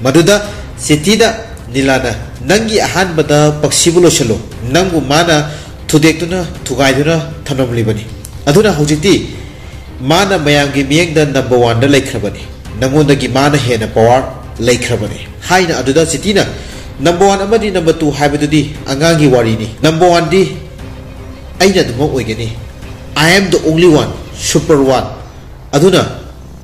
ꯃꯗꯨꯗ ꯁꯤꯇꯤꯗ ꯅꯤꯂꯥꯅ, "ꯅꯪꯒꯤ ꯑꯍꯥꯟꯕꯗ ꯄꯛꯁꯤꯕꯨ ꯂꯣꯏꯁꯤꯜꯂꯨ꯫ ꯅꯪꯕꯨ ꯃꯥꯅ ꯊꯨꯗꯦꯛꯇꯨꯅ ꯊꯨꯒꯥꯏꯗꯨꯅ ꯊꯝꯂꯝꯂꯤꯕꯅꯤ꯫ ꯑꯗꯨꯅ ꯍꯧꯖꯤꯛꯇꯤ ꯃꯥꯅ ꯃꯌꯥꯝꯒꯤ ꯃꯤꯠꯌꯦꯡꯗ ꯅꯝꯕꯔ ꯋꯥꯟꯗ ꯂꯩꯈ꯭ꯔꯕꯅꯤ꯫ ꯅꯪꯉꯣꯟꯗꯒꯤ ꯃꯥꯅ ꯍꯦꯟꯅ ꯄꯋꯥꯔ ꯂꯩꯈ꯭ꯔꯕꯅꯤ" ꯍꯥꯏꯅ꯫ ꯑꯗꯨꯗ ꯁꯤꯇꯤꯅ, "ꯅꯝꯕꯔ ꯋꯥꯟ ꯑꯃꯗꯤ ꯅꯝꯕꯔ ꯇꯨ ꯍꯥꯏꯕꯗꯨꯗꯤ ꯑꯉꯥꯡꯒꯤ ꯋꯥꯔꯤꯅꯤ꯫ ꯅꯝꯕꯔ ꯋꯥꯟꯗꯤ ꯑꯩꯅ ꯑꯗꯨꯃꯛ ꯑꯣꯏꯒꯅꯤ꯫ I am the only one, super one꯫ ꯑꯗꯨꯅ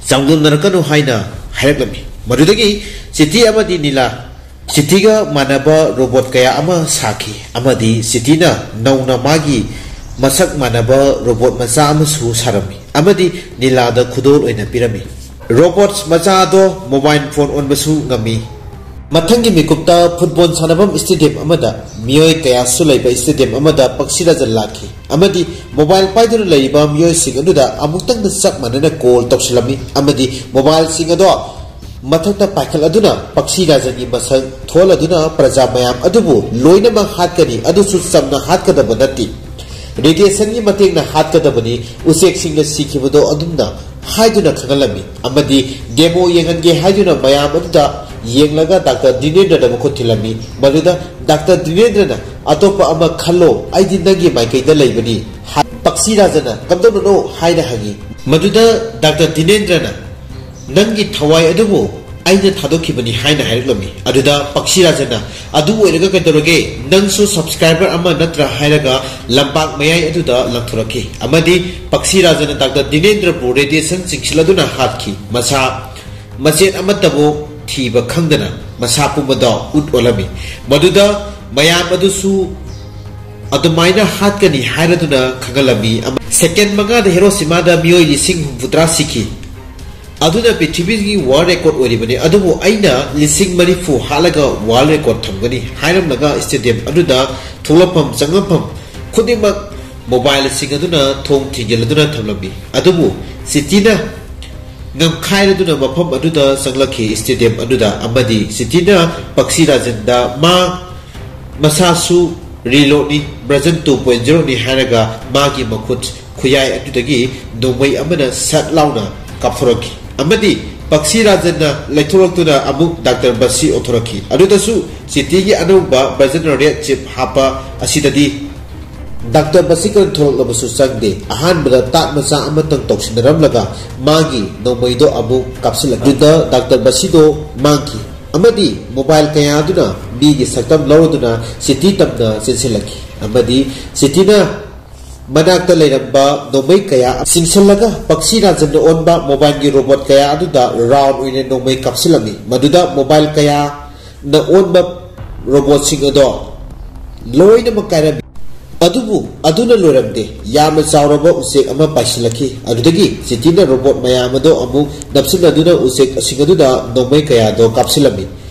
ꯆꯥꯡꯗꯝꯅꯔꯛꯀꯅꯨ" ꯍꯥꯏꯅ ꯍꯥꯏꯔꯛꯂꯝꯃꯤ꯫ ꯃꯗꯨꯗꯒꯤ ꯁꯤꯇꯤ ꯑꯃꯗꯤ ꯅꯤꯂꯥ ꯁꯤꯇꯤꯒ ꯃꯥꯟꯅꯕ ꯔꯣꯕꯣꯠ ꯀꯌꯥ ꯑꯃ ꯁꯥꯈꯤ ꯑꯃꯗꯤ ꯁꯤꯇꯤꯅ ꯅꯧꯅ ꯃꯥꯒꯤ ꯃꯁꯛ ꯃꯥꯟꯅꯕ ꯔꯣꯕꯣꯠ ꯃꯆꯥ ꯑꯃꯁꯨ ꯁꯥꯔꯝꯃꯤ ꯑꯃꯗꯤ ꯅꯤꯂꯥꯗ ꯈꯨꯗꯣꯜ ꯑꯣꯏꯅ ꯄꯤꯔꯝꯃꯤ꯫ ꯔꯣꯕꯣꯠ ꯃꯆꯥ ꯑꯗꯣ ꯃꯣꯕꯥꯏꯜ ꯐꯣꯟ ꯑꯣꯟꯕꯁꯨ ꯉꯝꯃꯤ꯫ ꯃꯊꯪꯒꯤ ꯃꯤꯀꯨꯞꯇ ꯐꯨꯠꯕꯣꯜ ꯁꯥꯟꯅꯐꯝ ꯁ꯭ꯇꯦꯗꯤꯌꯝ ꯑꯃꯗ, ꯃꯤꯑꯣꯏ ꯀꯌꯥꯁꯨ ꯂꯩꯕ ꯁ꯭ꯇꯦꯗꯤꯌꯝ ꯑꯃꯗ ꯄꯛꯁꯤ ꯔꯥꯖꯟ ꯂꯥꯛꯈꯤ ꯑꯃꯗꯤ ꯃꯣꯕꯥꯏꯜ ꯄꯥꯏꯗꯨꯅ ꯂꯩꯔꯤꯕ ꯃꯤꯑꯣꯏꯁꯤꯡ ꯑꯗꯨꯗ ꯑꯃꯨꯛꯇꯪꯗ ꯆꯞ ꯃꯥꯟꯅꯅ ꯀꯣꯜ ꯇꯧꯁꯤꯜꯂꯝꯃꯤ ꯑꯃꯗꯤ ꯃꯣꯕꯥꯏꯜꯁꯤꯡ ꯑꯗꯣ ꯃꯊꯛꯇ ꯄꯥꯏꯈꯠꯂꯗꯨꯅ ꯄꯛꯁꯤ ꯔꯥꯖꯟꯒꯤ ꯃꯁꯛ ꯊꯣꯛꯍꯜꯂꯗꯨꯅ ꯄ꯭ꯔꯖꯥ ꯃꯌꯥꯝ ꯑꯗꯨꯕꯨ ꯂꯣꯏꯅꯃꯛ ꯍꯥꯠꯀꯅꯤ, ꯑꯗꯨꯁꯨ ꯆꯝꯅ ꯍꯥꯠꯀꯗꯕ ꯅꯠꯇꯦ, ꯔꯦꯗꯤꯌꯦꯁꯟꯒꯤ ꯃꯇꯦꯡꯅ ꯍꯥꯠꯀꯗꯕꯅꯤ, ꯎꯆꯦꯛꯁꯤꯡꯅ ꯁꯤꯈꯤꯕꯗꯣ ꯑꯗꯨꯝꯅ ꯍꯥꯏꯗꯨꯅ ꯈꯪꯍꯜꯂꯝꯃꯤ ꯑꯃꯗꯤ ꯗꯦꯃꯣ ꯌꯦꯡꯍꯟꯒꯦ ꯍꯥꯏꯗꯨꯅ ꯃꯌꯥꯝ ꯑꯗꯨꯗ ꯌꯦꯡꯂꯒ ꯗꯥꯛꯇꯔ ꯗꯤꯅꯦꯟꯗ꯭ꯔꯗ ꯃꯈꯨꯠ ꯊꯤꯜꯂꯝꯃꯤ꯫ ꯃꯗꯨꯗ ꯗꯥꯛꯇꯔ ꯗꯤꯅꯦꯟꯗ꯭ꯔꯅ "ꯑꯇꯣꯞꯄ ꯑꯃ ꯈꯜꯂꯣ, ꯑꯩꯗꯤ ꯅꯪꯒꯤ ꯃꯥꯏꯀꯩꯗ ꯂꯩꯕꯅꯤ" ꯍꯥꯏ꯫ ꯄꯛꯁꯤ ꯔꯥꯖꯟꯅ "ꯀꯝꯗꯧꯅꯅꯣ?" ꯍꯥꯏꯅ ꯍꯪꯉꯤ꯫ ꯃꯗꯨꯗ ꯗꯥꯛꯇꯔ ꯗꯤꯅꯦꯟꯗ꯭ꯔꯅ "ꯅꯪꯒꯤ ꯊꯋꯥꯏ ꯑꯗꯨꯕꯨ ꯑꯩꯅ ꯊꯥꯗꯣꯛꯈꯤꯕꯅꯤ" ꯍꯥꯏꯅ ꯍꯥꯏꯔꯛꯂꯝꯃꯤ꯫ ꯑꯗꯨꯗ ꯄꯛꯁꯤ ꯔꯥꯖꯟꯅ "ꯑꯗꯨ ꯑꯣꯏꯔꯒ ꯀꯩꯗꯧꯔꯒꯦ? ꯅꯪꯁꯨ ꯁꯕꯁꯀ꯭ꯔꯥꯏꯕꯔ ꯑꯃ ꯅꯠꯇ꯭ꯔꯥ?" ꯍꯥꯏꯔꯒ ꯂꯝꯄꯥꯛ ꯃꯌꯥꯏ ꯑꯗꯨꯗ ꯂꯪꯊꯣꯔꯛꯈꯤ ꯑꯃꯗꯤ ꯄꯛꯁꯤ ꯔꯥꯖꯟꯅ ꯗꯥꯛꯇꯔ ꯗꯤꯅꯦꯟꯗ꯭ꯔꯕꯨ ꯔꯦꯗꯤꯌꯦꯁꯟ ꯆꯤꯡꯁꯤꯜꯂꯗꯨꯅ ꯍꯥꯠꯈꯤ꯫ ꯃꯁꯥ ꯃꯆꯦꯠ ꯑꯃꯠꯇꯕꯨ ꯊꯤꯕ ꯈꯪꯗꯅ ꯃꯁꯥ ꯄꯨꯝꯕꯗ ꯎꯠ ꯑꯣꯜꯂꯝꯃꯤ꯫ ꯃꯗꯨꯗ ꯃꯌꯥꯝ ꯑꯗꯨꯁꯨ ꯑꯗꯨꯃꯥꯏꯅ ꯍꯥꯠꯀꯅꯤ ꯍꯥꯏꯔꯗꯨꯅ ꯈꯪꯍꯜꯂꯝꯃꯤ꯫ ꯁꯦꯀꯦꯟ ꯃꯉꯥꯗ ꯍꯤꯔꯣꯁꯤꯃꯥꯗ ꯃꯤꯑꯣꯏ ꯂꯤꯁꯤꯡ ꯍꯨꯝꯐꯨꯇꯔꯥ ꯁꯤꯈꯤ꯫ ꯑꯗꯨꯅ ꯄ꯭ꯔꯤꯊꯤꯕꯤꯒꯤ ꯋꯥꯔꯜ ꯔꯦꯀꯣꯔꯗ ꯑꯣꯏꯔꯤꯕꯅꯤ, ꯑꯗꯨꯕꯨ ꯑꯩꯅ ꯂꯤꯁꯤꯡ ꯃꯔꯤꯐꯨ ꯍꯥꯠꯂꯒ ꯋꯥꯔꯜ ꯔꯦꯀꯣꯔꯗ ꯊꯝꯒꯅꯤ ꯍꯥꯏꯔꯝꯂꯒ ꯁ꯭ꯇꯦꯗꯤꯌꯝ ꯑꯗꯨꯗ ꯊꯣꯛꯂꯛꯐꯝ ꯆꯪꯂꯛꯐꯝ ꯈꯨꯗꯤꯡꯃꯛ ꯃꯣꯕꯥꯏꯜꯁꯤꯡ ꯑꯗꯨꯅ ꯊꯣꯡ ꯊꯤꯡꯖꯤꯜꯂꯗꯨꯅ ꯊꯝꯂꯝꯃꯤ꯫ ꯑꯗꯨꯕꯨ ꯁꯤꯇꯤꯅ ꯉꯝꯈꯥꯏꯔꯗꯨꯅ ꯃꯐꯝ ꯑꯗꯨꯗ ꯆꯪꯂꯛꯈꯤ, ꯁ꯭ꯇꯦꯗꯤꯌꯝ ꯑꯗꯨꯗ, ꯑꯃꯗꯤ ꯁꯤꯇꯤꯅ ꯄꯛꯁꯤ ꯔꯥꯖꯟꯗ ꯃꯥ ꯃꯁꯥꯁꯨ ꯔꯤꯂꯣꯗꯅꯤ, ꯚꯔꯖꯟ ꯇꯨ ꯄꯣꯏꯟ ꯖꯤꯔꯣꯅꯤ ꯍꯥꯏꯔꯒ ꯃꯥꯒꯤ ꯃꯈꯨꯠ ꯈꯨꯌꯥꯏ ꯑꯗꯨꯗꯒꯤ ꯅꯣꯡꯃꯩ ꯑꯃꯅ ꯁꯠ ꯂꯥꯎꯅ ꯀꯥꯞꯊꯣꯔꯛꯈꯤ ꯑꯃꯗꯤ ꯄꯛꯁꯤ ꯔꯥꯖꯟꯅ ꯂꯩꯊꯣꯔꯛꯇꯨꯅ ꯑꯃꯨꯛ ꯗꯥꯛꯇꯔ ꯕꯁꯤ ꯑꯣꯟꯊꯣꯔꯛꯈꯤ꯫ ꯑꯗꯨꯗꯁꯨ ꯁꯤꯇꯤꯒꯤ ꯑꯅꯧꯕ ꯚꯔꯖꯟ ꯔꯦꯗ ꯆꯤꯞ ꯍꯥꯞꯄ ꯑꯁꯤꯗꯗꯤ ꯗꯥꯛꯇꯔ ꯕꯁꯤ ꯀꯔꯟ ꯊꯣꯛꯂꯛꯂꯕꯁꯨ ꯆꯪꯗꯦ꯫ ꯑꯍꯥꯟꯕꯗ ꯇꯥꯠ ꯃꯆꯥ ꯑꯃꯇꯪ ꯇꯧꯁꯤꯟꯅꯔꯝꯂꯒ ꯃꯥꯒꯤ ꯅꯣꯡꯃꯩꯗꯣ ꯑꯃꯨꯛ ꯀꯥꯞꯁꯤꯜꯂꯛꯈꯤ꯫ ꯑꯗꯨꯗ ꯗꯥꯛꯇꯔ ꯕꯁꯤꯗꯣ ꯃꯥꯡꯈꯤ ꯑꯃꯗꯤ ꯃꯣꯕꯥꯏꯜ ꯀꯌꯥ ꯑꯗꯨꯅ ꯃꯤꯒꯤ ꯁꯛꯇꯝ ꯂꯧꯔꯗꯨꯅ ꯁꯤꯇꯤ ꯇꯝꯅ ꯆꯦꯟꯁꯤꯜꯂꯛꯈꯤ ꯑꯃꯗꯤ ꯁꯤꯇꯤꯅ ꯃꯅꯥꯛꯇ ꯂꯩꯔꯝꯕ ꯅꯣꯡꯃꯩ ꯀꯌꯥ ꯆꯤꯡꯁꯤꯜꯂꯒ ꯄꯛꯁꯤ ꯔꯥꯖꯟꯅ ꯑꯣꯟꯕ ꯃꯣꯕꯥꯏꯜꯒꯤ ꯔꯣꯕꯣꯠ ꯀꯌꯥ ꯑꯗꯨꯗ ꯔꯥꯎꯟ ꯑꯣꯏꯅ ꯅꯣꯡꯃꯩ ꯀꯥꯞꯁꯤꯜꯂꯝꯃꯤ꯫ ꯃꯗꯨꯗ ꯃꯣꯕꯥꯏꯜ ꯀꯌꯥ ꯅ ꯑꯣꯟꯕ ꯔꯣꯕꯣꯠꯁꯤꯡ ꯑꯗꯣ ꯂꯣꯏꯅꯃꯛ ꯀꯥꯏꯔꯝꯃꯤ꯫ ꯑꯗꯨꯕꯨ ꯑꯗꯨꯅ ꯂꯣꯏꯔꯝꯗꯦ, ꯌꯥꯝꯅ ꯆꯥꯎꯔꯕ ꯎꯆꯦꯛ ꯑꯃ ꯄꯥꯏꯁꯤꯜꯂꯛꯈꯤ꯫ ꯑꯗꯨꯗꯒꯤ ꯁꯤꯇꯤꯅ ꯔꯣꯕꯣꯠ ꯃꯌꯥꯝ ꯑꯗꯣ ꯑꯃꯨꯛ ꯅꯞꯁꯤꯟꯅꯗꯨꯅ ꯎꯆꯦꯛꯁꯤꯡ ꯑꯗꯨꯗ ꯅꯣꯡꯃꯩ ꯀꯌꯥꯗꯣ ꯀꯥꯞꯁꯤꯜꯂꯝꯃꯤ,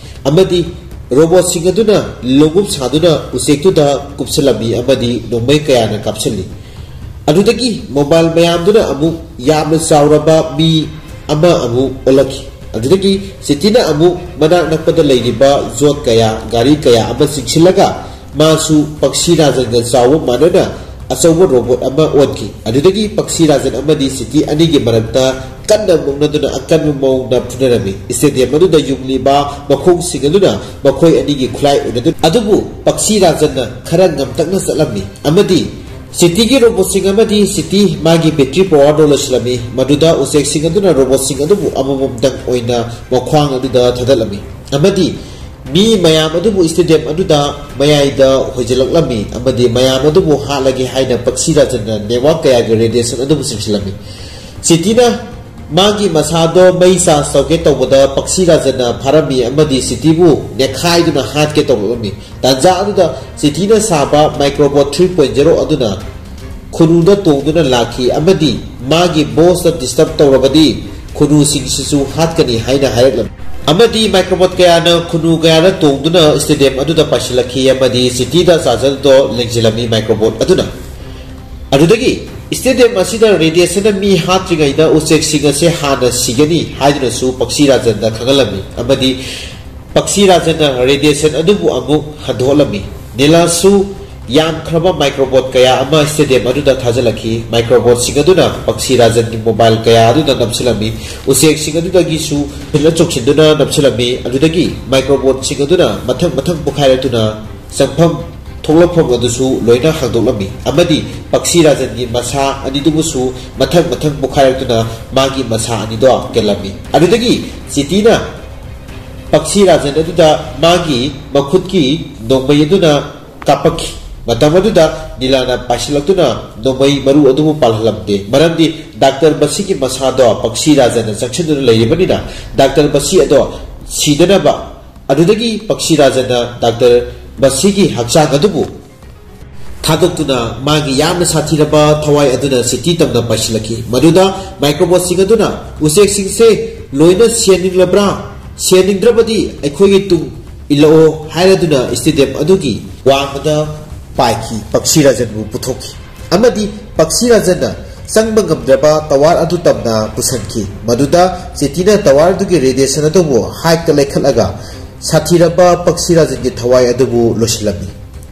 ꯑꯃꯗꯤ ꯔꯣꯕꯣꯠꯁꯤꯡ ꯑꯗꯨꯅ ꯂꯣꯡꯎꯞ ꯁꯥꯗꯨꯅ ꯎꯆꯦꯛꯇꯨꯗ ꯀꯨꯞꯁꯤꯜꯂꯝꯃꯤ ꯑꯃꯗꯤ ꯅꯣꯡꯃꯩ ꯀꯌꯥꯅ ꯀꯥꯞꯁꯤꯜꯂꯤ꯫ ꯑꯗꯨꯗꯒꯤ ꯃꯣꯕꯥꯏꯜ ꯃꯌꯥꯝꯗꯨꯅ ꯑꯃꯨꯛ ꯌꯥꯝꯅ ꯆꯥꯎꯔꯕ ꯃꯤ ꯑꯃ ꯑꯃꯨꯛ ꯑꯣꯜꯂꯛꯈꯤ꯫ ꯑꯗꯨꯗꯒꯤ ꯁꯤꯇꯤꯅ ꯑꯃꯨꯛ ꯃꯅꯥꯛ ꯅꯛꯄꯗ ꯂꯩꯔꯤꯕ ꯌꯣꯠ ꯀꯌꯥ, ꯒꯥꯔꯤ ꯀꯌꯥ ꯑꯃ ꯆꯤꯡꯁꯤꯜꯂꯒ ꯃꯥꯁꯨ ꯄꯛꯁꯤ ꯔꯥꯖꯟꯒ ꯆꯥꯎꯕ ꯃꯥꯟꯅꯅ ꯑꯆꯧꯕ ꯔꯣꯕꯣꯠ ꯑꯃ ꯑꯣꯟꯈꯤ꯫ ꯑꯗꯨꯗꯒꯤ ꯄꯛꯁꯤ ꯔꯥꯖꯟ ꯑꯃꯗꯤ ꯁꯤꯇꯤ ꯑꯅꯤꯒꯤ ꯃꯔꯛꯇ ꯀꯟꯅ ꯃꯨꯛꯅꯗꯨꯅ ꯑꯀꯟꯕ ꯃꯑꯣꯡꯗ ꯐꯨꯅꯔꯝꯃꯤ꯫ ꯁ꯭ꯇꯦꯗꯤꯌꯝ ꯑꯗꯨꯗ ꯌꯨꯡꯂꯤꯕ ꯃꯈꯣꯡꯁꯤꯡ ꯑꯗꯨꯅ ꯃꯈꯣꯏ ꯑꯅꯤꯒꯤ ꯈꯨꯠꯂꯥꯏ ꯑꯣꯏꯅꯗꯨꯅ, ꯑꯗꯨꯕꯨ ꯄꯛꯁꯤ ꯔꯥꯖꯟꯅ ꯈꯔ ꯉꯝꯇꯛꯅ ꯆꯠꯂꯝꯃꯤ ꯑꯃꯗꯤ ꯁꯤꯇꯤꯒꯤ ꯔꯣꯕꯣꯠꯁꯤꯡ ꯑꯃꯗꯤ ꯁꯤꯇꯤ ꯃꯥꯒꯤ ꯕꯦꯇ꯭ꯔꯤ ꯄꯋꯥꯔꯗꯣ ꯂꯣꯏꯁꯤꯜꯂꯝꯃꯤ꯫ ꯃꯗꯨꯗ ꯎꯆꯦꯛꯁꯤꯡ ꯑꯗꯨꯅ ꯔꯣꯕꯣꯠꯁꯤꯡ ꯑꯗꯨꯕꯨ ꯑꯃꯃꯝꯇꯪ ꯑꯣꯏꯅ ꯃꯈ꯭ꯋꯥꯡ ꯑꯗꯨꯗ ꯊꯥꯗꯠꯂꯝꯃꯤ ꯑꯃꯗꯤ ꯃꯤ ꯃꯌꯥꯝ ꯑꯗꯨꯕꯨ ꯁ꯭ꯇꯦꯗꯤꯌꯝ ꯑꯗꯨꯗ ꯃꯌꯥꯏꯗ ꯍꯣꯏꯖꯤꯜꯂꯛꯂꯝꯃꯤ ꯑꯃꯗꯤ ꯃꯌꯥꯝ ꯑꯗꯨꯕꯨ ꯍꯥꯠꯂꯒꯦ ꯍꯥꯏꯅ ꯄꯛꯁꯤ ꯔꯥꯖꯟꯅ ꯅꯦꯠꯋꯥꯛ ꯀꯌꯥꯒꯤ ꯔꯦꯗꯤꯌꯦꯁꯟ ꯑꯗꯨꯕꯨ ꯆꯤꯡꯁꯤꯜꯂꯝꯃꯤ꯫ ꯁꯤꯇꯤꯅ ꯃꯥꯒꯤ ꯃꯁꯥꯗꯣ ꯃꯩ ꯆꯥꯔꯖ ꯇꯧꯒꯦ ꯇꯧꯕꯗ ꯄꯛꯁꯤ ꯔꯥꯖꯟꯅ ꯐꯥꯔꯝꯃꯤ ꯑꯃꯗꯤ ꯁꯤꯇꯤꯕꯨ ꯅꯦꯠꯈꯥꯏꯗꯨꯅ ꯍꯥꯠꯀꯦ ꯇꯧꯔꯛꯂꯝꯃꯤ꯫ ꯇꯥꯟꯖꯥ ꯑꯗꯨꯗ ꯁꯤꯇꯤꯅ ꯁꯥꯕ ꯃꯥꯏꯀ꯭ꯔꯣꯕꯣꯠ ꯊ꯭ꯔꯤ ꯄꯣꯏꯟ ꯖꯦꯔꯣ ꯑꯗꯨꯅ ꯈꯨꯅꯨꯗ ꯇꯣꯡꯗꯨꯅ ꯂꯥꯛꯈꯤ ꯑꯃꯗꯤ ꯃꯥꯒꯤ ꯕꯣꯁꯇ ꯗꯤꯁꯇꯔꯕ ꯇꯧꯔꯕꯗꯤ ꯈꯨꯅꯨꯁꯤꯡꯁꯤꯁꯨ ꯍꯥꯠꯀꯅꯤ ꯍꯥꯏꯅ ꯍꯥꯏꯔꯛꯂꯝꯃꯤ꯫ ꯑꯃꯗꯤ ꯃꯥꯏꯀ꯭ꯔꯣꯕꯣꯠ ꯀꯌꯥꯅ ꯈꯨꯅꯨ ꯀꯌꯥꯗ ꯇꯣꯡꯗꯨꯅ ꯁ꯭ꯇꯦꯗꯤꯌꯝ ꯑꯗꯨꯗ ꯄꯥꯏꯁꯤꯜꯂꯛꯈꯤ ꯑꯃꯗꯤ ꯁꯤꯇꯤꯗ ꯆꯥꯔꯖꯔꯗꯣ ꯂꯦꯡꯁꯤꯜꯂꯝꯃꯤ ꯃꯥꯏꯀ꯭ꯔꯣꯕꯣꯠ ꯑꯗꯨꯅ꯫ ꯑꯗꯨꯗꯒꯤ ꯁ꯭ꯇꯦꯗꯤꯌꯝ ꯑꯁꯤꯗ ꯔꯦꯗꯤꯌꯦꯁꯟꯅ ꯃꯤ ꯍꯥꯠꯇ꯭ꯔꯤꯉꯩꯗ ꯎꯆꯦꯛꯁꯤꯡ ꯑꯁꯦ ꯍꯥꯟꯅ ꯁꯤꯒꯅꯤ ꯍꯥꯏꯗꯨꯅꯁꯨ ꯄꯛꯁꯤ ꯔꯥꯖꯟꯗ ꯈꯪꯍꯜꯂꯝꯃꯤ ꯑꯃꯗꯤ ꯄꯛꯁꯤ ꯔꯥꯖꯟꯅ ꯔꯦꯗꯤꯌꯦꯁꯟ ꯑꯗꯨꯕꯨ ꯑꯃꯨꯛ ꯍꯟꯗꯣꯛꯍꯜꯂꯝꯃꯤ꯫ ꯅꯤꯂꯥꯁꯨ ꯌꯥꯝꯈ꯭ꯔꯕ ꯃꯥꯏꯀ꯭ꯔꯣꯕꯣꯠ ꯀꯌꯥ ꯑꯃ ꯁ꯭ꯇꯦꯗꯤꯌꯝ ꯑꯗꯨꯗ ꯊꯥꯖꯤꯜꯂꯛꯈꯤ꯫ ꯃꯥꯏꯀ꯭ꯔꯣꯕꯣꯠꯁꯤꯡ ꯑꯗꯨꯅ ꯄꯛꯁꯤ ꯔꯥꯖꯟꯒꯤ ꯃꯣꯕꯥꯏꯜ ꯀꯌꯥ ꯑꯗꯨꯗ ꯅꯞꯁꯤꯜꯂꯝꯃꯤ꯫ ꯎꯆꯦꯛꯁꯤꯡ ꯑꯗꯨꯗꯒꯤꯁꯨ ꯆꯣꯡꯁꯤꯟꯗꯨꯅ ꯅꯞꯁꯤꯜꯂꯝꯃꯤ꯫ ꯑꯗꯨꯗꯒꯤ ꯃꯥꯏꯀ꯭ꯔꯣꯕꯣꯠꯁꯤꯡ ꯑꯗꯨꯅ ꯃꯊꯪ ꯃꯊꯪ ꯄꯣꯈꯥꯏꯔꯛꯇꯨꯅ ꯆꯪꯐꯝ ꯊꯣꯛꯂꯛꯐꯝ ꯑꯗꯨꯁꯨ ꯂꯣꯏꯅ ꯍꯥꯡꯗꯣꯛꯂꯝꯃꯤ ꯑꯃꯗꯤ ꯄꯛꯁꯤ ꯔꯥꯖꯟꯒꯤ ꯃꯁꯥ ꯑꯅꯤꯗꯨꯕꯨꯁꯨ ꯃꯊꯪ ꯃꯊꯪ ꯄꯣꯈꯥꯏꯔꯛꯇꯨꯅ ꯃꯥꯒꯤ ꯃꯁꯥ ꯑꯅꯤꯗꯣ ꯀꯦꯜꯂꯝꯃꯤ꯫ ꯑꯗꯨꯗꯒꯤ ꯁꯤꯇꯤꯅ ꯄꯛꯁꯤ ꯔꯥꯖꯟ ꯑꯗꯨꯗ ꯃꯥꯒꯤ ꯃꯈꯨꯠꯀꯤ ꯅꯣꯡꯃꯩ ꯑꯗꯨꯅ ꯀꯥꯞꯄꯛꯈꯤ꯫ ꯃꯇꯝ ꯑꯗꯨꯗ ꯅꯤꯂꯥꯅ ꯄꯥꯏꯁꯤꯜꯂꯛꯇꯨꯅ ꯅꯣꯡꯃꯩ ꯃꯔꯨ ꯑꯗꯨꯕꯨ ꯄꯥꯜꯍꯜꯂꯝꯗꯦ, ꯃꯔꯝꯗꯤ ꯗꯥꯛꯇꯔ ꯕꯁꯤꯒꯤ ꯃꯁꯥꯗꯣ ꯄꯛꯁꯤ ꯔꯥꯖꯟꯅ ꯆꯪꯁꯤꯟꯗꯨꯅ ꯂꯩꯔꯤꯕꯅꯤꯅ ꯗꯥꯛꯇꯔ ꯕꯁꯤ ꯑꯗꯣ ꯁꯤꯗꯅꯕ ꯑꯗꯨꯗꯒꯤ ꯄꯛꯁꯤ ꯔꯥꯖꯟꯅ ꯗꯥꯛꯇꯔ ꯕꯁꯤꯒꯤ ꯍꯛꯆꯥꯡ ꯑꯗꯨꯕꯨ ꯊꯥꯗꯣꯛꯇꯨꯅ ꯃꯥꯒꯤ ꯌꯥꯝꯅ ꯁꯥꯊꯤꯔꯕ ꯊꯋꯥꯏ ꯑꯗꯨꯅ ꯁꯤꯇꯤ ꯇꯝꯅ ꯄꯥꯏꯁꯤꯜꯂꯛꯈꯤ꯫ ꯃꯗꯨꯗ ꯃꯥꯏꯀ꯭ꯔꯣꯕꯣꯠꯁꯤꯡ ꯑꯗꯨꯅ ꯎꯆꯦꯛꯁꯤꯡꯁꯦ ꯂꯣꯏꯅ ꯁꯤꯍꯟꯅꯤꯡꯂꯕ꯭ꯔꯥ? ꯁꯤꯍꯟꯅꯤꯡꯗ꯭ꯔꯕꯗꯤ ꯑꯩꯈꯣꯏꯒꯤ ꯇꯨꯡ ꯏꯜꯂꯛꯑꯣ ꯍꯥꯏꯔꯗꯨꯅ ꯁ꯭ꯇꯦꯗꯤꯌꯝ ꯑꯗꯨꯒꯤ ꯋꯥꯡꯃꯗ ꯄꯥꯏꯈꯤ꯫ ꯄꯛꯁꯤ ꯔꯥꯖꯟꯕꯨ ꯄꯨꯊꯣꯛꯈꯤ ꯑꯃꯗꯤ ꯄꯛꯁꯤ ꯔꯥꯖꯟꯅ ꯆꯪꯕ ꯉꯝꯗ꯭ꯔꯕ ꯇꯋꯥꯔ ꯑꯗꯨ ꯇꯝꯅ ꯄꯨꯁꯟꯈꯤ꯫ ꯃꯗꯨꯗ ꯁꯤꯇꯤꯅ ꯇꯋꯥꯔ ꯑꯗꯨꯒꯤ ꯔꯦꯗꯤꯌꯦꯁꯟ ꯑꯗꯨꯕꯨ ꯍꯥꯏꯠꯇ ꯂꯩꯈꯠꯂꯒ ꯁꯥꯊꯤꯔꯕ ꯄꯛꯁꯤ ꯔꯥꯖꯟꯒꯤ ꯊꯋꯥꯏ ꯑꯗꯨꯕꯨ ꯂꯣꯏꯁꯤꯜꯂꯝꯃꯤ꯫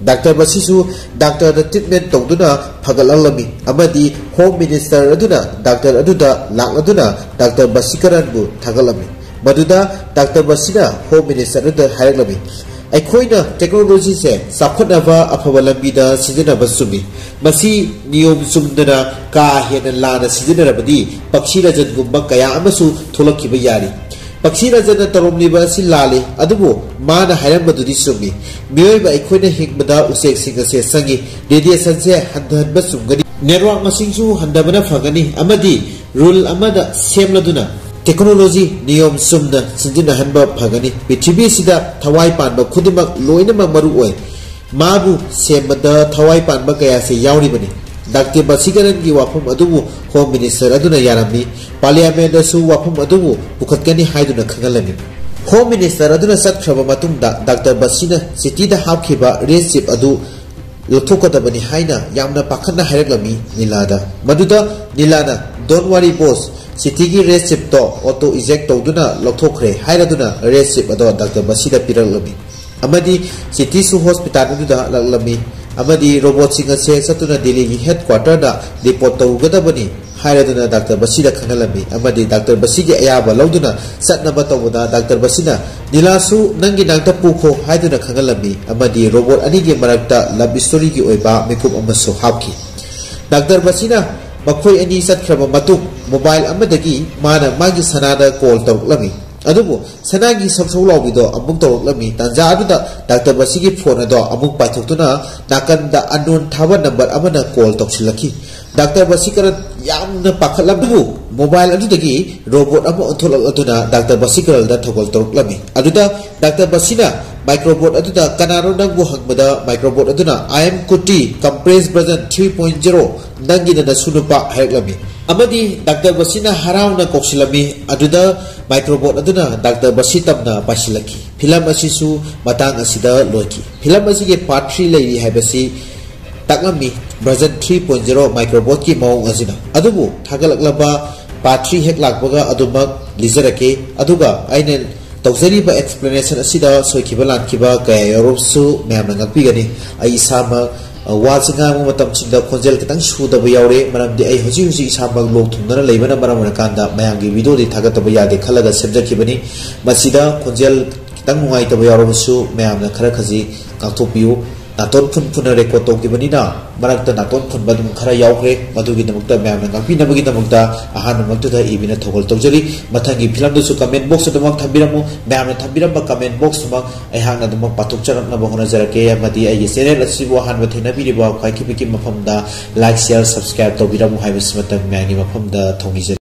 ꯗꯥꯛꯇꯔ ꯕꯁꯤꯁꯨ ꯗꯥꯛꯇꯔꯗ ꯇ꯭ꯔꯤꯠꯃꯦꯟ ꯇꯧꯗꯨꯅ ꯐꯒꯠꯂꯛꯂꯝꯃꯤ ꯑꯃꯗꯤ ꯍꯣꯝ ꯃꯤꯅꯤꯁꯇꯔ ꯑꯗꯨꯅ ꯗꯥꯛꯇꯔ ꯑꯗꯨꯗ ꯂꯥꯛꯂꯗꯨꯅ ꯗꯥꯛꯇꯔ ꯕꯁꯤꯀꯔꯟꯕꯨ ꯊꯥꯒꯠꯂꯝꯃꯤ꯫ ꯃꯗꯨꯗ ꯗꯥꯛꯇꯔ ꯕꯁꯤꯅ ꯍꯣꯝ ꯃꯤꯅꯤꯁꯇꯔ ꯑꯗꯨꯗ ꯍꯥꯏꯔꯛꯂꯝꯃꯤ, "ꯑꯩꯈꯣꯏꯅ ꯇꯦꯛꯅꯣꯂꯣꯖꯤꯁꯦ ꯆꯥꯎꯈꯠꯅꯕ ꯑꯐꯕ ꯂꯝꯕꯤꯗ ꯁꯤꯖꯤꯟꯅꯕ ꯆꯨꯝꯃꯤ꯫ ꯃꯁꯤ ꯅꯤꯌꯣꯝ ꯆꯨꯝꯗꯅ ꯀꯥ ꯍꯦꯟꯅ ꯂꯥꯟꯅ ꯁꯤꯖꯤꯟꯅꯔꯕꯗꯤ ꯄꯛꯁꯤ ꯔꯥꯖꯟꯒꯨꯝꯕ ꯀꯌꯥ ꯑꯃꯁꯨ ꯊꯣꯛꯂꯛꯈꯤꯕ ꯌꯥꯔꯤ꯫ ꯄꯛꯁꯤ ꯔꯥꯖꯟꯅ ꯇꯧꯔꯝꯂꯤꯕ ꯑꯁꯤ ꯂꯥꯜꯂꯤ, ꯑꯗꯨꯕꯨ ꯃꯥꯅ ꯍꯥꯏꯔꯝꯕꯗꯨꯗꯤ ꯆꯨꯝꯃꯤ꯫ ꯃꯤꯑꯣꯏꯕ ꯑꯩꯈꯣꯏꯅ ꯍꯤꯡꯕꯗ ꯎꯆꯦꯛꯁꯤꯡ ꯑꯁꯦ ꯆꯪꯏ꯫ ꯔꯦꯗꯤꯌꯦꯁꯟꯁꯦ ꯍꯟꯊꯍꯟꯕ ꯆꯨꯝꯒꯅꯤ꯫ ꯅꯦꯠꯋꯥꯔꯛ ꯃꯁꯤꯡꯁꯨ ꯍꯟꯊꯕꯅ ꯐꯒꯅꯤ ꯑꯃꯗꯤ ꯔꯨꯜ ꯑꯃꯗ ꯁꯦꯝꯂꯗꯨꯅ ꯇꯦꯛꯅꯣꯂꯣꯖꯤ ꯅꯤꯌꯣꯝ ꯆꯨꯝꯅ ꯁꯤꯖꯤꯟꯅꯍꯟꯕ ꯐꯒꯅꯤ꯫ ꯄ꯭ꯔꯤꯊꯤꯕꯤꯁꯤꯗ ꯊꯋꯥꯏ ꯄꯥꯟꯕ ꯈꯨꯗꯤꯡꯃꯛ ꯂꯣꯏꯅꯃꯛ ꯃꯔꯨ ꯑꯣꯏ꯫ ꯃꯥꯕꯨ ꯁꯦꯝꯕꯗ ꯊꯋꯥꯏ ꯄꯥꯟꯕ ꯀꯌꯥꯁꯦ ꯌꯥꯎꯔꯤꯕꯅꯤ"꯫ ꯗꯥꯛꯇꯔ ꯕꯁꯤꯀꯔꯟꯒꯤ ꯋꯥꯐꯝ ꯑꯗꯨꯕꯨ ꯍꯣꯝ ꯃꯤꯅꯤꯁꯇꯔ ꯑꯗꯨꯅ ꯌꯥꯔꯝꯃꯤ꯫ ꯄꯥꯔꯂꯤꯌꯥꯃꯦꯟꯗꯁꯨ ꯋꯥꯐꯝ ꯑꯗꯨꯕꯨ ꯄꯨꯈꯠꯀꯅꯤ ꯍꯥꯏꯗꯨꯅ ꯈꯪꯍꯜꯂꯝꯃꯤ꯫ ꯍꯣꯝ ꯃꯤꯅꯤꯁꯇꯔ ꯑꯗꯨꯅ ꯆꯠꯈ꯭ꯔꯕ ꯃꯇꯨꯡꯗ ꯗꯥꯛꯇꯔ ꯕꯁꯤꯅ ꯁꯤꯇꯤꯗ ꯍꯥꯞꯈꯤꯕ ꯔꯦꯗ ꯆꯤꯞ ꯑꯗꯨ ꯂꯧꯊꯣꯛꯀꯗꯕꯅꯤ ꯍꯥꯏꯅ ꯌꯥꯝꯅ ꯄꯥꯈꯠꯅ ꯍꯥꯏꯔꯛꯂꯝꯃꯤ ꯅꯤꯂꯥꯗ꯫ ꯃꯗꯨꯗ ꯅꯤꯂꯥꯅ, "Don't worry boss, ꯁꯤꯇꯤꯒꯤ ꯔꯦꯗ ꯆꯤꯞꯇꯣ ꯑꯣꯇꯣ ꯏꯖꯦꯛ ꯇꯧꯗꯨꯅ ꯂꯧꯊꯣꯛꯈ꯭ꯔꯦ" ꯍꯥꯏꯔꯗꯨꯅ ꯔꯦꯗ ꯆꯤꯞ ꯑꯗꯣ ꯗꯥꯛꯇꯔ ꯕꯁꯤꯗ ꯄꯤꯔꯛꯂꯝꯃꯤ꯫ ꯑꯃꯗꯤ ꯁꯤꯇꯤꯁꯨ ꯍꯣꯁꯄꯤꯇꯥꯜ ꯑꯗꯨꯗ ꯍꯜꯂꯛꯂꯝꯃꯤ꯫ ꯑꯃꯗꯤ ꯔꯣꯕꯣꯠꯁꯤꯡ ꯑꯁꯦ ꯆꯠꯇꯨꯅ ꯗꯤꯜꯂꯤꯒꯤ ꯍꯦꯗ ꯀ꯭ꯋꯥꯇꯔꯗ ꯔꯤꯄꯣꯔꯠ ꯇꯧꯒꯗꯕꯅꯤ ꯍꯥꯏꯔꯗꯨꯅ ꯗꯥꯛꯇꯔ ꯕꯁꯤꯗ ꯈꯪꯍꯜꯂꯝꯃꯤ꯫ ꯑꯃꯗꯤ ꯗꯥꯛꯇꯔ ꯕꯁꯤꯒꯤ ꯑꯌꯥꯕ ꯂꯧꯗꯨꯅ ꯆꯠꯅꯕ ꯇꯧꯕꯗ ꯗꯥꯛꯇꯔ ꯕꯁꯤꯅ, "ꯅꯤꯂꯥꯁꯨ ꯅꯪꯒꯤ ꯅꯥꯛꯇ ꯄꯨꯈꯣ" ꯍꯥꯏꯗꯨꯅ ꯈꯪꯍꯜꯂꯝꯃꯤ꯫ ꯑꯃꯗꯤ ꯔꯣꯕꯣꯠ ꯑꯅꯤꯒꯤ ꯃꯔꯛꯇ ꯂꯚ ꯁ꯭ꯇꯣꯔꯤꯒꯤ ꯑꯣꯏꯕ ꯃꯤꯀꯨꯞ ꯑꯃꯁꯨ ꯍꯥꯞꯈꯤ꯫ ꯗꯥꯛꯇꯔ ꯕꯁꯤꯅ ꯃꯈꯣꯏ ꯑꯅꯤ ꯆꯠꯈ꯭ꯔꯕ ꯃꯇꯨꯡ ꯃꯣꯕꯥꯏꯜ ꯑꯃꯗꯒꯤ ꯃꯥꯅ ꯃꯥꯒꯤ ꯁꯅꯥꯗ ꯀꯣꯜ ꯇꯧꯔꯛꯂꯝꯃꯤ꯫ ꯑꯗꯨꯕꯨ ꯁꯅꯥꯒꯤ ꯁꯧꯁꯧ ꯂꯥꯎꯕꯤꯗꯣ ꯑꯃꯨꯛ ꯇꯧꯔꯛꯂꯝꯃꯤ꯫ ꯇꯥꯟꯖꯥ ꯑꯗꯨꯗ ꯗꯥꯛꯇꯔ ꯕꯁꯤꯒꯤ ꯐꯣꯟ ꯑꯗꯣ ꯑꯃꯨꯛ ꯄꯥꯏꯊꯣꯛꯇꯨꯅ ꯅꯥꯀꯟꯗ unknown ꯊꯥꯕ ꯅꯝꯕꯔ ꯑꯃꯅ ꯀꯣꯜ ꯇꯧꯁꯤꯜꯂꯛꯈꯤ꯫ ꯗꯥꯛꯇꯔ ꯕꯁꯤꯀꯔꯟ ꯌꯥꯝꯅ ꯄꯥꯈꯠꯂꯝꯕꯕꯨ ꯃꯣꯕꯥꯏꯜ ꯑꯗꯨꯗꯒꯤ ꯔꯣꯕꯣꯠ ꯑꯃ ꯑꯣꯟꯊꯣꯛꯂꯛꯂꯗꯨꯅ ꯗꯥꯛꯇꯔ ꯕꯁꯤꯀꯔꯟꯗ ꯊꯧꯒꯜ ꯇꯧꯔꯛꯂꯝꯃꯤ꯫ ꯑꯗꯨꯗ ꯗꯥꯛꯇꯔ ꯕꯁꯤꯅ ꯃꯥꯏꯀ꯭ꯔꯣꯕꯣꯠ ꯑꯗꯨꯗ "ꯀꯅꯥꯅꯣ ꯅꯪꯕꯨ?" ꯍꯪꯕꯗ ꯃꯥꯏꯀ꯭ꯔꯣꯕꯣꯠ ꯑꯗꯨꯅ "I am Kuti, compressed version three point zero, ꯅꯪꯒꯤꯅ ꯅꯁꯨ ꯅꯨꯄꯥ" ꯍꯥꯏꯔꯛꯂꯝꯃꯤ꯫ ꯑꯃꯗꯤ ꯗꯥꯛꯇꯔ ꯕꯁꯤꯅ ꯍꯔꯥꯎꯅ ꯀꯧꯁꯤꯜꯂꯝꯃꯤ꯫ ꯑꯗꯨꯗ ꯃꯥꯏꯀ꯭ꯔꯣꯕꯣꯠ ꯑꯗꯨꯅ ꯗꯥꯛꯇꯔ ꯕꯁꯤ ꯇꯝꯅ ꯄꯥꯏꯁꯤꯜꯂꯛꯈꯤ꯫ ꯐꯤꯂꯝ ꯑꯁꯤꯁꯨ ꯃꯇꯥꯡ ꯑꯁꯤꯗ ꯂꯣꯏꯈꯤ꯫ ꯐꯤꯂꯝ ꯑꯁꯤꯒꯤ ꯄꯥꯔꯠ ꯊ꯭ꯔꯤ ꯂꯩꯔꯤ ꯍꯥꯏꯕꯁꯤ ꯇꯥꯛꯂꯝꯃꯤ꯫ ꯚꯔꯖꯟ ꯊ꯭ꯔꯤ ꯄꯣꯏꯟ ꯖꯦꯔꯣ ꯃꯥꯏꯀ꯭ꯔꯣꯕꯣꯠꯀꯤ ꯃꯑꯣꯡ ꯑꯁꯤꯅ꯫ ꯑꯗꯨꯕꯨ ꯊꯥꯒꯠꯂꯛꯂꯕ ꯄꯥꯔꯠ ꯊ꯭ꯔꯤ ꯍꯦꯛ ꯂꯥꯛꯄꯒ ꯑꯗꯨꯃꯛ ꯂꯤꯖꯔꯛꯀꯦ꯫ ꯑꯗꯨꯒ ꯑꯩꯅ ꯇꯧꯖꯔꯤꯕ ꯑꯦꯛꯁꯄ꯭ꯂꯦꯅꯦꯁꯟ ꯑꯁꯤꯗ ꯁꯣꯏꯈꯤꯕ ꯂꯥꯟꯈꯤꯕ ꯀꯌꯥ ꯌꯥꯎꯔꯕꯁꯨ ꯃꯌꯥꯝꯅ ꯉꯥꯛꯄꯤꯒꯅꯤ꯫ ꯑꯩ ꯏꯁꯥꯃꯛ, ꯑ, ꯋꯥꯁꯤ ꯉꯥꯡꯕ ꯃꯇꯝꯁꯤꯡꯗ ꯈꯣꯟꯖꯦꯜ ꯈꯤꯇꯪ ꯁꯨꯗꯕ ꯌꯥꯎꯔꯦ, ꯃꯔꯝꯗꯤ ꯑꯩ ꯍꯧꯖꯤꯛ ꯍꯧꯖꯤꯛ ꯏꯁꯥꯃꯛ ꯂꯣꯛ ꯊꯨꯡꯗꯨꯅ ꯂꯩꯕꯅ ꯃꯔꯝ ꯑꯣꯏꯔꯀꯥꯟꯗ ꯃꯌꯥꯝꯒꯤ ꯚꯤꯗꯤꯑꯣꯗꯤ ꯊꯥꯒꯠꯇꯕ ꯌꯥꯗꯦ ꯈꯜꯂꯒ ꯁꯦꯝꯖꯈꯤꯕꯅꯤ꯫ ꯃꯁꯤꯗ ꯈꯣꯟꯖꯦꯜ ꯈꯤꯇꯪ ꯅꯨꯡꯉꯥꯏꯇꯕ ꯌꯥꯎꯔꯕꯁꯨ ꯃꯌꯥꯝꯅ ꯈꯔ ꯈꯖꯤꯛ ꯉꯥꯛꯊꯣꯛꯄꯤꯌꯨ꯫ ꯅꯥꯇꯣꯟ ꯐꯨꯟ ꯐꯨꯟꯅ ꯔꯦꯀꯣꯔꯗ ꯇꯧꯈꯤꯕꯅꯤꯅ ꯃꯔꯛꯇ ꯅꯥꯇꯣꯟ ꯐꯨꯟꯕ ꯑꯗꯨꯝ ꯈꯔ ꯌꯥꯎꯈ꯭ꯔꯦ꯫ ꯃꯗꯨꯒꯤꯗꯃꯛꯇ ꯃꯌꯥꯝꯅ ꯉꯥꯛꯄꯤꯅꯕꯒꯤꯗꯃꯛꯇ ꯑꯍꯥꯟꯕꯃꯛꯇꯗ ꯏꯕꯤꯅ ꯊꯧꯒꯜ ꯇꯧꯖꯔꯤ꯫ ꯃꯊꯪꯒꯤ ꯐꯤꯂꯝꯗꯨꯁꯨ ꯀꯃꯦꯟ ꯕꯣꯛꯁ ꯑꯗꯨꯃꯛ ꯊꯝꯕꯤꯔꯝꯃꯨ꯫ ꯃꯌꯥꯝꯅ ꯊꯝꯕꯤꯔꯝꯕ ꯀꯃꯦꯟ ꯕꯣꯛꯁꯇꯨꯃꯛ ꯑꯩꯍꯥꯛꯅ ꯑꯗꯨꯃꯛ ꯄꯥꯊꯣꯛꯆꯔꯛꯅꯕ ꯍꯣꯠꯅꯖꯔꯛꯀꯦ꯫ ꯑꯃꯗꯤ ꯑꯩꯒꯤ ꯆꯦꯅꯦꯜ ꯑꯁꯤꯕꯨ ꯑꯍꯥꯟꯕ ꯊꯦꯡꯅꯕꯤꯔꯤꯕ ꯈ꯭ꯋꯥꯏ ꯈꯤꯄꯤꯛꯀꯤ ꯃꯐꯝꯗ ꯂꯥꯏꯛ, ꯁꯤꯌꯥꯔ, ꯁꯕꯁꯀ꯭ꯔꯥꯏꯕ ꯇꯧꯕꯤꯔꯝꯃꯨ ꯍꯥꯏꯕꯁꯤꯃꯇꯪ ꯃꯌꯥꯝꯒꯤ ꯃꯐꯝꯗ ꯊꯧꯅꯤꯖꯔꯤ꯫